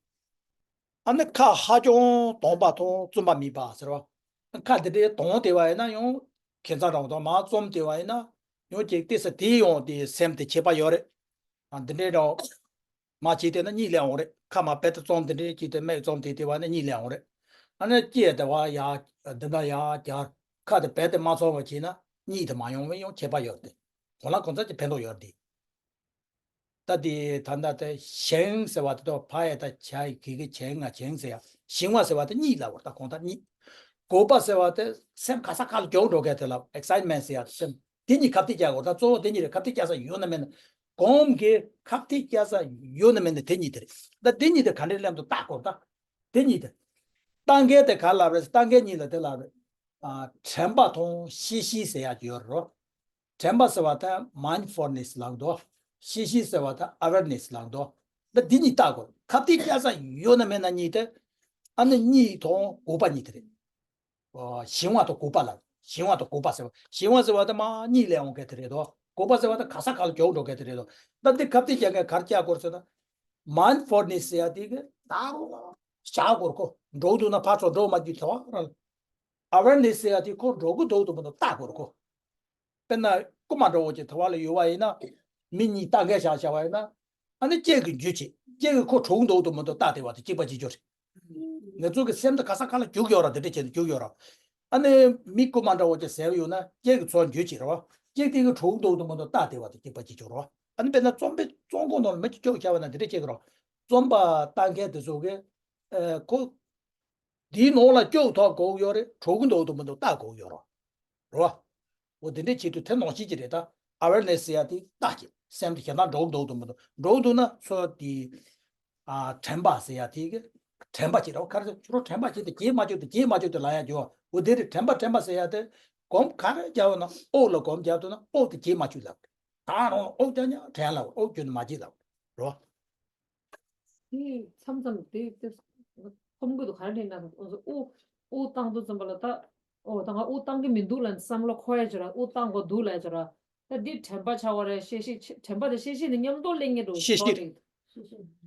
ཨ་ནི་ཁ་ཧ་ཅང་གདངས་པ་དང་བཙུམ་པ་མེད་པ་ཟེར་བ། ཁ་དེ་འདྲའི་གདངས་བསྡད་པ་ཡིན་ན་ཡང་ཁྱད་མཚར་འདྲ་བོ་དང་མར་བཙུམ་བསྡད་པ་ཡིན་ན་ཡང་ཅིག་ཏོག་ཙམ་དེ་ཡང་དེ་སེམས་དེ་ཁྱད་པར་ཡོད་རེད། ཨ་འདི་འདྲའི་འདྲ་བོ་མར་བྱས་བསྡད་ན་གཉིད་སླེབས་འོང་རེད། ཁ་མར་རྦད་དེ་བཙུམ་དེ་འདྲའི་ཅིག་དེ་སྨད་བཙུམ་དེ་བསྡད་པ་ན་གཉིད་སླེབས་འོང་རེད། ཨ་ནི་ལྕེ་དེ་བ་ཡར་འདི་འདྲ་ཡར་རྒྱག་ཁ་དེ་རྦད་དེ་མར་བཙུམ་པ་བྱས་ན་གཉིད་དེ་མ་ཡོང་བའི་ཡང་ཁྱད་པར་ཡོད་རེད། གང་ལ་གང་འཚམ་གྱི་ཕན་ཐོགས་ཡོད་རེད། ད་དེ་ད་ལྟ་དེ་ཞེང་ཟེར་བ་དེ་དོ་ཕ་ཡ་ད་ཆ་ཡི་གི་གི་ཆེང་ང་ཆེང་ཟེར་ཡ། ཞིང་བ་ཟེར་བ་དེ་གཉིད་ལ་བར་ད་གོང་ད་གཉིད། གོ་པ་ཟེར་བ་དེ་སེམས་ག་ས་ག་ལ་མགྱོགས་འགྲོ་མཁན་དེ་ལ་ཨེག་སའིཊ་མེན་ཊ་ཟེར་ཡ་སེམས། དེ་གཉིས་ཁ་གཏད་བཅག་དགོས། ད་གཙོ་བོ་དེ་གཉིས་རེད། ཁ་གཏད་བཅག་ས་ཡོད་ན་མེད་ན། གོམ་གི་ཁ་གཏད་བཅག་ས་ཡོད་ན་མེད་ན་དེ་གཉིས་དེ་རེད། ད་དེ་གཉིས་དེ་ག་འདྲའི་ལམ་དུ་བཏགས་དགོས་ད། དེ་གཉིས་དེ། ལྟ་མཁན་དེ་ག་ལ་རེད། ལྟ་མཁན་གཉིས་ལ་དེ་ལ་རེད། ཨ། དྲན་པ་དང་ཤེས་བཞིན་ཟེར་ཡ་ཅིག་ཡོད་རེད། དྲན་པ་ཟེར་བ་དེ་མའིན་ཌི་ཕུལ་ནེ་སི་ལབ་འདུག་ཤེས་བཞིན་ཟེར་བ་དེ་ཨ་ཝེར་ནེ་སི་ལབ་འདུག་ད་འདི་གཉིས་བལྟ་དགོས། ཁ་གཏད་བཅག་ས་ཡོད་ན་མེད་ན་གཉིས་དེ། ཨ་ནི་གཉིད་དང་གོ་པ་གཉིས་དེ་རེད། ཨོ། ཞིང་བ་དང་གོ་པ་ལ། ཞིང་བ་དང་གོ་པ་ཟེར་བ། ཞིང་བ་ཟེར་བ་དེ་མར་གཉིད་ལས་འོང་མཁན་དེ་རེད་དོ། གོ་པ་ཟེར་བ་དེ་ག་ས་ག་ལ་མགྱོགས་འགྲོ་མཁན་དེ་རེད་དོ། ད་འདི་ཁ་གཏད་བཅག་མཁན་ག་རེ་བཅག་དགོས་ཟེར་ན། མའིན་ཌི་ཕུལ་ནེ་སི་ཟེར་ཡ་དེ་གི་ད་རུང་བཞག་དགོས་ཁོ། འགྲོ་འདུག་ན་ཕར་ཚུར་འགྲོ་མ་བཅུག་དེ་བ་རང་། ཨ་ཝེར་ནེ་སི་ཟེར་ཡ་དེ་ཁོ་འགྲོ་གི་འདུག་འདུག་མི་འདུག་བལྟ་དགོས་རེད་ཁོ། དཔེར་ན་རྐུན་མ་འདྲ་བོ་ཅིག་དེ་བ་ལ་ཡོད་པ་ཡིན་ན། མི་གཉིས་ལྟ་མཁན་བཞག་བཞག་པ་ཡིན་ན། ཨ་ནི་གཅིག་གིས་འཇུ་བྱེད། གཅིག་གིས་ཁོ་འགྲོ་གི་འདུག་འདུག་མི་འདུག་བལྟ་བསྡད་པ་དེ་གཅིག་པ་གཅིག་གྱུར་རེད། ང་ཚོ་གི་སེམས་དེ་ག་ས་ག་ལ་རྒྱུག་ཡོད་ར། དེ་འདྲ་བྱས་ནས་རྒྱུག་ཡོད་ར། ཨ་ནི་མི་རྐུན་མ་འདྲ་བོ་ཅིག་ཟེར་ཡོད་ན་གཅིག་གིས་ཚུར་འཇུ་བྱེད་ར་བ། གཅིག་དེ་གིས་འགྲོ་གི་འདུག་འདུག་མི་འདུག་བལྟ་བསྡད་པ་དེ་གཅིག་པ་གཅིག་གྱུར་ར་བ། ཨ་ནི་དཔེར་ན་རྩོམ་པའི་རྩོམ་ཁང་ནང་ལ་མི་གཅིག་བཅུག་བཞག་པ་ན་དེ་འདྲ་བྱེད་ཀྱི་ར། རྩོམ་པ་ལྟ་མཁན་དེ་ཚོ་གིས། ཨ། ཁོ། དེའི་ནང་ལ་བཅུག་ཐུབ་དགོས་ཡོད་རེད། འགྲོ་གི་འདུག་འདུག་མི་འདུག་བལྟ་དགོས་ཡོད་རེད། རེད་བ། འོ་དེ་འདྲའི་ཆེད་དུ་དེ་ནང་བཞིན་གྱི་རེད་ད། ཨ་ཝེར་ནེ་སི་ཟེར་ཡ་དེ་བལྟ་བྱེད། སེམས་དེ་གཞན་དག་འགྲོ་གི་འདུག་འདུག་མི་འདུག་འགྲོ་གི་འདུག་ན་ཚོ་དེ། ཨ། དྲན་པ་ཟེར་ཡ་དེ་གི། དྲན་པ་བྱེད་རེད་བ། ག་རེ་ཟེར། ཁྱོད་རང་དྲན་པ་བྱེད་དེ་བརྗེད་མ་བཅུག་དེ་བརྗེད་མ་བཅུག་དེ་ལབ་ཡ་ཡོད། འོ་དེ་རེད། དྲན་པ་དྲན་པ་ཟེར་ཡ་དེ། གོམ་ག་རེ་རྒྱབ་ན་དབུགས་ལ་གོམ་རྒྱབ་ཐུབ་ན་དབུགས་དེ་བརྗེད་མ་བཅུག་ལབ། ད་རང་ལ་དབུགས་རྒྱབ་ཉག་དྲན་ལབ། དབུགས་རྒྱུན་དུ་མ་བརྗེད་ལབ། རེད་བ། དེ་མཚམས་མཚམས་དེ་དེ་ཁོམ་གི་འདུག་ག་རེ་ན་དབུགས་དབུགས་བཏང་དུས་ཙམ་པ་ལ་ད། ཨོ་ད་ང་དབུགས་བཏང་གི་མི་འདུག་ལབ་ནས་བསམ་བློ་འཁོར་ཡ་ཅིག་ར། དབུགས་བཏང་དགོས་འདུག་ལབ་ཡ་ཅིག་ར། ད་འདི་དྲན་པ་ཆགས་པ་རེད། ཤེས་བཞིན་ཆེ། དྲན་པ་དང་ཤེས་བཞིན་ནི་མཉམ་དུ་སླེབས་ངེས་འགྲོ་ཤེས་བཞིན།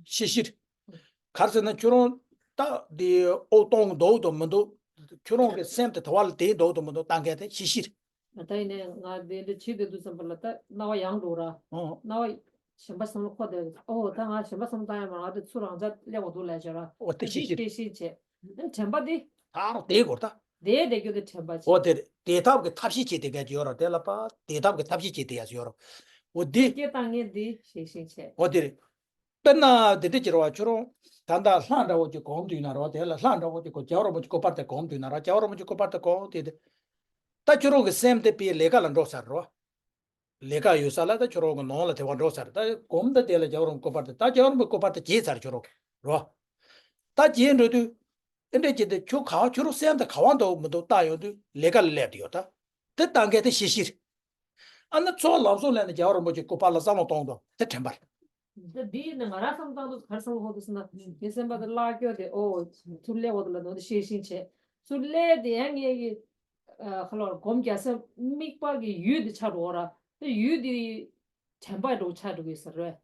ཤེས་བཞིན། ག་རེ་ཟེར་ན་ཁྱོད་རང་ད་འདི་དབུགས་གཏོང་གི་འདུག་དང་མི་འདུག་ཁྱོད་རང་གི་སེམས་དེ་དེ་བ་ལ་དེ་འདུག་དང་མི་འདུག་བལྟ་མཁན་དེ་ཤེས་བཞིན། ད་ཡིན་ནའི་ང་དེ་འདྲ་བྱེད་བསྡད་དུས་ཙམ་པ་ལ་ད་སྣང་བ་ཡང་འགྲོ་ར། ཨོ། སྣང་བ་གཞན་པ་བསམ་བློ་འཁོར་བསྡད། ཨོ་ད་ང་གཞན་པ་བསམ་བློ་བཏང་ཡ་མ་རེད། ང་དེ་ཚུར་རང་འཇགས་སླེབས་དགོས་འདུག་ལབ་བྱས་ར། ཨོ་དེ་ཤེས་བཞིན་རེད། ཤེས་བཞིན་བྱས། དྲན་པ་དེ། ད་རུང་དེའི་སྐོར་ད། དེ་དེ་རྒྱུ་དེ་དྲན་པ་བྱས། ཨོ་དེ་རེད། དེ་ཐབས་ཀྱི་ཐབས་ཤེས་བྱེད་དེ་ག་ཅིག་ཡོད་ར། དེ་ལ་པ་དེ་ཐབས་ཀྱི་ཐབས་ཤེས་བྱེད་དེ་ཡ་ཡོད་ར། ཨོ་དེ། སྐད་བཏང་ངེས་དེ་ཤེས་བཞིན་བྱས། ཨོ་དེ་རེད། དཔེར་ན་དེ་འདྲ་ཅིག་རེད་བ། ཁྱོད་རང་ད་ལྟ་ལྷ་འདྲ་བོ་ཅིག་གོམས་དུས་ན་རེད་བ། དེ་ལ་ལྷ་འདྲ་བོ་ཅིག་གོ། རྒྱལ་བ་རིན་པོ་ཆེ་སྐུ་པར་དེ་གོམས་དུས་ན་རེད་བ། རྒྱལ་བ་རིན་པོ་ཆེ་སྐུ་པར་དེ་གོམས་དེ་དེ། ད་ཁྱོད་རང་གི་སེམས་དེ་དཔེ་ལས་ཀ་ལ་འགྲོ་ཚར་རེད་བ། ལས་ཀ་ཡོད་ས་ལ་ད་ཁྱོད་རང་གི་ནང་ལ་དེ་བ་འགྲོ་ཚར། ད་གོམས་ད་དེ་ལ་རྒྱལ་བ་རིན་པོ་ཆེ་སྐུ་པར་དེ། ད་རྒྱལ་བ་རིན་པོ་ཆེ་སྐུ་པར་དེ་བརྗེད་ཚར་ཁྱོད་རང་གི་རེད་བ། ད་བརྗེད་འགྲོ་དུས། དེ་འདྲ་བྱས་ཏེ་ཁྱོད་ག་བ་ཁྱོད་རང་སེམས་དེ་ག་བ་འདུག་མི་འདུག་བལྟ་ཡོང་དུས་ལས་ཀ་ལ་སླེབས་དེ་ཡོད་ད། དེ་ལྟ་མཁན་དེ་ཤེས་བཞིན་རེད། ཨ་ནི་ཚོགས་ལམ་སང་སླེབས་ནས་རྒྱལ་བ་རིན་པོ་ཆེ་སྐུ་པར་ལ་བསམ་བློ་གཏོང་དང་དེ་དྲན་པ་རེད། འདི་འདི་ནི་ང་རང་བསམ་བཏང་དུས་ག་རེ་བསམ་བློ་འཁོར་འདུག་ཟེར་ན། ངའི་སེམས་པ་དེ་བརླག་སྐྱོ་དེ། ཨོ་ཚུར་སླེབས་འོ་དེ་ལ་ནོར་དེ་ཤེས་བཞིན་བྱས། ཚུར་སླེབས་དེ་ཡང་ངས་ཀྱི་ཁ་ལོར་སྒོམ་རྒྱག་ས་དམིགས་པ་གི་ཡུལ་དེ་ཆགས་འགྲོ་ར། དེ་ཡུལ་དེ་དྲན་པ་འགྲོ་ཆགས་འགྲོ་གི་ཟེར་རེད།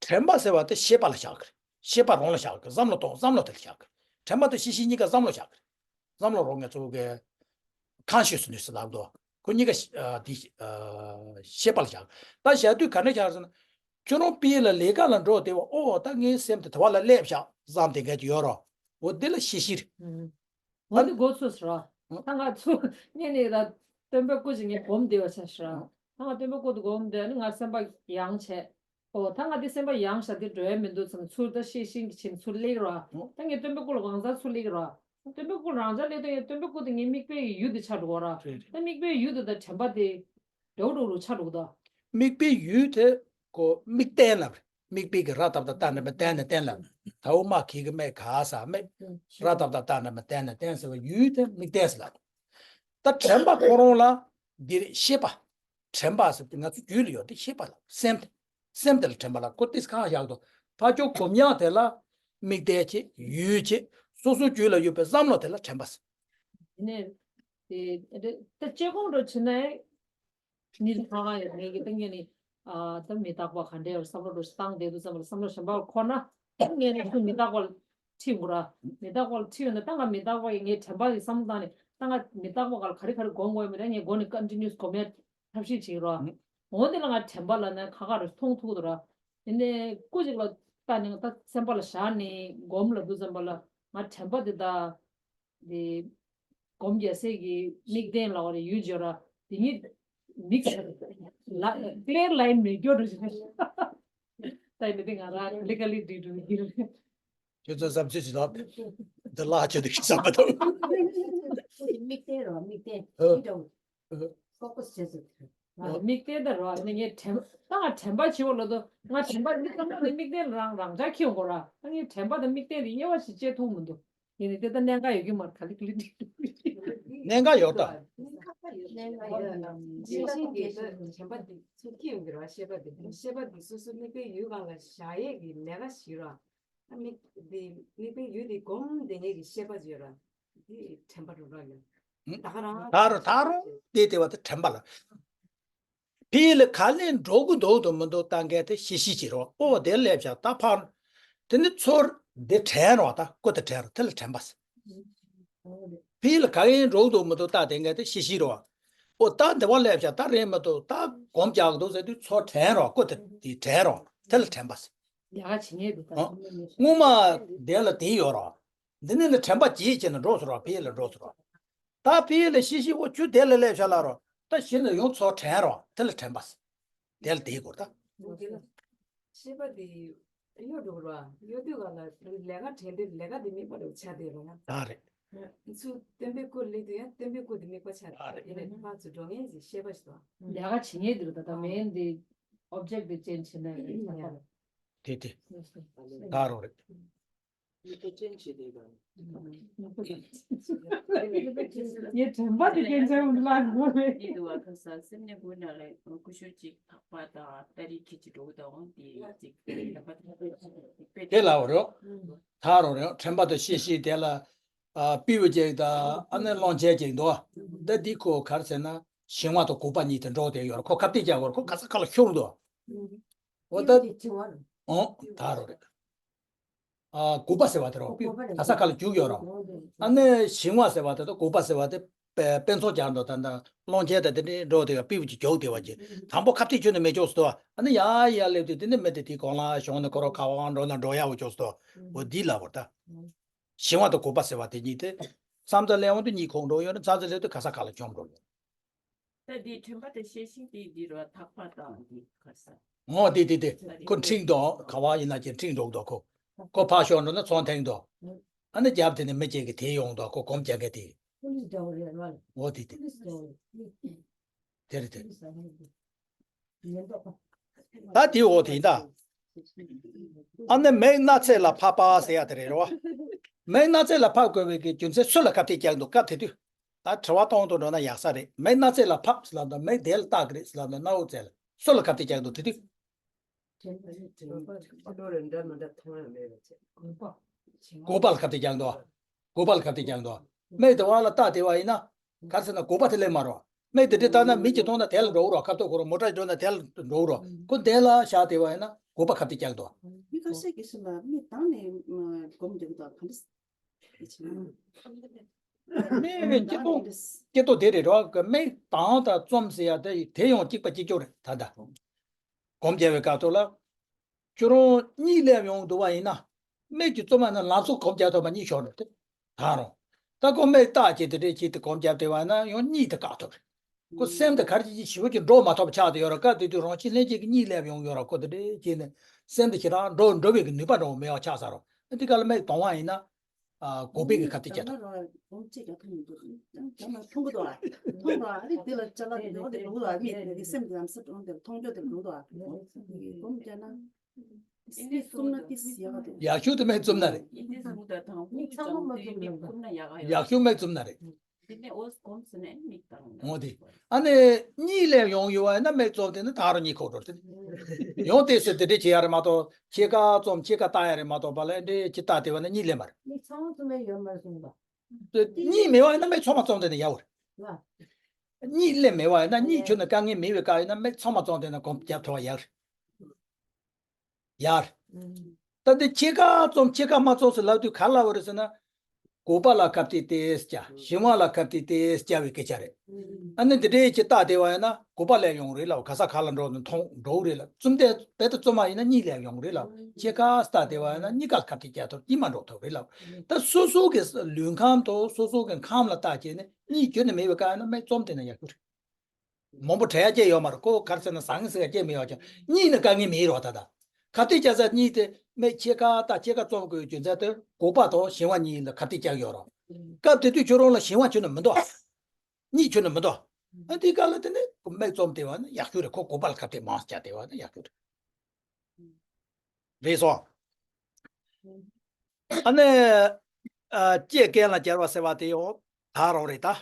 དྲན་པ་ཟེར་བ་དེ་ཤེས་པ་ལ་བཞག་གི་རེད། ཤེས་པ་རང་ལ་བཞག་གི། བསམ་བློ་གཏོང་བསམ་བློ་དེ་ལ་བཞག་གི། དྲན་པ་དང་ཤེས་བཞིན་གཉིས་ཀ་བསམ་བློ་བཞག་གི་རེད། བསམ་བློ་རོགས་ངས་གཙོ་བོ་གི་ཀོན་ཤི་ཡས་ནེ་སི་ལབ་དོ། ཁོ་གཉིས་ཀ་ཤ- ཨ་དེ་ཨ་ཤེས་པ་ལ་བཞག་ད་བཞག་དུས་ག་འདྲ་བཞག་ཟེར་ན། ཁྱོད་རང་དཔེ་ལ་ལས་ཀ་ལ་འགྲོ་དེ་བ། ཨོ་ད་ངའི་སེམས་དེ་དེ་བ་ལ་སླེབས་བཞག་བསམ་དེ་འགའ་ཅིག་ཡོད་རོ། འོ་དེ་ལ་ཤེས་བཞིན་རེད། ཨ་འོ་དེ་འགོ་ཚུགས་སོ། ད་ང་ཚོ་ངས་ནི་ད་སྟོན་པའི་སྐུ་ཅིག་ངས་སྒོམ་བསྡད་པ་ཆ་ཤི་ར། ད་ང་སྟོན་པའི་སྐུ་དེ་སྒོམ་བསྡད་ནི་ང་སེམས་པ་ཡང་བྱས། ཨོ་ད་ང་དེ་སེམས་པ་ཡང་ཤ་དེ་འགྲོ་ཡ་མི་འདུག་ཚང་ཚུར་ད་ཤེས་བཞིན་གྱི་ཆེན་ཚུར་སླེབས་ར། ད་ངས་སྟོན་པའི་སྐུ་ལ་གང་ཟག་ཚུར་སླེབས་ར། སྟོན་པའི་སྐུ་རང་ཅག་སླེབས་དུས་ངས་སྟོན་པའི་སྐུ་དེ་ངའི་མིག་དཔེ་ཡི་ཡུལ་དུ་ཆགས་འགྲོ་གོ་ར། རེད་རེད། ད་མིག་དཔེ་ཡི་ཡུལ་དུ་ད་དྲན་པ་དེ་འགྲོ་འགྲོ་རུ་ཆགས་འགྲོ་གི་ད། མིག་དཔེ་ཡི་ཡུལ་དེ་ཁོ་མིག་བསྟན་ལབ་རེད། མིག་དཔེ་གི་ར་བཏབ་བཏབ་བལྟས་ནས་མི་བསྟན་ནས་བསྟན་ལབ། ད་འོ་མ་ཁི་གི་མེ་ག་ས་མེ། ར་བཏབ་བཏབ་བལྟས་ནས་མི་བསྟན་ནས་བསྟན་ཟེར་བ་ཡུལ་དེ་མིག་བསྟན་ཟེར་ལབ། ད་དྲན་པ་ཁོ་རང་ལ་འདིར་ཤེས་པ། དྲན་པ་ཟེར་དེ་ང་ཚོ་རྒྱུད་ལ་ཡོད་དེ་ཤེས་པ་ལ་སེམས་དེ། སེམས་དེ་ལ་དྲན་པ་ལ་ཁོ་ཏིས་གང་བཞག་དོ། ཕ་ཆོས་སྒོམ་ཡག་དེ་ལ་མིག་བསྟན་བྱེད་ཡུལ་བྱེད་སོ་སོ་རྒྱུད་ལ་ཡོད་པའི་བསམ་བློ་དེ་ལ་དྲན་པ་ཟེར། དེ་ནས་དེ་དེ་ལྕེ་གོང་དུ་ཕྱིན་ནས་ནི་ཁ་ཁ་ཡོད་ངེད་ཀྱི་ཏང་ངེད་ནི་ཨ་ད་མི་རྟག་པ་ག་འདྲ་ཡོད་བསམ་བློ་འགྲོ་བཏང་བསྡད་དུས་ཙམ་པ་ལ་བསམ་བློ་གཞན་པ་འཁོར་ན་ཏང་ངེད་ནི་ཚུར་མི་རྟག་པ་ལ་ཁྲིད་དགོས་ར། མི་རྟག་པ་ལ་ཁྲིད་ཡོད་ན་ད་ང་མི་རྟག་པ་ཡི་ངའི་དྲན་པ་ཡི་བསམ་བློ་བཏང་ནས་ད་ང་མི་རྟག་པ་ག་ལ་ག་རེ་ག་རེ་སྒོམ་དགོས་མེད་ད་ངས་སྒོ་ནས་ཀོན་ཊི་ནིའུ་སི་སྒོམ་ཡ་ཐབས་ཤེས་བྱེད་རོགས། འོ་དེ་ལ་ང་དྲན་པ་ལ་ནི་ཁ་ཁ་རུ་མཐོང་ཐུབ་ཀྱི་འདུག་ར། དེ་ནས་སྐུ་ཅིག་ལ་ལྟ་ནས་ད་སེམས་པ་ལ་བཞག་ནས་སྒོམ་ལ་འདུག་ཙམ་པ་ལ་ང་དྲན་པ་དེ་ད་དེ་སྒོམ་རྒྱག་སའི་གི་མིག་ལྡན་ལ་བ་རེ་ཡུལ་འབྱོར་ར། དེ་ཉིད་མིག་ལ་ཀླེར་ལ་ཡིན་མི་འགྱུར་རུ་ཞིག་ད་ཡིན་ནི་དེ་ང་རང་ལི་ཀ་ལི་འགྲིག་འགྲོ་གི་རེད། ཁྱོད་ཚོ་བསམ་ཚུལ་ཞིག་ལབ། འདི་ལག་ཆོད་དུ་བསམ་པ་དང་། དམིགས་རྟེན་རོ། དམིགས་རྟེན་ཨ། འདི་འདྲ་བོ། ཨ། ཧྥོ་ཀ་སི་བྱས་ཟེར། ཨ། དམིགས་རྟེན་ད་རོ། ཨ་ནི་ངས་དྲན་ད་ང་དྲན་པ་བྱེད་པ་ལ་དོ། ང་དྲན་པ་འདི་ཚང་མ་ནི་དམིགས་རྟེན་རང་རང་འཇགས་ཁྱེར་ཡོང་གོ་ར། ད་ངས་དྲན་པ་དང་དམིགས་རྟེན་དེ་དབྱེ་བ་ཞིག་བཅད་ཐུབ་མི་འདུག་ཡིན་ནི་དེ་ད་གནད་འགག་ཡོད་ཀྱི་མ་རེད། ག་ལེ་ག་ལེ་འགྲིག་འགྲོ་གི་རེད། གནད་འགག་ཡོད་ད། གནད་འགག་ཡོད་ན་ཤེས་བཞིན་གྱི་དྲན་པ་འདི་ཚུར་ཁྱེར་ཡོང་གི་རེད་བ། ཤེས་པ་འདི། ཤེས་པ་འདི་སོ་སོ་དམིགས་པའི་ཡུལ་སྒང་ལ་བཞག་ཡས་ཀྱི་ལས་ཀ་ཞིག་ར། དམིགས་འདི་དམིགས་པའི་ཡུལ་འདི་སྒོམ་བསྡད་མཁན་གྱི་ཤེས་པ་ཅིག་ཡོད་ར། འདི་དྲན་པ་རུ་ར་ཡོད། ད་ག་རང་ད་རུང་ད་རུང་དེ་དེ་བ་དེ་དྲན་པ་ལ། ཕི་ལ་ག་ལེར་འགྲོ་གི་འདུག་འདུག་མི་འདུག་ལྟ་མཁན་དེ་ཤེས་བཞིན་གྱི་རོ། ཨོ་དེ་སླེབས་བཞག་ད་ཕར། དེ་ནི་ཚུར་དེ་དྲན་རོ། ད་སྐུ་དེ་དྲན་རོ། དེ་ལ་དྲན་པ་ཟེར། ཕི་ལ་ག་ལེར་འགྲོ་གི་འདུག་མི་འདུག་ལྟ་དེ་མཁན་དེ་ཤེས་བཞིན་རོ། ཨོ་ད་འདི་བ་སླེབས་བཞག་ད་རེད་མི་འདུག་ད་སྒོམ་རྒྱག་གི་འདུག་ཟེར་དུས་ཚུར་དྲན་རོ། སྐུ་དེ་དེ་དྲན་རོ། དེ་ལ་དྲན་པ་ཟེར། ལས་ཀ་བྱེད་མཁན་འདུག་ད། ཨོ། སྔོན་མ་དེ་ལ་དེ་ཡོད་རོ། འདི་ནི་ལ་དྲན་པ་བྱེད་བྱས་ནས་འགྲོ་ཟེར་རོ། ཕི་ལ་འགྲོ་ཟེར་རོ། ད་ཕི་ལ་ཤེས་བཞིན་འོ་ཆུ་དེ་ལ་སླེབས་བཞག་ལ་རོ། ད་གཞི་ནས་ཡོང་ཚུར་དྲན་རོ། དེ་ལ་དྲན་པ་ཟེར། དེ་ལ་དེའི་སྐོར་ད། འོ་དེ་ལ་ཤེས་པ་དེ་གཡོ་འགྲོ་གི་རེད་བ། གཡོ་དུས་ག་ལ་ལས་ཀ་དྲན་དུས་ལས་ཀ་དེ་དམིགས་པ་རུ་ཆགས་བསྡད་རེད་ཡ། ད་རེད། ཚུར་སྟོན་པའི་སྐུ་སླེབས་དུས་ཡང་སྟོན་པའི་སྐུ་དེ་དམིགས་པ་ཆགས་བསྡད། ད་རེད། དེ་ནས་ཕར་ཚུར་འགྲོ་མཁན་གྱི་ཤེས་པ་ཞིག་དང་། ལས་ཀ་བྱེད་མཁན་དེ་རེད་ད། ད་མེན་དེ་ཨོབ་ཇེག་དེ་ཅན་བྱེད་ན་རེད་ད། དེ་དེ་ད་རུང་རེད། ངས་དྲན་པ་དེ་སྐྱེན་ཆ་ཡོང་ལ་དགོས་རེད། འདི་འདུག་བ། ཁ་སང་སེམས་ནས་དགོས་ན་ལས་ཀུ་ཤུ་གཅིག་ཐག་པ་དང་སྟ་རི་ཁྱི་གཅིག་འགྲོ་དང་དེ་གཅིག་དྲན་པ་དེ་ལ་འོ་རོ། ད་རུང་རེད། དྲན་པ་དང་ཤེས་བཞིན་དེ་ལ་ཨ་པི་བུ་གཅིག་དང་ཨ་ནི་སློང་བྱེད་གཅིག་འདུག་བ། ད་འདི་ཁོ་ག་རེ་ཟེར་ན་ཞིང་བ་དང་བཀོད་པ་གཉིས་དེ་འགྲོ་དེ་ཡོད་རེད། ཁོ་ཁ་གཏད་རྒྱག་གོ་རེད། ཁོ་ག་ས་ག་ལ་ཤོར་འདུག་འོ་ད། འོ་ད་རུང་རེད། ཨ་བཀོད་པ་ཟེར་བ་དེ་རོ། བཀོད་པ་རེད། ག་ས་ག་ལ་རྒྱུག་ཡོད་རོ། ཨ་ནི་ཞིང་བ་ཟེར་བ་དེ་དང་བཀོད་པ་ཟེར་བ་དེ་དཔེ་དཔེ་མཚོན་རྒྱག་འདུག་ད་ལྟ་སློང་བྱེད་དེ་དེ་འདྲའི་འགྲོ་དེ་ག་པི་བུ་གཅིག་རྒྱུག་དེ་བ་གཅིག་དང་པོ་ཁ་གཏད་གཅིག་ནས་མེད་ཅོག་སྟོ། ཨ་ནི་ཡ་ཡ་སླེབས་དུས་དེ་ནི་མི་དེ་དེའི་གོང་ལ་ཞོག་ནས་ཁོ་རང་ག་བ་འགྲོ་ན་འགྲོ་ཡག་པོ་ཅོག་སྟོ། འོ་འདི་ལབ་པ་རེད་ད། ཞིང་བ་དང་བཀོད་པ་ཟེར་བ་དེ་གཉིས་དེ་མཚམས་རེ་སླེབས་འོང་དུས་གཉིས་ཁོང་འགྲོ་ཡོད་ན། མཚམས་རེ་སླེབས་དུས་ག་ས་ག་ལ་བཅོམ་འགྲོ་ཡོད། ད་འདི་དྲན་པ་དང་ཤེས་བཞིན་དེ་འདི་རུ་ཐག་པ་དང་འདི་ག་ས། འོ་དེ་དེ་དེ། ཁོ་འཁྲིག་འདུག་ག་བ་ཡིན་ན་ཅི་འཁྲིག་འགྲོ་འདུག་ཁོ། ཁོ་ཕར་ཤོག་འགྲོ་ན་ཚོང་ཐེངས་འདུག་ཨ་ནི་རྒྱབ་དེ་ནས་མི་གཅིག་གིས་དེད་ཡོང་འདུག་ཁོ་སྒོམ་རྒྱག་མཁན་དེ། ཕུ་ལིས་འདྲ་བོ་རེད་ར། འོ་དེ་དེ། ཕུ་ལིས་འདྲ་བོ་རེད། དེ་རེད་དེ། ཕུ་ལིས་འདྲ་བོ་རེད། ཉེན་རྟོག་པ། ད་དེ་འོ་དེ་ཡིན་ད། ཨ་ནི་མིག་སྣ་རྩེ་ལ་ཕབ་པ་ཟེར་ཡ་དེ་རེད་རོ། མིག་སྣ་རྩེ་ལ་ཕབ་དགོས་པའི་གི་རྒྱུ་མཚན་སུ་ལ་ཁ་གཏད་བཅག་འདུག་སྐབས་དེ་དུས། ད་དྲི་བ་གཏོང་དུ་འགྲོ་ན་ཡག་ས་རེད། མིག་སྣ་རྩེ་ལ་ཕབ་ཟེར་ལབ་ན་མིག་དེ་ལ་ལྟ་གི་རེད་ཟེར་ལབ་ན་སྣ་བུག་རྩེ་ལ་སུ་ལ་ཁ་གཏད་བཅག་འདུག་དེ་དུས། བཀོད་པ་ལ་ཁ་གཏད་བཅག་འདུག་བཀོད་པ་ལ་ཁ་གཏད་བཅག་འདུག་མིག་དེ་བ་ལ་ལྟ་དེ་བ་ཡིན་ན། ག་རེ་ཟེར་ན་བཀོད་པ་དེ་སླེབས་མ་རེད་བ། མིག་དེ་འདྲ་ལྟ་ན་མི་གཅིག་མཐོང་ན་དེ་ལ་འགྲོ་གི་རེད་བ། ཁ་ཐུག་ཁོ་རང་མོ་ཊ་འགྲོ་ན་དེ་ལ་འགྲོ་གི་རེད་བ། ཁོ་དེ་ལ་བཞག་དེ་བ་ཡིན་ན་བཀོད་པ་ཁ་གཏད་བཅག་འདུག་མི་ཁ་ཤས་ཀྱིས་སུ་ལ་མིག་གདངས་ནས་སྒོམ་རྒྱག་གི་འདུག་ག་འདྲ་བྱེད་ན། མིག་གི་སྐྱིད་ཏོ་སྐྱིད་ཏོ་དེ་རེད་བ། མིག་གདངས་དང་བཙུམ་ཟེར་ཡ་དེ་དེ་ཡང་གཅིག་པ་གཅིག་རྐྱང་རེད་ད་ལྟ། སྒོམ་རྒྱག་པའི་སྐབས་ཐོག་ལ། ཁྱོད་རང་གཉིད་སླེབས་ཡོང་འདུག་བ་ཡིན་ན། མིག་གིས་བཙུམ་པ་ན་ལམ་སང་སྒོམ་རྒྱག་ཐུབ་པ་གཉིད་ཤོར་འགྲོ་དེ། ད་རུང་། ད་ཁོ་མིག་བཏགས་བྱས་དེ་འདྲས་བྱས་ཏེ་སྒོམ་རྒྱག་བསྡད་པ་ན་ཡང་གཉིད་དེ་བཀག་ཐུབ་རེད། ཁོ་སེམས་དེ་ག་རེ་བྱས་ཀྱི་ཞེ་པོ་ཅིག་འགྲོ་མ་ཐུབ་པ་ཆགས་བསྡད་ཡོད་རེད། སྐབས་དེ་དུས་རང་བཞིན་ལྷན་སྐྱེས་ཀྱི་གཉིད་སླེབས་ཡོང་ཡོད་རེད། ཁོ་དེ་འདྲས་བྱས་ནས་སེམས་དེ་ཞེ་དྲག་འགྲོ་འགྲོ་བའི་གི་ནུས་པ་འདྲ་བོ་མེད་པ་ཆགས་ས་རེད། དེ་ག་ལ་མིག་གདངས་པ་ཡིན་ན། ཨ། བཀོད་པའི་གི་ཁ་གཏད་བཅག་ཐུབ། སྒོམ་ཅིག་རྒྱག་ཐུབ་མི་འདུག་ད་ན་མཐོང་གི་འདུག་ཨ། མཐོང་འདུག་ཨ། ཨ་རེ་འདི་ལ་ཅ་ལག་འདི་འདྲ་བོ་དེ་འགྲོ་གི་འདུག་ཨ། མིག་གི་སེམས་ཀྱི་ལམ་སང་གྲོང་དེར་མཐོང་ཆོག་དེར་འགྲོ་གི་འདུག་ཨ། སྒོམ་རྒྱག་ན། མིག་བཙུམ་ན་ཏིས་ཡག་ག་འདུག་ཡག་ཤོས་དེ་མིག་བཙུམ་ན་རེད། མིག་ཚང་མ་བཙུམ་ན་ཡག་ག་ཡོད། ཡག་ཤོས་མིག་བཙུམ་ན་རེད། འོ་དེ། ཨ་ནི་གཉིད་སླེབས་ཡོང་ཡོད་པ་ཡིན་ན་མིག་བཙུམ་དེ་ནི་ད་རུང་གཉིད་ཁུག་འགྲོ་དེ། ཡང་དེ་སུ་དེ་འདྲས་བྱེད་ཡ་རེད་མ་གཏོགས་ཕྱེད་ཀ་བཙུམ་ཕྱེད་ཀ་བལྟ་ཡ་རེད་མ་གཏོགས་པ་ལ་འདྲས་ཅི་བལྟ་དེ་བ་ན་གཉིད་སླེབས་མ་རེད། མིག་ཚང་མ་བཙུམ་ཡ་ཡོད་མ་རེད་གསུངས་པ། གཉིད་མེད་པ་ཡིན་ན་མིག་ཚང་མ་བཙུམ་དེ་ནི་ཡག་པོ་རེད། གཉིད་སླེབས་མེད་པ་ཡིན་ན་གཉིད་ཁྱོན་ནས་དཀའ་ངལ་མེད་པའི་སྐབས་ཡིན་ན་མིག་ཚང་མ་བཙུམ་དེ་ནི་སྒོམ་རྒྱག་ཐུབ་པ་ཡག་རེད། ཡར། ད་འདི་ཕྱེད་ཀ་བཙུམ་ཕྱེད་ཀ་མ་བཙུམ་ཟེར་ལབ་དུས་ག་ལབ་པ་རེད་ཟེར་ན། བཀོད་པ་ལ་ཁ་གཏད་དེ་བཅག་ཞིང་བ་ལ་ཁ་གཏད་དེ་བཅག་པའི་སྐད་ཆ་རེད། ཨ་ནི་འདི་འདྲའི་ཅིག་བལྟ་བསྡད་པ་ཡིན་ན་བཀོད་པ་སླེབས་ཡོང་རེད་ལབ། ག་ས་ག་ལ་འགྲོ་ན་མཐོང་འགྲོ་གི་རེད་ལབ། བཙུམ་དེ་རྦད་དེ་བཙུམ་པ་ཡིན་ན་གཉིད་སླེབས་ཡོང་རེད་ལབ། ཕྱེད་ཀ་བལྟ་བསྡད་པ་ཡིན་ན་གཉིས་ཀ་ལ་ཁ་གཏད་བཅག་ཐུབ་གཉིད་མ་འགྲོ་ཐུབ་རེད་ལབ། ད་སོ་སོ་གི་ལུས་ཁམས་དང་སོ་སོ་གི་ཁམས་ལ་བལྟ་བྱས་ནས་གཉིད་ཁྱོན་ནས་མེད་པའི་སྐབས་ཡིན་ན་མིག་བཙུམ་དེ་ན་ཡག་ཤོས་རེད། མང་པོ་བྲལ་ཡ་ཅིག་ཡོད་མ་རེད། ཁོ་ག་རེ་ཟེར་ན་ཟང་ངེ་ཟེར་ཡ་ཅིག་མི་ཡོད་ཀྱང་གཉིད་ནི་དཀའ་ངལ་མི་རེད་བ། ད་ད། ཁ་གཏད་བཅག་ས་གཉིས་དེ་མིག་ཕྱེད་ཀ་དང་ཕྱེད་ཀ་བཙུམ་དགོས་རྒྱུ་མཚན་དེ་དགུ་པ་དང་ཞི་བ་གཉིས་ལ་ཁ་གཏད་བཅག་ཡོད་རེད། སྐབས་དེ་དུས་ཁྱོད་རང་ལ་ཞི་བ་ཁྱོན་ནས་མི་འདུག་གཉིས་ཁྱོན་ནས་མི་འདུག་ཨ་དེའི་སྐབས་ལ་དེ་ནས་མིག་བཙུམ་བསྡད་པ་ནི་ཡག་ཤོས་རེད། ཁོ་དགུ་པ་ལ་ཁ་གཏད་མང་ཙམ་བཅག་བསྡད་པ་ནི་ཡག་ཤོས་རེད། རེད་སོང་། ཨ་ནི། ཨ། ལྕེ་རྐན་ལ་སྦྱར་བ་ཟེར་བ་དེ་ཡང་ད་རང་རེད་ད།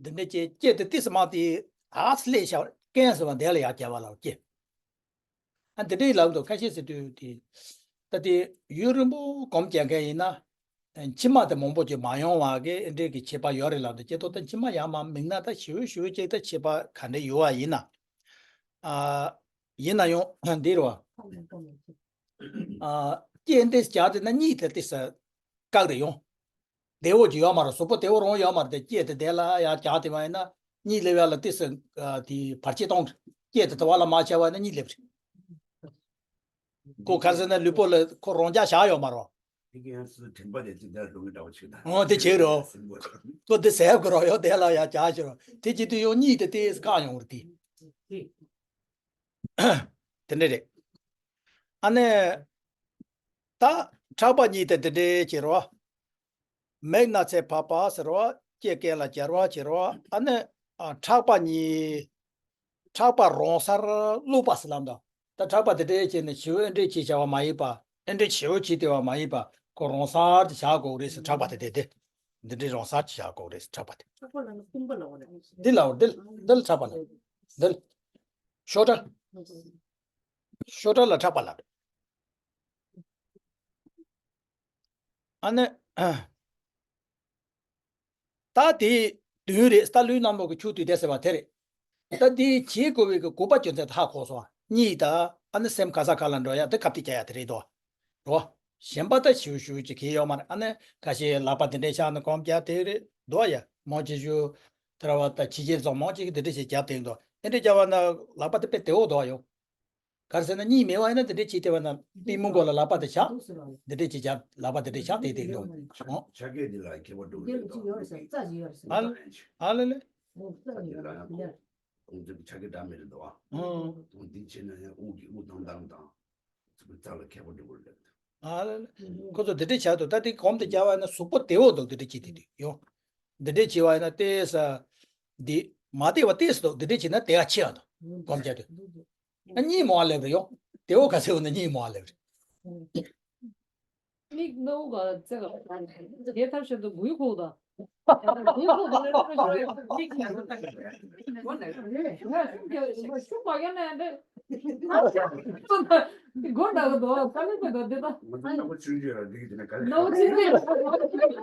འདི་འདྲ་ཅེས་ལྕེ་དེ་ཏིས་མ་དེ་ཨ་སླེ་ཤ་རྐན་ཟེར་བ་འདི་ལ་ཡར་སྦྱར་བ་ལ་ལྕེ། ཨ་འདི་འདྲའི་ལམ་དུ་ཁ་ཤས་ཟེར་དུས་དེ། ད་དེ་ཡུན་རིང་པོ་གོམས་བྱས་མཁན་ཡིན་ན། མཆིལ་མ་དེ་མང་པོ་ཅིག་མ་ཡོང་བ་གི་ཨེ་འདྲའི་གི་ཁྱད་པར་ཡོད་རེད་ལབ་འདུག་ཀྱེ་ཏོ་ད་མཆིལ་མ་ཡར་མར་མིག་ནང་ད་ཞིབ་ཞིབ་ཅིག་ད་ཁྱད་པར་ག་འདྲ་ཡོད་བ་ཡིན་ན། ཨ། ཡིན་ན་ཡང་འདི་རེད་བ། ཨ། ལྕེ་འདི་སྦྱར་དེ་ན་གཉིད་དེ་ཏིས་བཀག་རེ་ཡོང་། བདེ་བོ་ཅིག་ཡོད་མ་རེད། གཟུགས་པོ་བདེ་བོ་རང་ཡོད་མ་རེད་དེ་ལྕེ་དེ་དེ་ལ་ཡར་སྦྱར་དེ་མ་ཡིན་ན་གཉིད་སླེབས་ཡ་ལ་ཏིས་དེ་བར་ཆད་གཏོང་། ལྕེ་དེ་དེ་བ་ལ་མ་བྱས་པ་ཡིན་ན་གཉིད་སླེབས་རེད། ཁོ་ག་རེ་ཟེར་ན་ལུས་པོ་ལ་ཁོ་རང་འཇགས་བཞག་ཡོད་མ་རེད། དེ་གི་ཡང་སུ་དྲན་པ་དེ་ཅི་འདྲ་འགྲོ་གི་འདྲ་བོ་ཞིག་དང་། འོ་དེ་བྱེད་རོགས། ཁོ་དེ་ཟས་དགོས་རོགས་ཡོད་དེ་ལ་ཡར་སྦྱར་ཞིག་རོགས། དེ་བྱེད་དུས་ཡང་གཉིད་དེ་ཏིས་བཀག་ཡོང་རེད་དེ། དེ་འདྲ་རེད། ཨ་ནི། ད་ཕྲག་པ་གཉིས་དེ་འདི་འདྲའི་བྱེད་རོགས། མིག་སྣ་ཚད་ཕབ་པ་ཟེར་རོགས། ལྕེ་རྐན་ལ་སྦྱར་བ་བྱེད་རོགས། ཨ་ནི། ཨ། ཕྲག་པ་གཉིས། ཕྲག་པ་རང་སར་བླུགས་པ་ཟེར་ལབ་འདུག་ད་ཕྲག་པ་དེ་འདྲའི་བྱས་ནས་ཞེ་པོ་ཨེ་འདྲའི་བྱས་བྱ་བ་མ་ཡིན་པ། ཨེ་འདྲའི་ཞེ་པོ་བྱས་བསྡད་པ་མ་ཡིན་པ། ཁོ་རང་སར་གྱི་བཞག་དགོས་རེད་ཟེར། ཕྲག་པ་དེ་དེ་དེ། འདི་འདྲའི་རང་སར་གྱི་བཞག་དགོས་རེད་ཟེར་ཕྲག་པ་དེ། ཕྲག་པ་ལ་ནི་སྟོང་པ་ལ་བ་རེད། འདི་ལ་འདི་འདི་ལ་ཕྲག་པ་ལ། འདི་ལ། ཤོ་ཊ། ཤོ་ཊ་ལ་ཕྲག་པ་ལ། ཨ་ནི། ད་དེ་བདུན་རེད། ད་ལུས་རྣམས་ཀྱི་ཆུ་དུས་དེ་ཟེར་བ་དེ་རེད། ད་དེ་བྱེད་དགོས་པའི་གི་དགོས་པ་རྒྱུ་མཚན་ད་ཧ་གོ་སོང་། གཉིད་དང་ཨ་ནི་སེམས་ག་ས་ག་ལ་འགྲོ་ཡ་དེ་ཁ་གཏད་བཅག་ཡ་དེ་རེད་དོ། རོ། གཞན་པ་ད་ཞུ་ཞུ་ཅིག་གི་ཡོད་མ་རེད། ཨ་ནི་ཁ་ཤས་ལག་པ་དེ་འདྲས་བཞག་ནས་གོམས་རྒྱག་དེ་རེད་དོ་ཡ། མང་ཆེ་ཤོས་དེ་ར་བ་ད་ཕྱི་རྒྱལ་ཚོ་མང་ཆེ་གི་དེ་འདྲས་ཞིག་རྒྱབ་དེ་འདུག་དེ་འདྲས་རྒྱབ་པ་ན་ལག་པ་དེ་དཔེ་བདེ་བོ་འདུག་ཡོ། ག་རེ་ཟེར་ན་གཉིད་མེད་པ་ཡིན་ན་དེ་འདྲས་བྱེད་བསྡད་པ་ན་པུས་མོ་མགོ་ལ་ལག་པ་དེ་བཞག་དེ་འདྲས་བྱེད་བཞག་ལག་པ་དེ་འདྲས་བཞག་དེ་དེ་འདུག་ཨོ། ཆ་གས་འདི་ལ་ཁྱད་པར་འགྲོ་གི་རེད་དོ། ཨ་ལ་ཨ་ལ་ལེ། ཁོང་ཚོ་གི་ཆ་གས་འདྲ་མི་རེད་དོ། ཨོ། འདི་བྱས་ན་ཡང་དབུགས་ཀྱི་དབུགས་གཏོང་སྟངས་དང་། ཚུགས་པའི་རྩ་ལ་ཁྱད་པར་འགྲོ་གི་རེད། ཨ་ལ་ལ། ཁོ་ཚོ་འདི་འདྲས་བྱ་དོ། ད་དེ་གོམས་དེ་བྱ་བ་ན་གཟུགས་པོ་བདེ་བོ་འདུག་འདི་འདྲས་བྱེད་དེ་དུས་ཡོ། འདི་འདྲས་བྱེད་བ་ཡིན་ན་ལྟས་ས། འདི་མ་བདེ་བ་ལྟས་ས་འདུག་འདི་འདྲས་བྱེད་ན་བདེ་བ་ཆེ་བ་འདུག་གོམས་བྱ་དུས། ཨ་གཉིད་མོ་བ་ལེབ་རེ་ཡོ། བདེ་བོ་ག་ཚོད་འོང་ན་གཉིད་མོ་བ་ལེབ་རེ། མིག་རྣ་བ་ག་ཚད་ག་དེ་ཐབས་ཤེས་འདུག་འགུལ་ཁུག་དང་། འགུལ་ཁུག་དང་ལ་ཤུགས་མ་རྒྱག་ན་འདི། སྒོ་ནག་གི་འདུག་དཀའ་ལས་ཁག་འདུག་འདི་ད། ང་ཚོ་རྣམ་པ་ཆུང་ཆུང་ཡོད་ར་འདི་གི་དེ་ན་དཀའ་ལས། རྣམ་པ་ཆུང་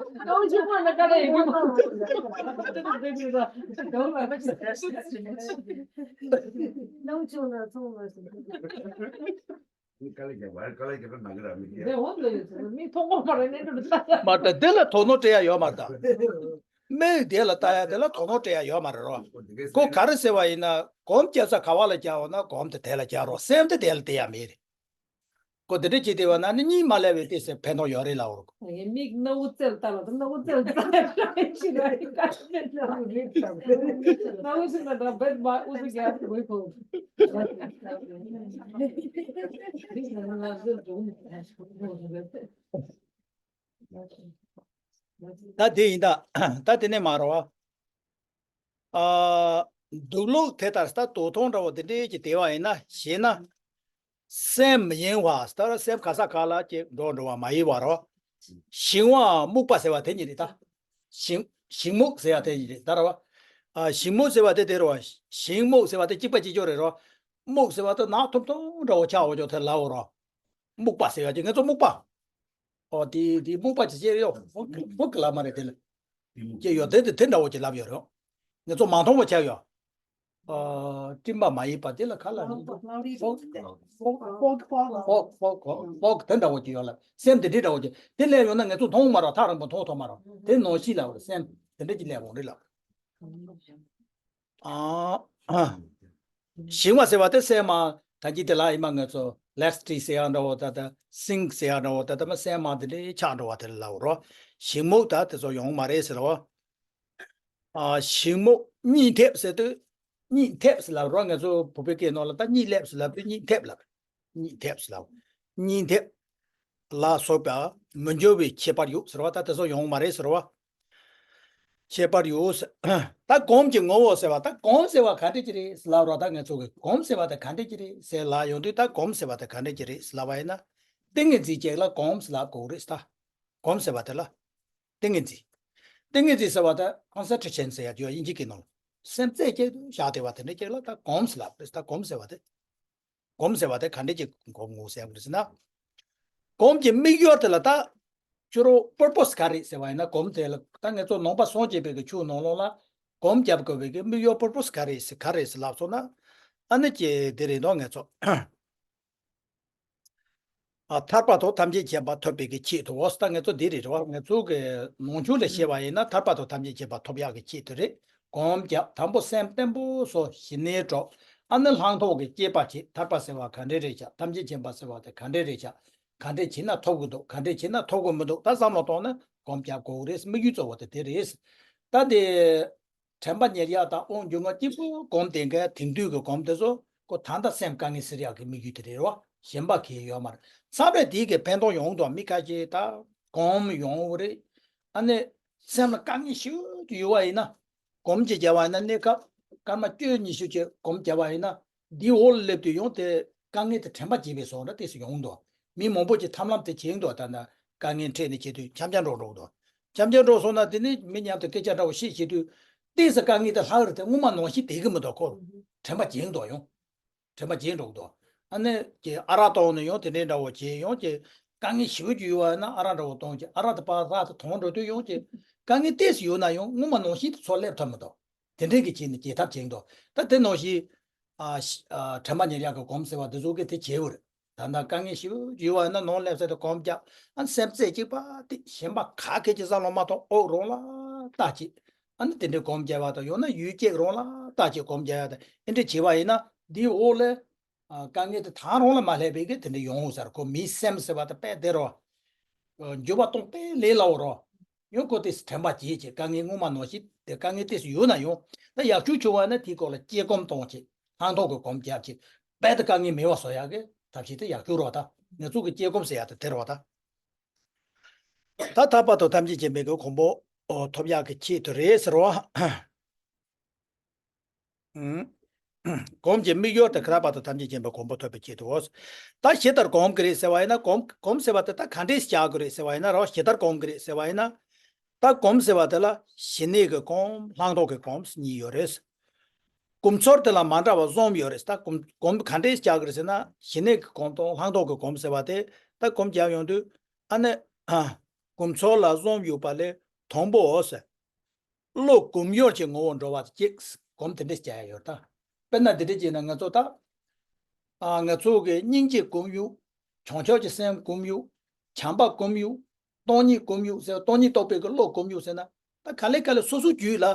ཆུང་རྣམ་པ་ཆུང་མ་ན་དཀའ་ལས་ཡོད་གི་མ། རྣམ་པ་ཆུང་ན་ཚོང་མ་ཟིན། དཀའ་ལས་རྒྱག་པ་དཀའ་ལས་རྒྱག་པ་ནག་གི་ར་མི་དེ། འདི་འོང་འདི་ཡོད་ཚོད་མི་མཐོང་གོ་མ་རེད་ནས་འགྲོ་ད། མ་ད་དེ་ལ་དོ་སྣང་སྤྲད་ཡ་ཡོད་མ་རེད་ད། མིག་དེ་ལ་ལྟ་ཡ་དེ་ལ་དོ་སྣང་སྤྲད་ཡ་ཡོད་མ་རེད་རོ། ཁོ་ག་རེ་ཟེར་བ་ཡིན་ན་གོམས་རྒྱག་ས་ག་བ་ལ་རྒྱག་འོ་ན་གོམས་དེ་དེ་ལ་རྒྱག་རོགས། སེམས་དེ་དེ་ལ་བལྟ་ཡ་མེད་རེད། ཁོ་དེ་འདྲ་བྱེད་བསྡད་པ་ན་ནི་གཉིད་མ་ལེན་པའི་ཏོག་ཙམ་ཕན་ཐོགས་ཡོད་རེད་ལབ་རོགས། ངའི་མིག་རྣ་བུ་རྩེར་ལྟ་ལ་རྣ་བུ་རྩེར་ལྟ་ཞིག་རེད། རྣ་བུ་ཞིག་ལ་འདྲ་བེད་མ་ཨུ་ཚུགས་རྒྱག་དགོས་ཁོ། ད་དེ་ཡིན་ད། ད་དེ་ནས་མ་རོ། ཨ། འདུག་ལུགས་དེ་ལྟར་ད་དོ་ཐོང་འདྲ་བོ་དེ་འདྲའི་གི་བལྟས་པ་ཡིན་ན་ཞེ་ན། སེམས་མི་གཡེང་བ་ད་སེམས་ག་ས་ག་ལ་ཅིག་འགྲོ་འགྲོ་བ་མ་ཡིན་པ་རོ། ཞིང་བ་རྨུགས་པ་ཟེར་བ་དེ་ཉིད་རེད་ད། ཞིང་ཞིང་རྨུགས་ཟེར་བ་དེ་ཉིད་རེད་ད་ར་བ། ཨ། ཞིང་རྨུགས་ཟེར་བ་དེ་དེ་རོ། ཞིང་རྨུགས་ཟེར་བ་དེ་གཅིག་པ་གཅིག་རྐྱང་རེད་རོ། རྨུགས་ཟེར་བ་དེ་ནག་ཐུམ་ཐུམ་འདྲ་བོ་ཆགས་འོ་ཅོག་དེ་ལ་འོ་རོ། རྨུགས་པ་ཟེར་བ་ཅིག་ངེད་ཚོ་རྨུགས་པ། ཨོ་དེ་དེ་རྨུགས་པ་ཅིག་ཅེས་ཡོད་ཧྥོག་ཧྥོག་གི་ལབ་མ་རེད་དེ་ལ། ཅེས་ཡོད་དེ་དེ་དེ་འདྲ་བོ་ཅིག་ལབ་ཡོད་རེད། ངེད་ཚོ་མ་མཐོང་བ་ཆགས་ཡོད། ཨ། སྤྲིན་པ་མ་ཡིན་པ་དེ་ལ་ག་ལ་ཧྥོག་ཧྥོག་ཧྥོག་དེ་འདྲ་བོ་ཅིག་ཡོད་ལ། སེམས་དེ་འདྲའི་འདྲ་བོ་ཅིག་དེ་སླེབས་ཡོང་ན་ངེད་ཚོ་མཐོང་མ་རེད། ཐག་རིང་པོ་མཐོང་ཐུབ་མ་རེད། དེ་ནང་བཞིན་ལབ་རེད། སེམས་དེ་འདྲ་ཅིག་སླེབས་འོང་རེད་ལབ། ཨ། ཞིང་བ་ཟེར་བ་དེ་སྲན་མ་ད་གིན་དེ་ལ་ཡིན་མ་ངེད་ཚོ་ལེག་ཊི་ཟེར་ཡག་འདྲ་བོ་ད་ད་སིང་ཀི་ཟེར་ཡག་འདྲ་བོ་ད་ད་མ་སྲན་མ་དེ་འདྲའི་ཆགས་འགྲོ་བ་དེ་ལ་ལབ་རོ། ཞིང་རྨུགས་ད་དེ་ཚོ་ཡོང་མ་རེད་ཟེར་རོ། ཨ། ཞིང་རྨུགས་གཉིད་འཐེབ་ཟེར་དུས་གཉིད་འཐེབ་ཟེར་ལབ་རོ། ངེད་ཚོ་བོད་པའི་སྐད་ནང་ལ་ད་གཉིད་སླེབས་ཟེར་ལབ་དུས་གཉིད་འཐེབ་ལབ། གཉིས་འཐེབ་ཟེར་ལབ། གཉིས་འཐེབ་ལ་སོགས་པ་མི་འགྱུར་བའི་ཁྱད་པར་ཡོད་ཟེར་བ། ད་དེ་ཚོ་ཡོང་མ་རེད་ཟེར་བ། ཁྱད་པར་ཡོད་ཟེར། ད་གོམས་ཀྱི་ངོ་བོ་ཟེར་བ། ད་གོམས་ཟེར་བ་ག་འདྲ་ཅིག་རེད་ཟེར་ལབ་རོགས། ད་ང་ཚོ་གི་གོམས་ཟེར་བ་དེ་ག་འདྲ་ཅིག་རེད་ཟེར་ལབ་ཡོང་དུས། ད་གོམས་ཟེར་བ་དེ་ག་འདྲ་ཅིག་རེད་ཟེར་ལབ་པ་ཡིན་ན། ཏིང་ངེ་འཛིན་ཅིག་ལ་གོམས་ཟེར་ལབ་དགོས་རེད་ད། གོམས་ཟེར་བ་དེ་ལ། ཏིང་ངེ་འཛིན། ཏིང་ངེ་འཛིན་ཟེར་བ་ད་ཀོན་སེན་ཊི་རེ་ཤན་ཟེར་ཡ་ཡོད། དབྱིན་ཇི་གི་ནང་ལ་སེམས་རྩེ་གཅིག་ཏུ་བཞག་བསྡད་པ་དེ་འདྲ་ཅིག་ལ་ད་གོམས་ཟེར་ལབ་རེད། ད་གོམས་ཟེར་བ་དེ། གོམས་ཟེར་བ་དེ་ག་འདྲ་ཅིག་གོམས་དགོས་ཟེར་ཡ་རེད་ཟེར་ན། གོམས་ཀྱི་དམིགས་ཡུལ་དེ་ལ་ད་ཕྱི་རོལ་པར་པོ་སི་ག་རེད་ཟེར་བ་ཡིན་ན། གོམས་དེ་ལ་ད་ང་ཚོ་ནང་པ་སངས་རྒྱས་པའི་གི་ཆོས་ནང་ལོགས་ལ་གོམས་རྒྱབ་དགོས་པའི་གི་དམིགས་ཡུལ་པར་པོ་སི་ག་རེད་ཟེར། ག་རེད་ཟེར་ལབ་སོང་ན། ཨ་ནི་ཀྱེ་དེ་རེད་འདུག་ང་ཚོ། ཨ། ཐར་པ་དང་ཐམས་ཅད་མཁྱེན་པ་ཐོབ་པའི་གི་ཆེད་དུ་འོ། ད་ང་ཚོ་འདི་རེད་རེད་བ། ང་ཚོ་གི་ནང་ཆོས་ལ་བཤད་པ་ཡིན་ན་ཐར་པ་དང་ཐམས་ཅད་མཁྱེན་པ་ཐོབ་ཡག་གི་ཆེད་དུ་རེད། གོམས་རྒྱབ། དང་པོ་སེམས་བརྟན་པོ་བཟོ། ཞི་གནས་སྒྲུབ། ཨ་ནི་ལྷག་མཐོང་གི་དཔྱད་པ་བྱེད། ཐར་པ་ཟེར་བ་ག་འདྲ་རེད་ཤག་ཐམས་ཅད་མཁྱེན་པ་ཟེར་བ་དེ་ག་འདྲ་རེད་ཤག་ག་འདྲ་བྱས་ན་ཐོབ་གི་འདུག་ག་འདྲ་བྱས་ན་ཐོབ་གི་མི་འདུག་ད་བསམ་བློ་གཏོང་ན་གོམས་རྒྱབ་དགོས་རེད། དམིགས་ཡུལ་གཙོ་བོ་དེ་དེ་རེད། ད་དེ། དྲན་པ་ཉེར་གཡག་དང་དབང་སྒྱུ་མ་གཅིག་པུ་གོམས་བསྡད་མཁན། དེང་དུས་ཀྱི་གོམས་དེ་ཚོ་ཁོ་ད་ལྟ་སེམས་དཀའ་ངལ་སེལ་ཡག་གི་དམིགས་ཡུལ་དེ་རེད་བ། གཞན་པ་གང་ཡང་ཡོད་མ་རེད། མཚམས་རེ་དེའི་གི་ཕན་ཐོགས་ཡོང་འདུག་མི་ཁ་ཤས་ད་གོམས་ཡོང་གི་རེད། ཨ་ནི་སེམས་ལ་དཀའ་ངལ་ཞེ་པོ་ཅིག་ཡོད་པ་ཡིན་ན། གོམས་ཅིག་བརྒྱབ་པ་ཡིན་ན། གནས་སྐབས་སྐར་མ་བཅུ་ཉི་ཤུ་ཅིག་གོམས་བརྒྱབ་པ་ཡིན་ན། འདིའི་འོག་ལ་སླེབས་དུས་ཡང་དེ་དཀའ་ངལ་དེ་དྲན་པ་བརྗེད་པའི་བཟོ་འདྲ་ཏོག་ཙམ་ཡོང་འདུག་མི་མང་པོ་ཅིག་ཐབས་ལམ་དེ་བྱེད་འདུག་ད་ནི་དཀའ་ངལ་འཕྲད་ནས་བྱེད་དུས་འཆམ་འཆམ་འགྲོ་འགྲོ་འདུག་འཆམ་འཆམ་འགྲོ་སོང་ན་དེ་ནི་མི་མཉམ་དུ་སྐད་ཆ་འདྲ་བོ་བཤད་བྱེད་དུས། ཏོག་ཙམ་དཀའ་ངལ་དེ་ལྷག་རེད་དེ། སྔོན་མ་ནང་བཞིན་བསྡད་ཀྱི་མི་འདུག་ཁོ་དྲན་པ་བརྗེད་འདུག་ཡང་དྲན་པ་བརྗེད་འགྲོ་གི་འདུག་ཨ་ནི་ཀྱེ་ཨ་རག་བཏུང་ནས་ཡང་དེ་འདྲའི་འདྲ་བོ་བྱེད། ཡང་ཀྱེ་དཀའ་ངལ་ཞེ་པོ་ཅིག་ཡོད་པ་ཡིན་ན་ཨ་རག་འདྲ་བོ་བཏུང་། ཀྱེ་ཨ་རག་དེ་ཕར་རག་དེ་འཐུང་འགྲོ་དུས་ཡང་ཀྱེ་དཀའ་ངལ་ཏོག་ཙམ་ཡོད་ན་ཡང་སྔོན་མ་ནང་བཞིན་དུ་ཚུར་སླེབས་ཐུབ་མི་འདུག་དེ་འདྲའི་གི་བྱས་ནས་བརྗེད་ཐབས་བྱེད་འདུག་ད་དེ་ནང་བཞིན། ཨ། ཤ- ཨ། དྲན་པ་ཉེར་གཡག་གི་གོམས་ཟེར་བ་དེ་ཚོ་གིས་དེ་བྱེད་འོ་རེད། ད་ལྟ་དཀའ་ངལ་ཞེ་པོ་ཅིག་ཡོད་པ་ཡིན་ན་ནང་སླེབས་ཚར་དུས་གོམས་རྒྱག་ཨ་ནི་སེམས་རྩེ་གཅིག་པ་དེ་གཞན་པ་ག་གེ་ཅིག་བསམ་བློ་མ་གཏོང་། འོག་རང་ལ་བལྟ་བྱེད། ཨ་ནི་དེ་འདྲའི་གོམས་རྒྱག་པ་དང་། ཡང་ན་ཡུལ་གཅིག་རང་ལ་བལྟ་བྱེད་གོམས་རྒྱག་ཡ་དང་། ཨེ་འདྲ་བྱེད་པ་ཡིན་ན་འདིའི་འོག་ལ། ཨ། དཀའ་ངལ་དེ་ད་རང་ལ་མ་སླེབས་པའི་གི་དེ་འདྲ་ཡོང་འོ་ཟེར། ཁོ་མིའི་སེམས་ཟེར་བ་དེ་དཔེ་བདེ་རོ། འགྱུར་བ་གཏོང་དཔེ་ལས་སླ་བོ་རོ། ཡང་ཁོ་ཏོག་ཙམ་དྲན་པ་བརྗེད་བྱས། དཀའ་ངལ་སྔོན་མ་ནང་བཞིན་དེ་དཀའ་ངལ་ཏོག་ཙམ་ཡོད་ན་ཡང་། ད་ཡག་ཤོས་བྱུང་བ་ན་དེའི་སྐོར་ལ་དཔྱད་གོམས་གཏོང་བྱས། ལྷག་མཐོང་གི་གོམས་རྒྱག་བྱས། རྦད་དེ་དཀའ་ངལ་མེད་པ་བཟོ་ཡག་གི་ཐབས་ཤེས་དེ་ཡག་ཤོས་རོ། ད་ང་ཚོ་གི་དཔྱད་གོམས་ཟེར་ཡག་དེ་དེ་རོ། ད་ད་ཐར་པ་དང་ཐམས་ཅད་མཁྱེན་པའི་གི་གོ་འཕང་ཐོབ་ཡག་གི་ཆེད་དུ་རེད་ཟེར་རོ། ཨུམ། གོམས་ཀྱི་དམིགས་ཡུལ་དེ་ཐར་པ་དང་ཐམས་ཅད་མཁྱེན་པའི་གོ་འཕང་ཐོབ་པའི་ཆེད་དུའོ། ད་ཇི་ལྟར་གོམས་ཀྱི་རེད་ཟེར་བ་ཡིན་ན། གོམས་གོམས་ཟེར་བ་དེ་ད་ག་འདྲས་བྱ་དགོས་རེད་ཟེར་བ་ཡིན་ན་རོ། ཇི་ལྟར་གོམས་ཀྱི་རེད་ཟེར་བ་ཡིན་ན། ད་གོམས་ཟེར་བ་དེ་ལ་ཞི་གནས་ཀྱི་གོམས། ལྷག་མཐོང་གི་གོམས་གཉིས་ཡོད་རེད། གོམས་ཚུལ་དེ་ལ་མ་འདྲ་བ་གསུམ་ཡོད་རེད། ད་གོམས་གོམས་ག་འདྲས་བྱ་དགོས་རེད་ཟེར་ན། ཞི་གནས་ཀྱི་གོམས་དང་ལྷག་མཐོང་གི་གོམས་ཟེར་བ་དེ། ད་གོམས་བྱ་ཡོང་དུས་ཨ་ནི། ཨ། གོམས་ཚུལ་ལ་གསུམ་ཡོད་པ་ལས་དང་པོའོ་ཟེར། བློ་གོམས་ཡུལ་གྱི་ངོ་བོར་འགྲོ་བ་གཅིག་གོམས་དེ་འདྲས་བྱ་ཡ་ཡོད་ད། དཔེར་ན་འདི་འདྲས་བྱས་ན་ང་ཚོ་ད། ཨ། ང་ཚོ་གི་སྙིང་རྗེ་གོམས་ཡུལ། བྱང་ཆུབ་ཀྱི་སེམས་གོམས་ཡུལ། བྱམས་པ་གོམས་ཡུལ། སྟོང་ཉིད་གོམས་ཡུལ་ཟེར། སྟོང་ཉིད་རྟོགས་པའི་གི་བློ་གོམས་ཡུལ་ཟེར་ན། ད་ག་ལེ་ག་ལེ་སོ་སོའི་རྒྱུད་ལ་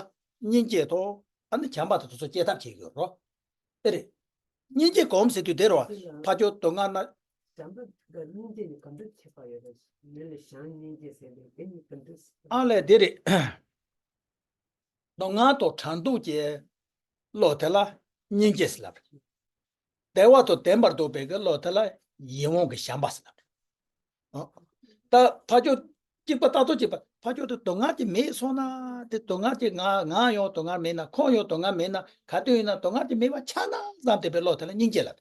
སྙིང་རྗེ་དང་། ཨ་ནི་བྱམས་པ་དང་དེ་ཚོ་སྐྱེ་ཐབས་བྱེད་ཀྱི་ཡོད་རོ། ཨེ་རེད། སྙིང་རྗེ་གོམས་ཟེར་དུས་དེ་རོ། ཕར་ཕྱོགས་དུག་ལྔ་ན། བྱམས་པ་དང་སྙིང་རྗེ་གཉིས་ག་འདྲ་ཁྱད་པར་ཡོད་རེད། མི་ལ་བྱམས་སྙིང་རྗེ་ཟེར་བའི་དེ་གཉིས་ག་འདྲ། ཨ་ལས་དེ་རེད། དུག་ལྔ་དང་ཕྲག་དོག་གི་བློ་དེ་ལ་སྙིང་རྗེ་ཟེར་ལབ། བདེ་བ་དང་ལྡན་པར་འདོད་པའི་གི་བློ་དེ་ལ་ཡིད་འོང་གི་བྱམས་པ་ཟེར་ལབ། ཨ། ད་ཕར་ཕྱོགས་གཅིག་པ་ལྟ་རྟོག་བྱེད་པ། ཕར་ཕྱོགས་དེ་དུག་ལྔ་ཅིག་མེད་སོང་ན། དེ་དུག་ལྔ་ཅིག་ང་ང་ཡང་དུག་ལྔ་མེད་ན། ཁོང་ཡང་དུག་ལྔ་མེད་ན། ག་དུས་ཡིན་ན་དུག་ལྔ་ཅིག་མེད་པ་ཆགས་ན་བསམ་བསྡད་པའི་བློ་དེ་ལ་སྙིང་རྗེ་ལབ།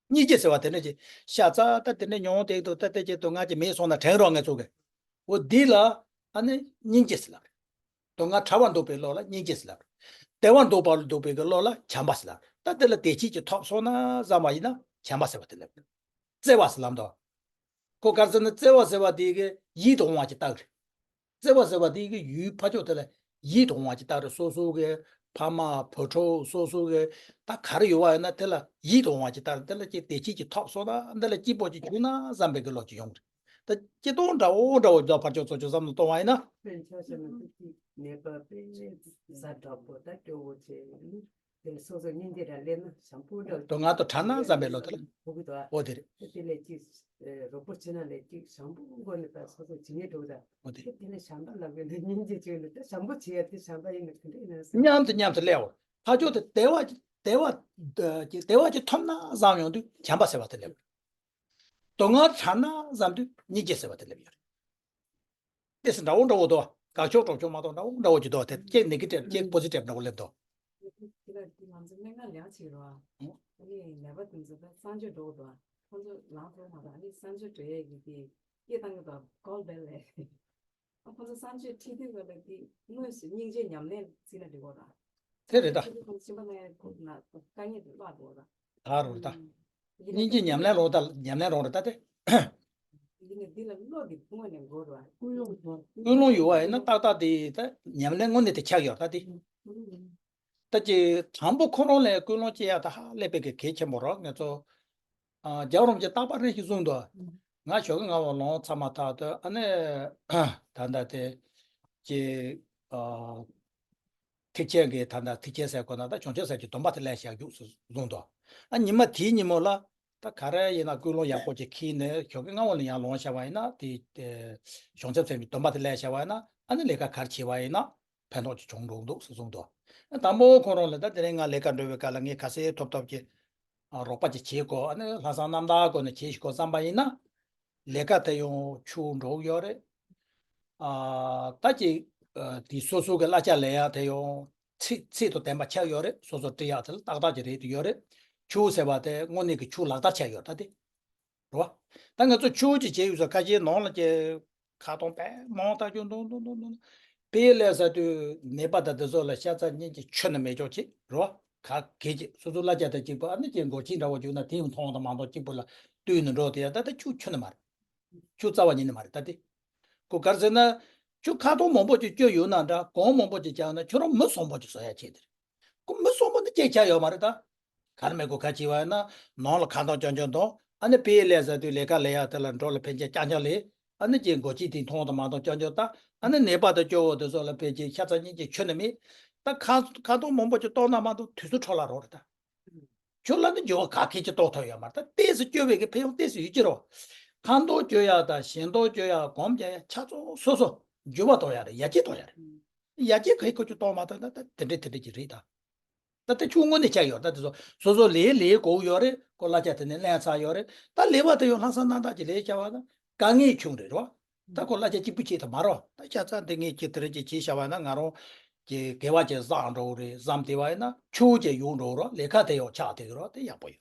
སྙིང་རྗེ་ཟེར་བ་དེ་འདྲ་ཅིག་ཤ་ཚ། ད་དེ་འདྲ་མྱོང་བསྡད་འདུག་ད་དེ་ཅིག་དུག་ལྔ་ཅིག་མེད་སོང་ན་དྲན་རོགས་ང་ཚོ་གི། འོ་འདི་ལ་ཨ་ནི་སྙིང་རྗེ་ཟེར་ལབ། དུག་ལྔ་བྲལ་བར་འདོད་པའི་བློ་ལ་སྙིང་རྗེ་ཟེར་ལབ། བདེ་བར་འདོད་པར་འདོད་པའི་གི་བློ་ལ་བྱམས་པ་ཟེར་ལབ། ད་དེ་ལ་བདེ་སྐྱིད་ཅིག་ཐོབ་སོང་ན་བསམ་པ་ཡིན་ན་བྱམས་པ་ཟེར་བ་དེ་ལབ། བརྩེ་བ་ཟེར་ལབ་འདུག་ཁོ་ག་རེ་ཟེར་ན། བརྩེ་བ་ཟེར་བ་དེ་གི་ཡིད་དུ་འོང་བ་ཅིག་ལྟ་གི་རེད། བརྩེ་བ་ཟེར་བ་དེ་གི་ཡུལ་ཕར་ཕྱོགས་དེ་ལ་ཡིད་དུ་འོང་བ་ཅིག་ལྟ་གི་རེད། སོ་སོ་གི་ཕ་མ་བུ་ཕྲུག་སོ་སོ་གི་ད་ག་རེ་ཡོད་པ་ཡིན་ན་དེ་ལ་ཡིད་དུ་འོང་བ་ཅིག་ལྟ་གི་རེད། དེ་ལ་ཅིག་བདེ་སྐྱིད་ཅིག་ཐོབ་སོང་ན། འདི་ལ་སྐྱིད་པོ་ཅིག་བྱུང་ན་བསམ་པའི་གི་བློ་ཅིག་ཡོང་གི་རེད། ད་སྤྱིར་བཏང་འདྲ་བོ་འདྲ་བོ་འདྲ་ཕར་ཕྱོགས་ཚུར་ཕྱོགས་བསམ་བློ་གཏོང་བ་ཡིན་ན། དཔེར་ན་ཆ་བཞག་ན་ཏིག་ནད་པ་དཔེ་ཟ་དྲག་པོ་ད་སྐྱོ་བོ་བྱས། དེ་ལ་སོ་སོ་སྙིང་རྗེ་ར་སླེབས་ན་བྱམས་པོ་འདྲ། དུག་ལྔ་དང་བྲལ་ན་བསམ་པའི་བློ་དེ་ལ་འོ་གི་འདུག་ཨ། འོ་དེ་རེད། དེ་ལས་ཅིག་རོགས་པ་བྱེད་ན་ལས་ཅིག་བྱམས་པོ་སྒོ་ནས་ད་སོ་སོ་ཇི་སྙེད་འགྲོ་གི་ད། འོ་དེ་རེད། དེ་ལས་བྱམས་པ་ལབ་ཡོད་ན་སྙིང་རྗེ་བྱས་ནས་ད་བྱམས་པོ་བྱེད་ཡ་དེ་བྱམས་པ་ཡིན་ན་ག་འདྲ་ཡིན་ན་ཟེར། མཉམ་དུ་མཉམ་དུ་སླེབས་འོ། ཕར་ཕྱོགས་དེ་བདེ་བ་བདེ་བ་བདེ་བ་ཅིག་ཐོབ་ན་བསམ་ཡོང་དུས་བྱམས་པ་ཟེར་བ་དེ་སླེབས། སྡུག་བསྔལ་དྲག་ན་བསམ་དུས་སྙིང་རྗེ་ཟེར་བ་དེ་སླེབས་ཡོད་རེད། དེ་སུ་འདྲ་བོ་འདྲ་བོ་འདུག་དགའ་ཕྱོགས་སྤྲོ་ཕྱོགས་མ་གཏོགས་འདྲ་བོ་འདྲ་བོ་ཅིག་འདུག་དེ་ཀྱེ་ནེ་གེ་ཊིབ་ཀྱེ་པོ་ཟི་ཊིབ་འདྲ་བོ་སླེབས་འདུག་དེ་ལ་དེ་ང་ཚོ་སྨན་ཁང་ལས་ཀ་བྱེད་རོགས། ཨ་ནི་ནད་པ་དེ་ཚོ་ད་གསང་སྤྱོད་འགྲོ་གི་འདུག་ཁོང་ཚོ་ལངས་ཐུབ་མ་ཐུབ། ཨ་ནི་གསང་སྤྱོད་འགྲོ་ཡས་ཀྱི་དེ་སྐད་བཏང་གི་འདུག་གོལ་བེལ་ལས། ཨ་ཁོང་ཚོ་གསང་སྤྱོད་ཁྲིད་དུས་སྐབས་ལ་དེ་དངོས་སུ་སྙིང་རྗེ་ཉམས་ལེན་བྱེད་ན་འགྲིག་གོ་ར། དེ་རེད་ད། ཁྲིད་དུས་ཁོང་ཚོ་ཁྱིམ་པ་ལ་ཁོ་ན་དཀའ་ངལ་དེ་བརླག་འགྲོ་ར། ད་རུང་ད། ཨ་ཡིན་སྙིང་རྗེ་ཉམས་ལེན་རོགས་ད་ཉམས་ལེན་རོགས་རེད་ད་དེ། ཡིན་ནའི་འདི་ལ་བློ་དེ་དངོས་ནས་འགོར་བ། ཀུན་སློང་འགོར། ཀུན་སློང་ཡོད་བ་ཡིན་ན་ཏག་ཏག་དེ་ད་ཉམས་ལེན་དངོས་གནས་དེ་ཆགས་ཡོད་ད་དེ། ད་ཅི་དང་པོ་ཁོ་རང་ལ་ཀུན་སློང་སྐྱེ་ཡག་ད་ཧ་ལས་པའི་གི་གལ་ཆེན་པོ་རོགས་ང་ཚོ། ཨ་རྒྱལ་བ་རིན་པོ་ཆེ་རྟག་པར་རེ་ཞིག་གསུངས་འདུག་ང་ཞོགས་ཀྱི་ང་བ་ལོང་ཚར་མ་ཐག་ཏུ་ཨ་ནི་ད་ལྟ་དེ་ཅི་ཨ་ཐེག་ཆེན་གྱི་ད་ལྟ་ཐེག་ཆེན་ཟེར་གོ་ན་ད་བྱང་ཆུབ་ཟེར་གྱི་སྡོམ་པ་དེ་ལེན་བཞག་རྒྱུགས་སུ་བཟུང་དོ། ཨ་ཉི་མ་དེའི་ཉིན་མོ་ལ་ད་ག་རེ་ཡིན་ན་ཀུན་སློང་ཡག་པོ་ཅིག་ཁྱེར་ནས་ཞོགས་ཀྱི་སྔ་བོ་ལ་ཡང་ལོང་བཞག་པ་ཡིན་ན་དེ་དེ་བྱང་ཆུབ་ཟེར་གྱི་སྡོམ་པ་དེ་ལེན་བཞག་པ་ཡིན་ན་ཨ་ནི་ལས་ཀ་ག་རེ་བྱེད་པ་ཡིན་ན་ཕན་ཐོགས་ཅིག་བྱུང་འགྲོ་འདུག་སུ་བཟུང་དོ། ཨ་དང་པོ་ཁོང་རང་ལ་ད་དེ་རིང་ང་ལས་ཀ་འགྲོ་བའི་སྐབས་ལ་ངས་ག་ཚོད་ཐོབ་ཐོབ་ཀྱི་ཨ་རོགས་པ་ཅིག་བྱེད་དགོས། ཨ་ནི་ལྷག་བསམ་རྣམ་དག་སྒོ་ནས་བྱེད་ཤིག་གོ་བསམ་པ་ཡིན་ན། ལས་ཀ་དེ་ཡང་འཕྱུགས་འགྲོ་གི་ཡོད་རེད། ཨ་ད་ཅིག་ཨ་དེ་སོ་སོ་གི་གླ་ཆ་ལེན་ཡག་དེ་ཡང་ཚིག་ཚིག་དང་ལྡན་པ་ཆགས་ཡོད་རེད། སོ་སོ་སྤྲད་ཡག་དེ་ལ་ཏག་ཏག་ཅིག་རེད་དུ་ཡོད་རེད། འཕྱུགས་ཟེར་བ་དེ་དངོས་གནས་ཀྱི་འཕྱུགས་ལག་བསྟར་ཆགས་ཡོད་ད་དེ། རེད་བ། ད་ང་ཚོ་འཕྱུགས་ཅིག་བྱས་ཡོད་ས་ཁ་ཆེའི་ནང་ལ་ཀྱེ། ཁ་གཏོང་དཔེ་མང་ཐག་ཆོད་འདུག་འདུག་འདུག་འདུག་དཔེ་ལས་ས་དུས་ནད་པ་དང་དེ་ཚོ་ལ་ཤ་ཚ་གཉིས་ཀྱི་ཆོད་ནི་མེད་ཀྱོག་ཅིག་རོ། ག་གེ་ཅིག་སོ་སོ་གླ་ཆ་དང་གཅིག་པ་ཨ་ནི་ཀྱི་མགོ་ཁྱི་འདྲ་བོ་བྱུང་ན་དེ་ཡང་མཐོང་དང་མ་མཐོང་གཅིག་པུ་ལ་བསྟུན་ནས་འགྲོ་དེ་ཡ་ད་ལྟ་ཁྱུ་ཆོད་ནི་མ་རེད། ཁྱུ་རྩ་བ་ཉིད་ནི་མ་རེད་ད་དེ། ཁོ་ག་རེ་ཟེར་ན། ཁྱུ་ཁ་གཏོང་མང་པོ་ཅིག་བསྐྱོད་ཡོད་ན་འདྲ་གོང་མང་པོ་ཅིག་བཅག་ན་ཁྱོད་རང་མི་བཟང་པོ་ཅིག་བཟོ་ཡ་ཆེད་དེ་རེད། ཁོ་མི་བཟང་པོ་འདི་སྐྱེ་ཆ་ཡོད་མ་རེད་ད། གར་མེད་གོ་ཁ་ཆེ་བ་ཡིན་ན་ནང་ལ་ཁ་འདོན་ཅོན་ཅོན་དང་ཨ་ནི་དཔེ་ལས་ཟ་དུས་ལས་ཀ་ལས་ཡག་དེ་ལ་འགྲོ་ལ་ཕན་ཆད་རྐྱང་རྐྱང་ལས་ཨ་ནི་ཀྱི་མགོ་ཁྱི་དེ་མཐོང་དང་མ་མཐོང་ཅོན་ཅོན་ད་ཨ་ནི་ནད་པ་དང་སྐྱོ་བོ་དེ་ཚོ་ལ་ཕན་ཆད་ཤ་ཚ་གཉིས་ཀྱི་ཆོད་ནི་མེད། ད་ཁ་ཁ་འདོན་མང་པོ་ཅིག་གཏོང་ན་མ་གཏོགས་དུས་ཚོད་འཕྲོ་བརླག་རོགས་རེད་ད། ཁྱོད་ལ་ནི་འགྱུར་བ་ག་གེ་ཅིག་གཏོང་ཐུབ་ཡོད་མ་རེད་ད། ཏོག་ཙམ་སྐྱོ་བའི་གི་ཕན་ཡོན་ཏོག་ཙམ་ཡོད་ཀྱི་རོ། ཁ་འདོན་སྐྱོ་ཡག་དང་ཞེ་འདོན་སྐྱོ་ཡག་སྒོམ་རྒྱག་ཡག་ཆ་ཚང་སོ་སོ་འགྱུར་བ་གཏོང་ཡག་རེད། ཡར་རྒྱས་གཏོང་ཡག་རེད། ཡར་རྒྱས་ག་གེ་ཁོ་ཅིག་གཏོང་མ་ཐུབ་ན་ད་དེ་འདྲས་དེ་འདྲས་ཅིག་རེད་ད། ད་ལྟ་ཁྱུ་དངོས་གནས་ཆགས་ཡོད་ད། དེ་ཚོ་སོ་སོ་ལས་ལས་དགོས་ཡོད་རེད། ཁོ་གླ་ཆ་དེ་ནས་ལེན་ཚར་ཡོད་རེད། ད་ལས་པ་དེ་ཡང་ལྷག་བསམ་རྣམ་དག་ཅིག་ལས་བྱ་བ་ན་དཀའ་ངལ་བྱུང་རེད་རོ། ད་ཁོ་གླ་ཆ་གཅིག་པུ་བྱེད་ཐུབ་མ་རོ། ད་ཤ་ཚ་འདི་ངས་ཁྱེད་དེ་རིང་ཅིག་བྱེད་བྱ་བ་ན་ང་རང་གི་དགེ་བ་ཅིག་བསགས་འགྲོ་གི་རེད་བསམ་བསྡད་པ་ཡིན་ན་ཆུ་ཅིག་ཡོང་འགྲོ་གི་རོ། ལས་ཀ་དེ་ཡང་ཆགས་བསྡད་གི་རོ། དེ་ཡག་པོ་ཡོད།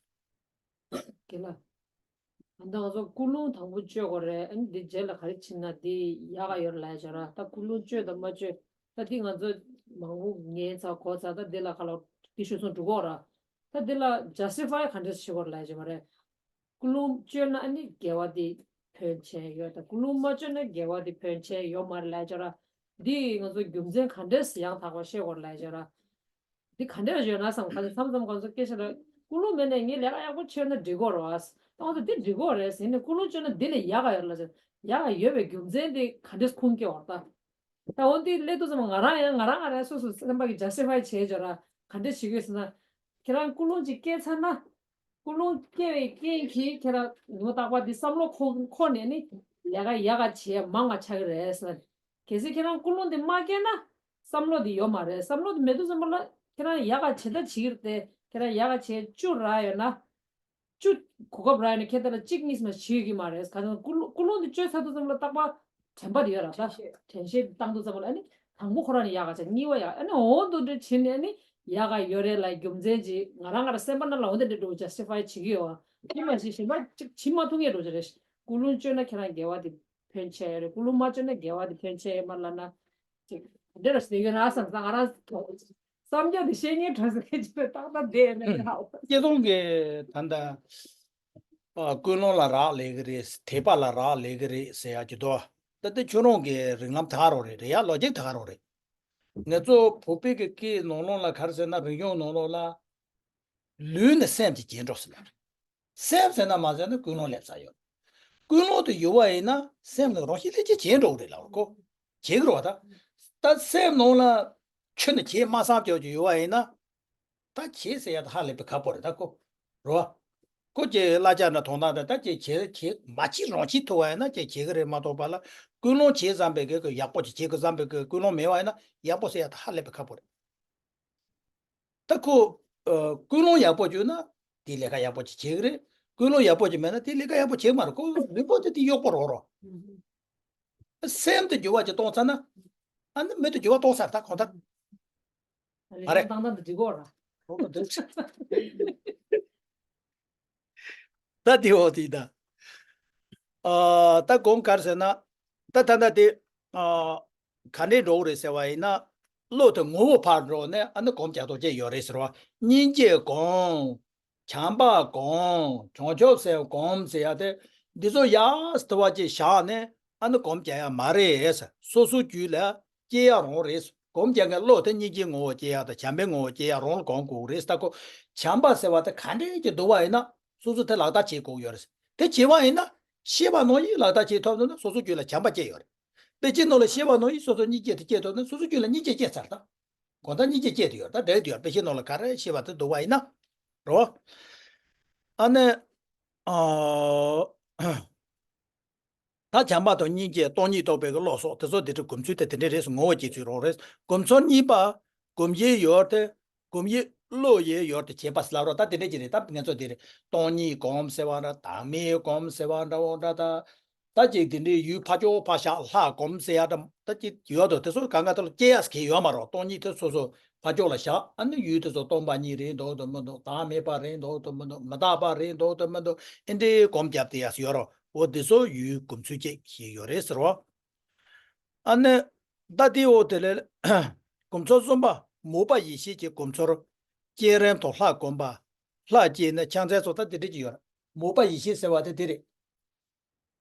དགེ་ལགས། ད་ང་ཚོ་ཀུན་སློང་དང་པོ་བཅོས་དགོས་རེད། ཨ་ནི་འདི་རྗེས་ལ་ག་རེ་བྱེད་ན་འདི་ཡག་ག་ཡོད་རེད་ལབ་བྱས་ར། ད་ཀུན་སློང་བཅོས་དང་མ་བཅོས་ད་འདི་ང་ཚོ་མང་པོ་ཉན་ཚར་གོ་ཚར། ད་འདི་ལ་ག་ལ་འདི་ཞུ་སོང་འགྲོ་གོ་ར། ད་འདི་ལ་ཇ་སི་ཕའི་ག་འདྲས་བྱེད་དགོས་རེད་ལབ་བྱས་པ་རེད། ཀུན་སློང་བཅོས་ན་ཨ་ནི་དགེ་བ་འདི་ཕོན་ཆེན་ཡོད། ད་ཀུན་སློང་མ་བཅོས་ན་དགེ་བ་འདི་ཕོན་ཆེན་ཡོད་མ་རེད་ལབ་བྱས་ར། འདི་ང་ཚོ་རྒྱུ་མཚན་ག་འདྲས་ཡང་དག་པ་ཤེས་དགོས་རེད་ལབ་བྱས་ར། འདི་ག་འདྲས་ཡོད་ན་བསམ་ག་ཚོད་མཚམས་མཚམས་ག་ཚོད་སྐད་ཆ་ལ་ཀུན་སློང་མེད་ནས་ངས་ལས་ཀ་ཡག་པོ་བྱས་ན་འགྲིག་གོ་རེད་བ། ད་ང་ཚོ་འདི་འགྲིག་གོ་རེད་ཟེར་ནས་ཀུན་སློང་བཅོས་ན་འདི་ལས་ཡག་ག་ཡོད་ལ་ཟེར། ཡག་ག་ཡོད་པའི་རྒྱུ་མཚན་འདི་ག་འདྲས་ཁུངས་སྐྱེལ་བ་ད། ད་འོ་འདི་སླེབས་དུས་ཙམ་ང་རང་ཡང་ང་རང་ང་རང་སོ་སོ་སེམས་པ་གི་ཇ་སི་ཕའི་བྱས་བྱས་ར། ག་འདྲས་བྱེད་དགོས་ཟེར་ན། ཁྱེད་རང་ཀུན་སློང་ཅིག་སྐྱེས་ཚར་ན། ཀུན་སློང་སྐྱེ་བའི་རྐྱེན་གྱིས་ཁྱེད་རང་ངོ་རྟག་པ་འདི་བསམ་བློ་འཁོར་འཁོར་ནས་ནི་ལས་ཀ་ཡག་ག་བྱེད་མང་ང་ཆགས་ཀྱི་རེད་ཟེར། གལ་སྲིད་ཁྱེད་རང་ཀུན་སློང་འདི་མ་སྐྱེས་ན་བསམ་བློ་འདི་ཡོད་མ་རེད། བསམ་བློ་འདི་མེད་དུས་ཙམ་པ་ལ་ཁྱེད་རང་ཡག་ག་བྱེད་ད་བྱེད་ཀྱི་རེད་དེ། ཁྱེད་རང་ཡག་ག་བྱེད་བཅུ་རག་ཡོད་ན། བཅུ་གོ་སྐབས་རག་ཡོད་ན་ཁྱེད་ད་ལ་གཅིག་གཉིས་མ་བྱེད་ཀྱི་མ་རེད། ག་ཚོད་ཀུན་སློང་ཀུན་སློང་འདི་བཅོས་ཚར་དུས་ཙམ་པ་ལ་རྟག་པ་དྲན་པ་འདི་ཡོད་ར་ད། དྲན་ཤེས་དྲན་ཤེས་བཏང་དུས་ཙམ་པ་ལ་ཨ་ནི་དང་པོ་ཁོ་རང་ནི་ཡག་ག་བྱས། གཉིས་པ་ཡག་ཨ་ནི་འོང་དུ་འདྲ་བྱེད་ནས་ཨ་ནི་ཡག་ག་ཡོད་རེད་ལ་རྒྱུ་མཚན་ཅིག་ང་རང་ང་རང་སེམས་པ་ནང་ལ་འོ་དེ་འདྲ་འགྲོ་ཇ་སི་ཕའི་བྱེད་ཀྱི་ཡོད། དེ་མ་ཟད་གཞན་པ་ཅིག་བྱེད་མ་ཐུབ་ངེས་འགྲོ་ཅིག་རེད། ཀུན་སློང་བཅོས་ན་ཁྱེད་རང་དགེ་བ་དེ་ཕོན་ཆེ་ཡོད་རེད། ཀུན་སློང་མ་བཅོས་ན་དགེ་བ་དེ་ཕོན་ཆེ་ཡོད་མ་ལབ་ན་ཅིག་འདྲ་ར་ཞིག་ཡོད་ན་བསམ་ས་ང་རང་བསམ་རྒྱ་དེ་བཤད་ཉན་གྲོས་ཟེར་མཁན་ཅིག་ཏག་ཏག་བསྡད་ཡོད་ན་ཧ་ཨོ། སྐྱེ་སྟོང་གི་ད་ལྟ། ཨ་ཀུན་སློང་ལ་རག་ལས་ཀྱི་རེད། དད་པ་ལ་རག་ལས་ཀྱི་རེད་ཟེར་ཡག་ཅིག་འདུག་ད་ལྟ་ཁྱོད་རང་གི་རིགས་ལམ་དག་རོགས་རེད། རེད་ཡ་ལོ་རྒྱུས་དག་རོགས་རེད། ང་ཚོ་བོད་པའི་གི་སྐད་ནང་ལོགས་ལ་ག་རེ་ཟེར་ན་རིག་གཞུང་ནང་ལོགས་ལ། ལུས་ནི་སེམས་ཀྱི་རྗེས་འགྲོ་ཟེར་ལ་རེད། སེམས་ཟེར་ན་མ་ཟེར་ན་ཀུན་སློང་སླེབས་ས་ཡོད། ཀུན་སློང་དུ་ཡོད་པ་ཡིན་ན་སེམས་ནི་རང་བཞིན་ལས་ཀྱི་རྗེས་འགྲོ་གི་རེད་ལབ་རོགས་གོ། བྱེད་ཀྱི་རེད་བ་ད། ད་སེམས་ནང་ལ་ཆུ་ནི་བྱེད་མ་བསམ་ཀྱོག་ཀྱོག་ཡོད་པ་ཡིན་ན། ད་བྱེད་ཟེར་ཡ་ད་ཧ་ལས་པའི་ཁག་པོ་རེད་ད་ཁོ། རོ། ཁོ་ཀྱི་གླ་ཆ་འདྲ་མཐོང་སྟངས་དེ་ད་ཀྱི་བྱེད་བྱེད་མ་བྱེད་རང་བྱེད་ཐུབ་པ་ཡིན་ན་ཀྱི་བྱེད་ཀྱི་རེད་མ་གཏོགས་པ་ལ་ཀུན་སློང་བྱེད་བསམ་པའི་གི་གི་ཡག་པོ་ཅིག་བྱེད་དགོས་བསམ་པའི་གི་ཀུན་སློང་མེད་པ་ཡིན་ན་ཡག་པོ་ཟེར་ཡ་ད་ཧ་ལས་པའི་ཁག་པོ་རེད། ད་ཁོ། ཨ་ཀུན་སློང་ཡག་པོ་བྱུང་ན་དེ་ལས་ཀ་ཡག་པོ་ཅིག་བྱེད་ཀྱི་རེད། ཀུན་སློང་ཡག་པོ་ཅིག་མེད་ན་དེ་ལས་ཀ་ཡག་པོ་བྱེད་མ་རེད། ཁོ་ལུས་པོ་དེ་དེ་གཡོག་པོ་རོགས་རོགས། སེམས་དེ་འགྱུར་བ་ཅིག་གཏོང་ཚར་ན། ཨ་ནི་མི་དེ་འགྱུར་བ་གཏོང་ཚར་ད་གང་ལྟར། ཨ་རེ། ཏང་ཏང་དུ་འགྲིག་གོ་ར། ད་དེ་འོ་དེ་ད། ཨ་ད་གོང་གར་ཟེར་ན། ད་ད་ད་དེ། ཨ་ག་འདྲས་འགྲོ་གི་རེད་ཟེར་བ་ཡིན་ན། བློ་དེ་ངོ་བོ་ཕར་འགྲོ་ནས་ཨ་ནི་སྒོམ་རྒྱག་ཐོག་ཅེས་ཡོད་རེད་ཟེར་བ། སྙིང་རྗེ་སྒོམ། བྱམས་པ་སྒོམ། བྱང་ཆུབ་སེམས་སྒོམ་ཟེར་ཡ་དེ། འདི་ཚོ་ཡག་ཐུ་བ་ཅིག་བཞག་ནས་ཨ་ནི་སྒོམ་རྒྱག་ཡ་མ་རེད། སོ་སོ་རྒྱུད་ལ་སྐྱེ་ཡ་རང་རེད། སྒོམ་རྒྱག་མཁན་བློ་དེ་སྙིང་རྗེའི་ངོ་བོ་སྐྱེ་ཡ་དང་བྱམས་པའི་ངོ་བོ་སྐྱེ་ཡ་རང་ལ་སྒོམ་དགོས་རེད། ད་ཁོ་བྱམས་པ་ཟེར་བ་དེ་ག་འདྲས་ཀྱི་འདུག་བ་ཡིན་ན་སོ་སོ་དེ་ལག་བསྟར་བྱེད་དགོས་ཡོད་རེད། དེ་བྱེད་བ་ཡིན་ན་ཤེས་པ་ནང་བཞིན་ལག་བསྟར་བྱེད་ཐུབ་འདུག་ན་སོ་སོ་རྒྱུད་ལ་བྱམས་པ་སྐྱེ་ཡོད་རེད། དཔེ་ཆའི་ནང་ལ་ཤེས་པ་ནང་བཞིན་སོ་སོ་སྙིང་རྗེ་དེ་སྐྱེ་ཐུབ་ན་སོ་སོ་རྒྱུད་ལ་སྙིང་རྗེ་སྐྱེ་ཚར་ད། གང་ལྟར་སྙིང་རྗེ་སྐྱེ་དུ་ཡོད་ད་འདྲ་དུ་ཡོད། དཔེ་ཆའི་ནང་ལ་ག་རེ་ཤེས་པ་དེ་འདུག་བ་ཡིན་ན། རོ། ཨ་ནི། ཨ། ད་བྱམས་པ་དང་སྙིང་རྗེ་སྟོང་ཉིད་རྟོགས་པའི་བློ་སོགས་དེ་ཚོ་དེ་འདྲའི་སྒོམ་ཚུལ་དེ་དེ་འདྲའི་རེད། ངོ་བོ་སྐྱེ་ཚུལ་རོགས་རེད། སྒོམ་ཚུལ་གཉིས་པ། སྒོམ་བྱེད་ཡོད་དེ། སྒོམ་ཡེ་བློ་ཡེ་ཡོད་དེ་བྱེད་པ་ལབ་རོགས་ད་དེ་འདྲ་ཅིག་རེད། ད་ང་ཚོ་དེ་རེད། སྟོང་ཉིད་སྒོམ་ཟེར་བ་འདྲ། བདག་མེད་སྒོམ་ཟེར་བ་འདྲ་བོ་འདྲ་ད། ད་ཅིག་དེ་འདྲའི་ཡུལ་ཕར་ཕྱོགས་ཕར་བཞག་ལྷ་སྒོམ་ཟེར་ཡ་འདྲ་ད་ཅིག་ཡོད་དོ། དེ་ཚོ་གང་ག་དེ་ལ་སྐྱེ་ཡ་སྐྱེ་ཡོད་མ་རོགས། སྟོང་ཉིད་དེ་སོ་སོ་ཕར་ཕྱོགས་ལ་བཞག་ཨ་ནི་ཡུལ་དེ་ཚོ་སྟོང་པ་ཉིད་རེད་འདུག་ཏུ་མི་འདུག་བདག་མེད་པ་རེད་འདུག་ཏུ་མི་འདུག་མི་རྟག་པ་རེད་འདུག་ཏུ་མི་འདུག་ཨེ་འདྲའི་སྒོམ་བརྒྱབ་དེ་ཡ་ཡོད་རོགས། འོ་དེ་ཚོ་ཡུལ་སྒོམ་ཚུལ་ཅིག་ཞིག་ཡོད་རེད་ཟེར་བ། ཨ་ནི། ད་དེའོ་དེ་ལས། སྒོམ་ཚུལ་གསུམ་པ། མོས་པ་ཡེ་ཤེས་ཀྱི་སྒོམ་ཚུལ། བསྐྱེད་རིམ་དང་ལྷ་བསྒོམ་པ། ལྷ་བསྐྱེད་ནས་ཕྱག་འཚལ་སོགས་ད་དེ་འདྲ་ཅིག་ཡོད་རེད། མོས་པ་ཡེ་ཤེས་ཟེར་བ་དེ་དེ་རེད།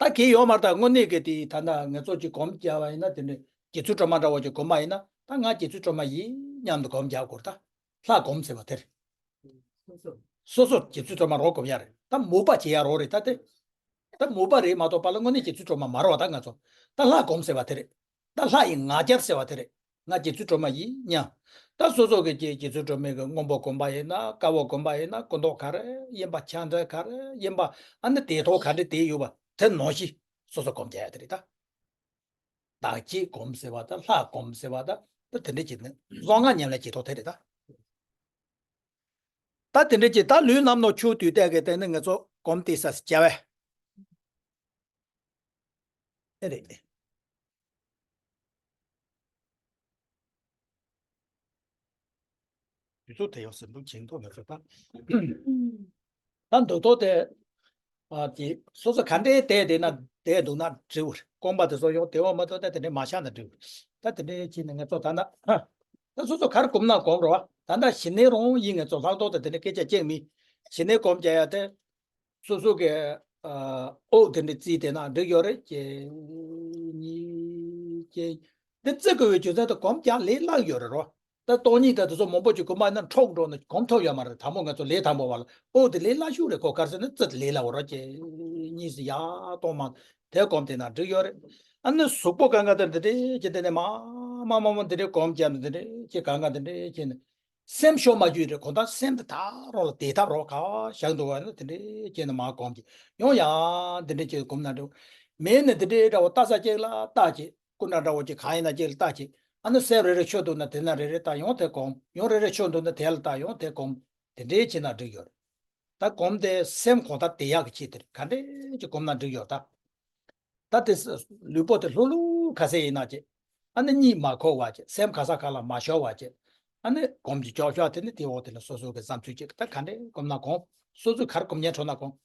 ད་གལ་ཡོད་མ་རེད། ད་དངོས་གནས་ཀྱི་དེ་ད་ལྟ་ང་ཚོ་ཅིག་སྒོམ་རྒྱག་པ་ཡིན་ན་དེ་འདྲ་རྗེ་བཙུན་སྒྲོལ་མ་འདྲ་བོ་ཅིག་སྒོམ་པ་ཡིན་ན་ད་ང་རྗེ་བཙུན་སྒྲོལ་མ་ཡིན་སྙམ་དུ་སྒོམ་རྒྱག་དགོས་རེད་ད། ལྷ་སྒོམ་ཟེར་བ་དེ་རེད། སོ་སོ་རྗེ་བཙུན་སྒྲོལ་མ་རང་སྒོམ་ཡ་རེད། ད་མོས་པ་བྱེད་ཡ་རོགས་རེད་ད་དེ། ད་མོས་པ་རེད་མ་གཏོགས་པ་ལ་དངོས་གནས་རྗེ་བཙུན་སྒྲོལ་མ་མ་རེད་བ་ད་ང་ཚོ། ད་ལྷ་སྒོམ་ཟེར་བ་དེ་རེད། ད་ལྷ་ཡི་ང་རྒྱལ་ཟེར་བ་དེ་རེད། ང་རྗེ་བཙུན་སྒྲོལ་མ་ཡིན་སྙམ། ད་སོ་སོ་གི་རྗེ་རྗེ་བཙུན་སྒྲོལ་མའི་གི་སྔོན་པོ་སྒོམ་པ་ཡིན་ན་དཀར་པོ་སྒོམ་པ་ཡིན་ན་སྐུ་མདོག་ག་རེ་ཡིན་པ་ཕྱག་འཚལ་ག་རེ་ཡིན་པ་ཨ་ནི་དེ་ཐོག་ག་འདྲ་དེ་ཡོད་པ་དེ་ནང་བཞིན་སོ་སོ་སྒོམ་རྒྱག་ཡ་དེ་རེད་ད། བདག་བསྐྱེད་སྒོམ་ཟེར་བ་དང་ལྷ་སྒོམ་ཟེར་བ་དང་ད་དེ་འདྲ་ཅིག་ནི་གཟུངས་སྔགས་ཉམས་ལེན་བྱེད་ཐོག་དེ་རེད་ད། ད་དེ་འདྲ་ཅིག་ད་ལུས་རྣམ་སྣང་ཆོས་སྡུད་བལྟས་ཀྱི་དེ་ནི་ང་ཚོ་སྒོམ་དེ་ས་སི་བྱ་བས། ཨེ་རེད། དུས་ཚོད་དེ་ཡོང་ཟིན་འདུག་ཅིང་ཐོག་མེད་ཚོད་དང་། ད་འདུག་ཐོག་དེ། ཨ་དེ་སོ་སོ་ག་འདྲའི་བསྡད་བསྡད་ན་བསྡད་འདུག་ན་འགྲིག་རྐང་པ་དེ་ཚོ་ཡོང་དེ་བ་མ་གཏོགས་ད་དེ་འདྲའི་མ་བཞག་ན་འགྲིག་ད་དེ་འདྲའི་ཕྱིན་ནས་ང་ཚོ་ད་ན། ད་སོ་སོ་གར་གོམ་ན་གོམ་རོགས། ད་ད་ཞི་གནས་རང་ཡིན་ང་ཚོ་ལྷག་ཐོག་ཏུ་དེ་འདྲའི་སྐད་ཆ་ཅིག་མིན། ཞི་གནས་གོམ་རྒྱག་ཡ་དེ། སོ་སོ་གི་ཨ་དབུགས་དེ་འདྲ་བརྩིས་བསྡད་ན་འགྲིག་ཡོད་རེད། གཅིག་གཉིས་གཅིག་འདི་བརྩི་དགོས་པའི་རྒྱུ་མཚན་དེ་གོམ་རྒྱག་ལས་སླ་ཡོད་རེད་རོ། ད་སྟོང་ཉིད་དང་དེ་ཚོ་མང་པོ་ཅིག་གོམ་པ་ཡིན་ན་འཕྲོག་འགྲོ་ན་གོམ་ཐུབ་ཡོད་མ་རེད། དང་པོ་ང་ཚོ་ལས་དང་པོ་བ་ལ་དབུགས་དེ་ལས་སླ་ཤོས་རེད། གོ་ག་རེ་ཟེར་ན་བརྩི་ལས་སླ་བོ་རོ། གཅིག་གཉིས་སུ་ཡར་གཏོང་མ་དེ་གོམ་བསྡད་ན་འགྲིག་ཡོད་རེད། ཨ་ནི་གཟུགས་པོ་གང་ག་དེ་འདི་འདྲས་ཀྱི་དེ་ནས་མ་མ་མ་མ་འདི་འདྲས་གོམ་བརྒྱབ་ནས་འདི་འདྲས་ཀྱི་གང་ག་འདི་འདྲས་ཀྱི་ནས། སེམས་ཤོར་མ་རྒྱུ་རེད། གང་ལྟར་སེམས་དེ་ད་རང་ལ་བདེ་ཐབས་རོགས་ག་བཞག་འདུག་བ་ན་དེ་འདྲས་བྱས་ནས་མར་གོམས་ཀྱི་ཡང་ཡང་དེ་འདྲས་བྱས་གོམས་ན་འགྲོ། མེད་ནས་དེ་འདྲས་འདྲ་བོ་ལྟ་ས་གཅིག་ལ་ལྟ་གཅིག་སྐུ་འདྲ་འདྲ་བོ་གཅིག་གང་ཡིན་ན་གཅིག་ལ་ལྟ་གཅིག་ཨ་ནི་སེམས་རེ་རེ་ཤོར་འདུག་ན་དེ་ན་རེ་རེ་ལྟ་ཡང་དེ་གོམས་ཡང་རེ་རེ་ཤོར་འདུག་ན་དེ་ལ་ལྟ་ཡང་དེ་གོམས་དེ་འདྲས་བྱས་ན་འགྲིག་ཡོད་རེད། ད་གོམས་དེ་སེམས་གང་ལྟར་བདེ་ཡག་གི་ཆེད་དེ་རེད། ག་འདྲས་ཀྱི་གོམས་ན་འགྲིག་ཡོད་ད། ད་དེ་ལུས་པོ་དེ་ལྷུག་ལྷུག་ག་ཚད་ཡིན་ན་བྱེད། ཨ་ནི་གཉིད་མ་ཁུག་པ་བྱེད། སེམས་ག་ས་ག་ལ་མ་ཤོར་བ་བྱེད། ཨ་ནི་གོམས་ཀྱི་སྐྱོབ་ཤོག་དེ་ནི་དེ་འོག་དེ་ལ་སོ་སོ་གི་བསམ་ཚུལ་གཅིག་ད་ག་འདྲས་གོམས་ན་གོམས། སོ་སོས་ག་རེ་གོམས་ཉན་འཕྲོ་ན་གོམས།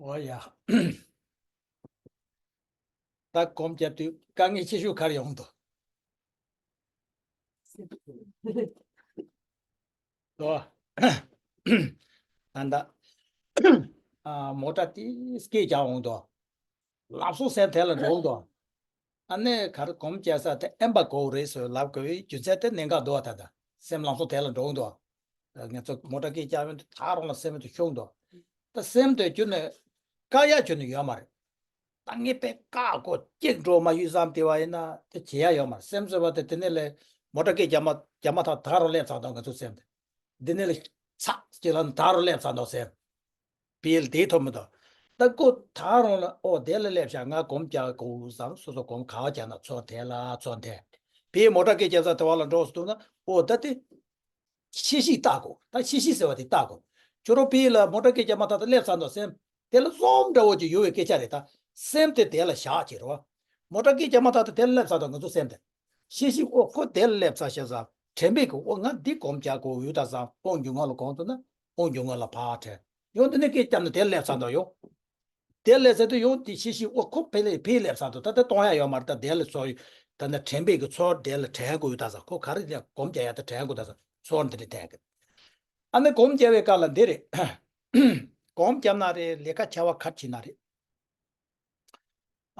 འོ་ཡ། ད་སྒོམ་རྒྱབ་དུས་དཀའ་ངལ་ཆེ་ཤོས་ག་རེ་ཡོང་འདུག་ཨོ། ད་ལྟ་ཨ་མོ་ཊ་དེ་སྐད་རྒྱག་འོང་དོ། ལམ་སང་སེམས་དེ་ལ་འགྲོ་འོང་དོ། ཨ་ནི་ག་རེ་སྒོམ་རྒྱག་ས་དེ་ཨེམ་པ་གོ་རེད་ཟེར་ལབ་དགོས་པའི་རྒྱུ་མཚན་དེ་གནད་འགག་འདུག་བ། ད་ལྟ་སེམས་ལམ་སང་དེ་ལ་འགྲོ་འོང་དོ། ངེད་ཚོ་མོ་ཊ་སྐད་རྒྱག་ཡོང་དུས་ད་རུང་ལ་སེམས་དེ་ཤོང་དོ། ད་སེམས་དེ་ཁྱོན་ནས་བཀག་ཡ་ཁྱོན་ནས་ཡོད་མ་རེད། ད་ངས་པས་བཀག་གོ་གཅིག་འགྲོ་མ་ཡུལ་བསམ་དེ་བ་ཡིན་ན་དེ་བྱེད་ཡ་ཡོད་མ་རེད། སེམས་ཟེར་བ་དེ་དེ་ནས་ལས་མོ་ཊ་སྐད་རྒྱག་མ་རྒྱག་མ་ཐག་ད་རུང་སླེབས་ཚར་དང་ང་ཚོ་སེམས་དེ། འདི་ནས་ལས་ཚགས་ཅིག་ལ་ད་རུང་སླེབས་ཚར་དང་སེམས། བིལ་དེ་ཐོབ་མི་འདུག་ད་ཀོ་ད་རུང་ལ་ཨོ་དེ་ལ་སླེབས་ཤག་ང་སྒོམ་རྒྱག་དགོས་བསམ། སོ་སོ་སྒོམ་ག་བ་རྒྱག་ན་ཚོར་དེ་ལ་ཚོར་དེ། བིལ་མོ་ཊ་སྐད་རྒྱག་ས་དེ་བ་ལ་འགྲོ་སུ་འདུག་ན་ཨོ་ད་དེ། ཤེས་བཞིན་བལྟ་དགོས། ད་ཤེས་བཞིན་ཟེར་བ་དེ་བལྟ་དགོས། ཁྱོད་རང་བིལ་ལ་མོ་ཊ་སྐད་རྒྱག་མ་ཐག་ཏུ་སླེབས་ཚར་འདུག་སེམས། དེ་ལ་རྩོམ་འདྲ་བོ་ཅིག་ཡོད་པའི་སྐད་ཆ་རེད་ད། སེམས་དེ་དེ་ལ་བཞག་ཅེས་རེད་བ། མོ་ཊ་སྐད་རྒྱག་མ་ཐག་ཏུ་དེ་ལ་སླེབས་ཚར་འདུག་ང་ཚོ་སེམས་དེ། ཤེས་བཞིན་ཨོ་ཁོ་དེ་ལ་སླེབས་ཚར་ཤག་ཟེར། དྲན་པས་ཀྱི་ཨོ་ང་འདི་སྒོམ་རྒྱག་དགོས་ཡོད་ད་བསམ། དབང་སྒྱུར་ངོ་ལ་གོང་དུ་ན་དབང་སྒྱུར་ངོ་ལ་ཕར་དྲན། ཡང་འདི་ནས་སྐད་བརྒྱབ་ན་དེ་ལ་སླེབས་ཚར་འདུག་ཡོང་། དེ་ལ་སླེབས་ཚར་དུས་ཡང་དེ་ཤེས་བཞིན་ཨོ་ཁོ་ཕེ་ལེ་ཕེ་སླེབས་ཚར་འདུག་ད་ལྟ་གཏོང་ཡ་ཡོད་མ་རེད། ད་དེ་ལ་ཚོར་ད་ནི་དྲན་པས་ཀྱི་ཚོར་དེ་ལ་དྲན་དགོས་ཡོད་ད་བསམ། ཁོ་ག་རེ་ལ་སྒོམ་རྒྱག་ཡ་ད་དྲན་དགོས་ད་བསམ། ཚོར་འདི་འདྲ་དྲན་གི། ཨ་ནི་སྒོམ་རྒྱག་པའི་སྐབས་ལ་འདི་རེད། སྒོམ་བརྒྱབ་ན་རེད། ལས་ཀ་བྱ་བ་ག་རེ་བྱེད་ན་རེད།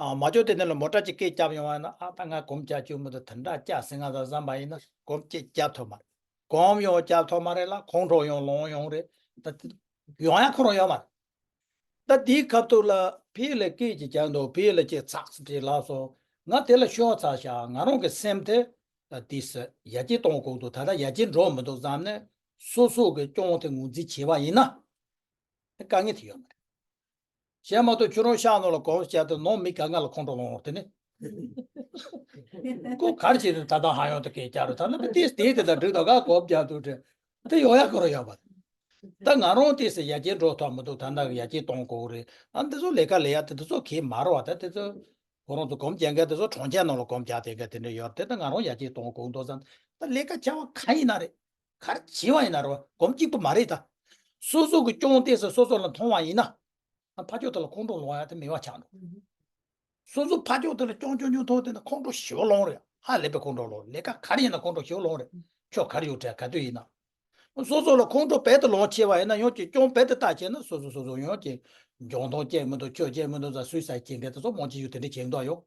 ཨ་མ་འཇོག་དེ་ནས་ལ་མོ་ཊ་ཅིག་སྐད་བརྒྱབ་ཡོང་བ་ན་ཨ་ད་ང་སྒོམ་རྒྱག་རྒྱུ་མི་འདུག་དེ་འདྲ་སྐྱག་ཟིན་ང་ད་བསམ་པ་ཡིན་ན་སྒོམ་ཅིག་རྒྱག་ཐུབ་མ་རེད། སྒོམ་ཡང་རྒྱག་ཐུབ་མ་རེད་ལ་ཁོང་ཁྲོ་ཡང་ལངས་ཡོང་རེད། ད་ཡོང་ཡ་ཁོ་རང་ཡོད་མ་རེད། ད་དེའི་སྐབས་ཐོག་ལ་ཕི་ལ་སྐད་ཅིག་རྒྱག་འདུག་ཕི་ལ་ཅིག་ཚགས་སུ་བྲིས་ལགས་སོ། ང་དེ་ལ་ཤོར་ཚར་ཤག་ང་རང་གི་སེམས་དེ་ད་དེ་སུ་ཡར་རྒྱས་གཏོང་དགོས་འདུག་ད་ལྟ་ཡར་རྒྱས་འགྲོ་མི་འདུག་བསམ་ནས་སོ་སོ་གི་སྐྱོན་དེ་ངོས་འཛིན་བྱས་པ་ཡིན་ན་དཀའ་ངལ་དེ་ཡོད་མ་རེད། གཞན་མ་གཏོགས་ཁྱོད་རང་ཤག་ནང་ལ་གོམས་བྱས་ཏེ་ནང་མི་ག་ང་ལ་ཁོང་ཁྲོ་ལངས་དེ་ནི། ཁོ་གར་བྱས་ནས་ད་ལྟ་ཧ་ཡོང་དུ་སྐད་རྒྱག་རུ་ད་ནི་དེ་དེ་དེ་དང་འགྲིག་དང་ག་གོམས་རྒྱག་དུ་དྲན། དེ་ཡོང་ཡ་ཁོ་རང་ཡོད་པ། ད་ང་རང་དེ་སེ་ཡར་རྒྱས་འགྲོ་ཐུབ་མི་འདུག་ད་ལྟ་ཡར་རྒྱས་གཏོང་དགོས་རེད། ཨ་འདི་ཚོ་ལས་ཀ་ལས་ཡ་དེ་དེ་ཚོ་གས་མ་རོ་བ་ད་དེ་ཚོ་ཁོ་རང་ཚོ་གོམས་རྒྱག་མཁན་དེ་ཚོ་གྲོང་ཁྱེར་ནང་ལ་གོམས་རྒྱག་དེ་ག་དེ་འདྲ་ཡོད་དེ་ད་ང་རང་ཡར་རྒྱས་གཏོང་དགོས་འདུག་བསམ། ད་ལས་ཀ་བྱ་བ་ག་ཡིན་ན་རེད། གར་བྱེད་པ་ཡིན་ན་རོ་གོམས་གཅིག་པུ་མ་རེད་ད། སོ་སོ་གི་སྐྱོན་དེ་སེ་སོ་སོ་ལ་མཐོང་བ་ཡིན་ན། ཨ་ཕ་ཕྱོགས་དེ་ལ་ཁོང་ཁྲོ་ལངས་ཡ་དེ་མེད་པ་ཆགས་འགྲོ། སོ་སོ་ཕ་ཕྱོགས་དེ་ལ་ཀྱོང་ཀྱོང་ཀྱོང་མཐོང་དེ་ན་ཁོང་ཁྲོ་ཞེ་པོ་ལངས་རེད། ཧ་ལས་པའི་ཁོང་ཁྲོ་ལངས་ལས་ཀ་ག་རེ་ཡིན་ན་ཁོང་ཁྲོ་ཞེ་པོ་ལངས་རེད། ཕྱོགས་ག་རེ་ཡོད་དྲན་ག་དུས་ཡིན་ན། སོ་སོ་ལ་ཁོང་ཁྲོ་རྦད་དེ་ལངས་ཆེ་བ་ཡིན་ན་ཡང་ཅིག་ཀྱོང་རྦད་དེ་བཏགས་བྱས་ན་སོ་སོ་སོ་སོ་ཡང་ཅིག་འཇོན་ཐང་སྐྱེ་མི་འདུག་ཆོས་སྐྱེ་མི་འདུག་ཟ་སུས་ཟ་སྐྱེ་མཁན་དེ་ཚོ་མང་ཆེ་ཡོད་དེ་འདྲ་བྱེད་མདོག་ཡོད།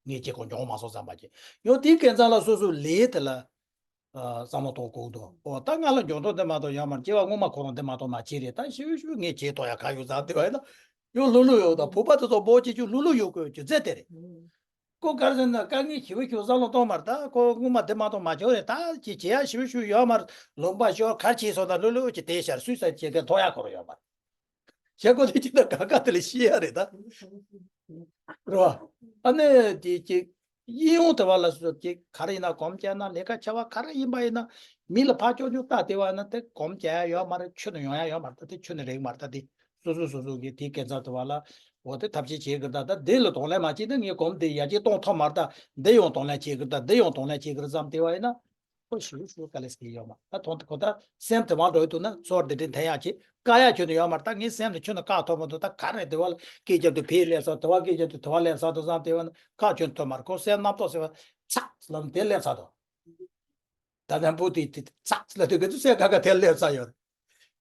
ངས་ཅིག་གོ་འཇོན་མ་སོང་བསམ་པ་ཅིག་ཡང་དེའི་སྐད་མཚམས་ལ་སོ་སོའི་ལས་དེ་ལ། བསམ་བློ་གཏོང་དགོས་འདུག་ཨོ་ད་ང་ལ་འཇོན་ཐང་འདི་མ་གཏོགས་ཡོད་མ་རེད། སྐྱེ་བ་སྔོན་མ་ཁོ་རང་འདི་མ་གཏོགས་མ་བྱས་རེད། ད་ཤི་ཤུ་ངས་བྱས་ཐོག་ཡ་ག་ཡོད་ཙང་དེ་བ་ཡིན་ན་ཡོད་ལུ་ལུ་ཡོད་ད། བུ་པ་དེ་ཚོ་བོ་ཅི་ཅུ་ལུ་ལུ་ཡོད་དགོས་རྒྱུ་མཚན་དེ་རེད། ཁོ་གར་ཟེར་ན་དཀའ་ངལ་ཞི་བ་ཞུ་བསམ་བློ་གཏོང་མ་རེད། ད་ཁོ་སྔོན་མ་འདི་མ་གཏོགས་མ་བྱས་རེད། ད་ཅི་བྱས་ཡ་ཤི་ཤུ་ཡོད་མ་རེད། ལུང་པ་ཤོར་གར་བྱས་སོང་ད་ལུ་ལུ་ཅི་དེ་ཤར་སུས་ས་བྱེད་མཁན་ཐོག་ཡ་ཁོ་རང་ཡོད་མ་རེད། བྱེད་དགོས་དེ་ཅི་ད་ག་ག་དེ་ལ་ཤི་ཡ་རེད་ད། རེད་བ། ཨ་ནི་དེ་ཅིག་ཡིན་ཡོང་དེ་བ་ལ་སོ་ཅིག་ག་རེ་ཡིན་ན་གོམས་བྱས་ན་ལས་ཀ་བྱ་བ་ག་རེ་ཡིན་པ་ཡིན་ན་མི་ལ་ཕར་ཅོག་ཅོག་ལྟ་དེ་བ་ན་དེ་གོམས་བྱས་ཡ་ཡོད་མ་རེད། ཆུ་ནས་ཡོང་ཡ་ཡོད་མ་རེད། ད་དེ་ཆུ་ནས་རེག་མ་རེད། ད་དེ་སོ་སོ་སོ་སོ་གི་དེ་སྐད་ཆ་དེ་བ་ལ་འོ་དེ་ཐབས་ཤེས་བྱེད་གི་ད། ད་དེ་ལ་གདོང་ལེན་མ་བྱས་ན་ངས་གོམས་དེ་ཡར་རྒྱས་གཏོང་ཐུབ་མ་རེད། ད་འདི་ཡང་གདོང་ལེན་བྱེད་གི་ད་འདི་ཡང་གདོང་ལེན་བྱེད་གི་རེད་བསམ་དེ་བ་ཡིན་ན། ཁོ་ཞུ་ཞུ་དཀའ་ལས་ཟེར་ཡོད་མ་ད་དོན་དུ་ཁོ་ད་སེམས་དེ་མ་འགྲོ་ཡི་འདུག་ན་ཚོར་འདི་འདྲའི་འཐེན་ཡག་ཅིག་བཀག་ཡག་ཁྱོན་ནས་ཡོད་མ་རེད། ད་ངའི་སེམས་དེ་ཁྱོན་ནས་བཀག་ཐུབ་མ་འདུག་ད་ག་རེ་དེ་བ་ལ་སྐད་རྒྱབ་དུས་ཕའི་སླེབས་ས་དེ་བ་སྐད་རྒྱབ་དུས་དེ་བ་སླེབས་ས་དུ་བསམ་དེ་བ་ན་བཀག་ཁྱོན་ཐུབ་མ་རེད། ཁོ་སེམས་རྣམ་རྟོག་ཟེར་བ་ཚགས་ལམ་དེ་སླེབས་ས་དོ། ད་ལམ་བུ་དེ་དེ་ཚགས་ལ་དེ་ག་ཚུ་སེམས་ག་ག་དེ་སླེབས་ས་ཡོད་རེད།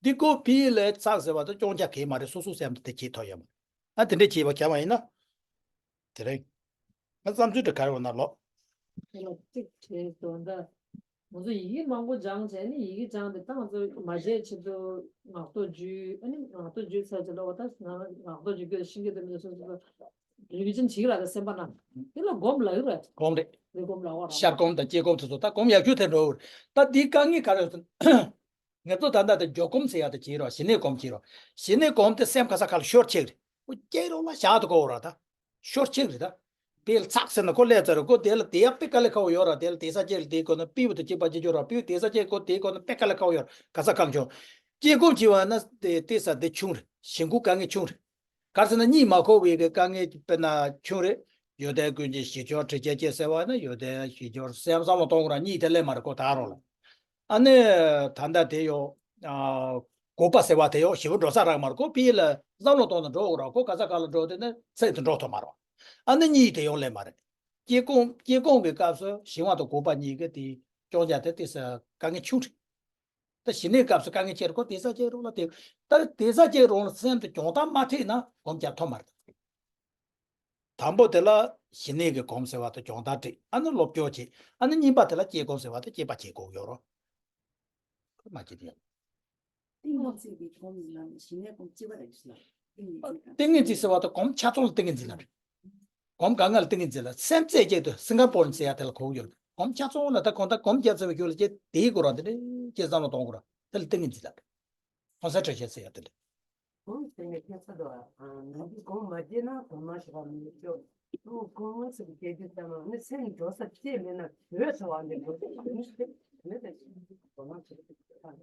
འདི་ཁོ་ཕའི་ལ་ཚགས་ཟེར་བ་དེ་ཅོང་ཆ་གས་མ་རེད། སོ་སོ་སེམས་དེ་དེ་བྱེད་ཐུབ་ཡོད་མ་རེད། ཨ་དེ་འདྲ་བྱེད་པ་བྱ་བ་ཡིན་ན། དེ་རིང་། ང་བསམ་ཚུལ་དེ་ག་རེ་འོ་ན་ལོ། དེ་ལ་གཅིག་བྱས་དོན་དག་ང་ཚོ་ཡི་གེ་མང་པོ་སྦྱངས་བྱས་ནས་ཡི་གེ་སྦྱངས་ཏེ་ད་ང་ཚོ་མ་བརྗེད་ཆེད་དུ་ངག་ཐོག་འཇུས། ཨ་ནི་ངག་ཐོག་འཇུས་ཚར་རྗེས་ལ་འོ་ད་ང་ངག་ཐོག་འཇུས་རྒྱུ་ཤེས་ཀྱི་འདུག་མི་འདུག་སོ་སོ་རི་བི་ཞན་བྱེད་ཀྱི་ར། ད་སེམས་པ་ན་དེ་ལ་སྒོམ་ལབ་ཀྱི་ར། སྒོམ་རེད། དེ་སྒོམ་ལབ་ཀྱི་ར། ཤར་སྒོམ་དང་དཀྱིལ་སྒོམ་དེ་ཚོ་ད་སྒོམ་ཡག་ཤོས་དེ་འགྲོ། ད་འདི་དཀའ་ངལ་ག་རེ་ཡོད་ཟེར་ན། ངེད་ཚོ་ད་ལྟ་དེ་འཇོག་སྒོམ་ཟེར་ཡག་དེ་བྱེད་རོགས། ཞི་གནས་སྒོམ་བྱེད་རོགས། ཞི་གནས་སྒོམ་དེ་སེམས་ག་ས་ག་ལ་ཤོར་ཆེ་གི་རེད། ཨོ་སྐྱེ་རོགས་ལ་བཞག་ཏུ་གོ་ར་ད། ཤོར་ཆེ་གི་རེད་ད། དཔེ་ལ་ཚགས་ཟེར་ན་ཁོ་ལས་ཚར་རེད། ཁོ་དེ་ལ་དེ་ཡག་དཔེ་དཀའ་ལས་ཁག་པོ་ཡོད་ར། དེ་ལ་དེ་ས་ཅེ་ལ་དེའི་སྐོར་ན་དཔེ་བུ་དེ་གཅིག་པ་གཅིག་ཆོད་ར། དཔེ་བུ་དེ་ས་ཅེ་ཁོ་དེའི་སྐོར་ན་དཔེ་དཀའ་ལས་ཁག་པོ་ཡོད་ར། ག་ས་གང་བྱུང་། སྐྱེ་སྒོམ་བྱེད་པ་ན་དེ་དེ་ས་དེ་ཆུང་རེད། ཞེན་ཁུལ་དཀའ་ངལ་ཆུང་རེད། ག་རེ་ཟེར་ན་གཉིད་མ་ཁུག་པའི་གི་དཀའ་ངལ་དཔེར་ན་ཆུང་རེད། ཡོན་ཏན་ཀུན་གྱི་གཞི་སྦྱོར་དྲི་བཅས་སྐྱེ་ཟེར་བ་ན་ཡོན་ཏན་གཞི་སྦྱོར་སེམས་བསམ་བློ་གཏོང་དགོས་ར། གཉིད་དེ་སླེབས་མ་རེད་ཁོ་ད་རུང་ལ། ཨ་ནི་ད་ལྟ་དེ་ཡོད། ཨ་ དགོས་པ་ཟེར་བ་དེ་ཡང་ཞེ་པོ་འགྲོ་ས་རག་མ་རེད། ཁོ་ཕི་ལ་བསམ་བློ་གཏོང་དུ་འགྲོ་དགོས་ར། ཁོ་ག་ས་ག་ལ་འགྲོ་དེ་ནི་ཚད་དུ་འགྲོ་ཐུབ་མ་རེད། ཨ་ནི་གཉིས་དེ་ཡང་ལས་མ་རེད། སྐྱེ་གོམས་སྐྱེ་གོམས་ཀྱི་སྐབས་སུ་ཞི་བ་དང་དགོས་པ་གཉིས་ཀྱི་དེ་སྐྱོང་རྒྱ་དེ་དེ་ས་དཀའ་ངལ་ཆུང་དྲགས། ད་ཞི་གནས་སྐབས་སུ་དཀའ་ངལ་ཆེ་རུ་ཁོ་དེ་ས་སྐྱེ་རོགས་ལ་དེ། ད་དེ་ས་སྐྱེ་རོགས་ལ་སེམས་དེ་གྱོང་ཐག་མ་ཐེག་ན་སྒོམ་རྒྱག་ཐུབ་མ་རེད། དང་པོ་དེ་ལ་ཞི་གནས་ཀྱི་སྒོམ་ཟེར་བ་དེ་གྱོང་ཐག་བྲིས། ཨ་ནི་སློབ་སྦྱོང་བྱེད། ཨ་ནི་གཉིས་པ་དེ་ལ་སྐྱེ་སྒོམ་ཟེར་བ་དེ་སྐྱེས་པ་བྱེད་དགོས་ཡོད་རོ། མ་བྱེད་དེ་ཡང་། ཏིང་ངེ་འཛིན་གྱི་སྒོམ་ཡིན་ན་ཞི་གནས་སྒོམ་གཅིག་པ་རེད་ཟེར་ན། ཏིང་ངེ་འཛིན་གྱི་ཏིང་ངེ་འཛིན་ཟེར་བ་དེ་སྒོམ་ཆ་ཚང་ལ་ཏིང་ངེ་འཛིན་ལ་རེད། སྒོམ་གང་ག་ལ་ཏིང་ངེ་འཛིན་ལ། སེམས་རྩེ་གཅིག་ཏུ་སིང་ག་པོར་ཟེར་ཡ་དེ་ལ་གོ་ཡོད། སྒོམ་ཆ་ཚང་ལ་ད་གང་ལྟར་སྒོམ་རྒྱག་ཚར་བའི་རྒྱུ་ལ་ཅེ་དེའི་སྐོར་ར་དེ་རེད་ཅེས་བསམ་བློ་གཏོང་དགོས་ར། དེ་ལ་ཏིང་ངེ་འཛིན་ལ་རེད། ཀོན་སེན་ཊྲེ་ཤན་ཟེར་ཡ་དེ་རེད། སྒོམ་ཟེར་ནས་ཁྱད་མཚར་འདུག་ཨ། ང་ཚོས་སྒོམ་མ་བྱས་ན་སྒོམ་མ་ཞིག་ལ་མི་སྐྱོ། སྒོམ་ཟེར་བའི་སྐད་ཆ་ཙམ་ནི་སེམས་འགྲོ་ས་ཅི་མེད་ན་བོད་ཚོ་བ་འདི་འགྲོ་ས་མི་ཤེས་མེད་པའི་སྒོམ་མ་བྱེད་ཀྱི་ཡོད།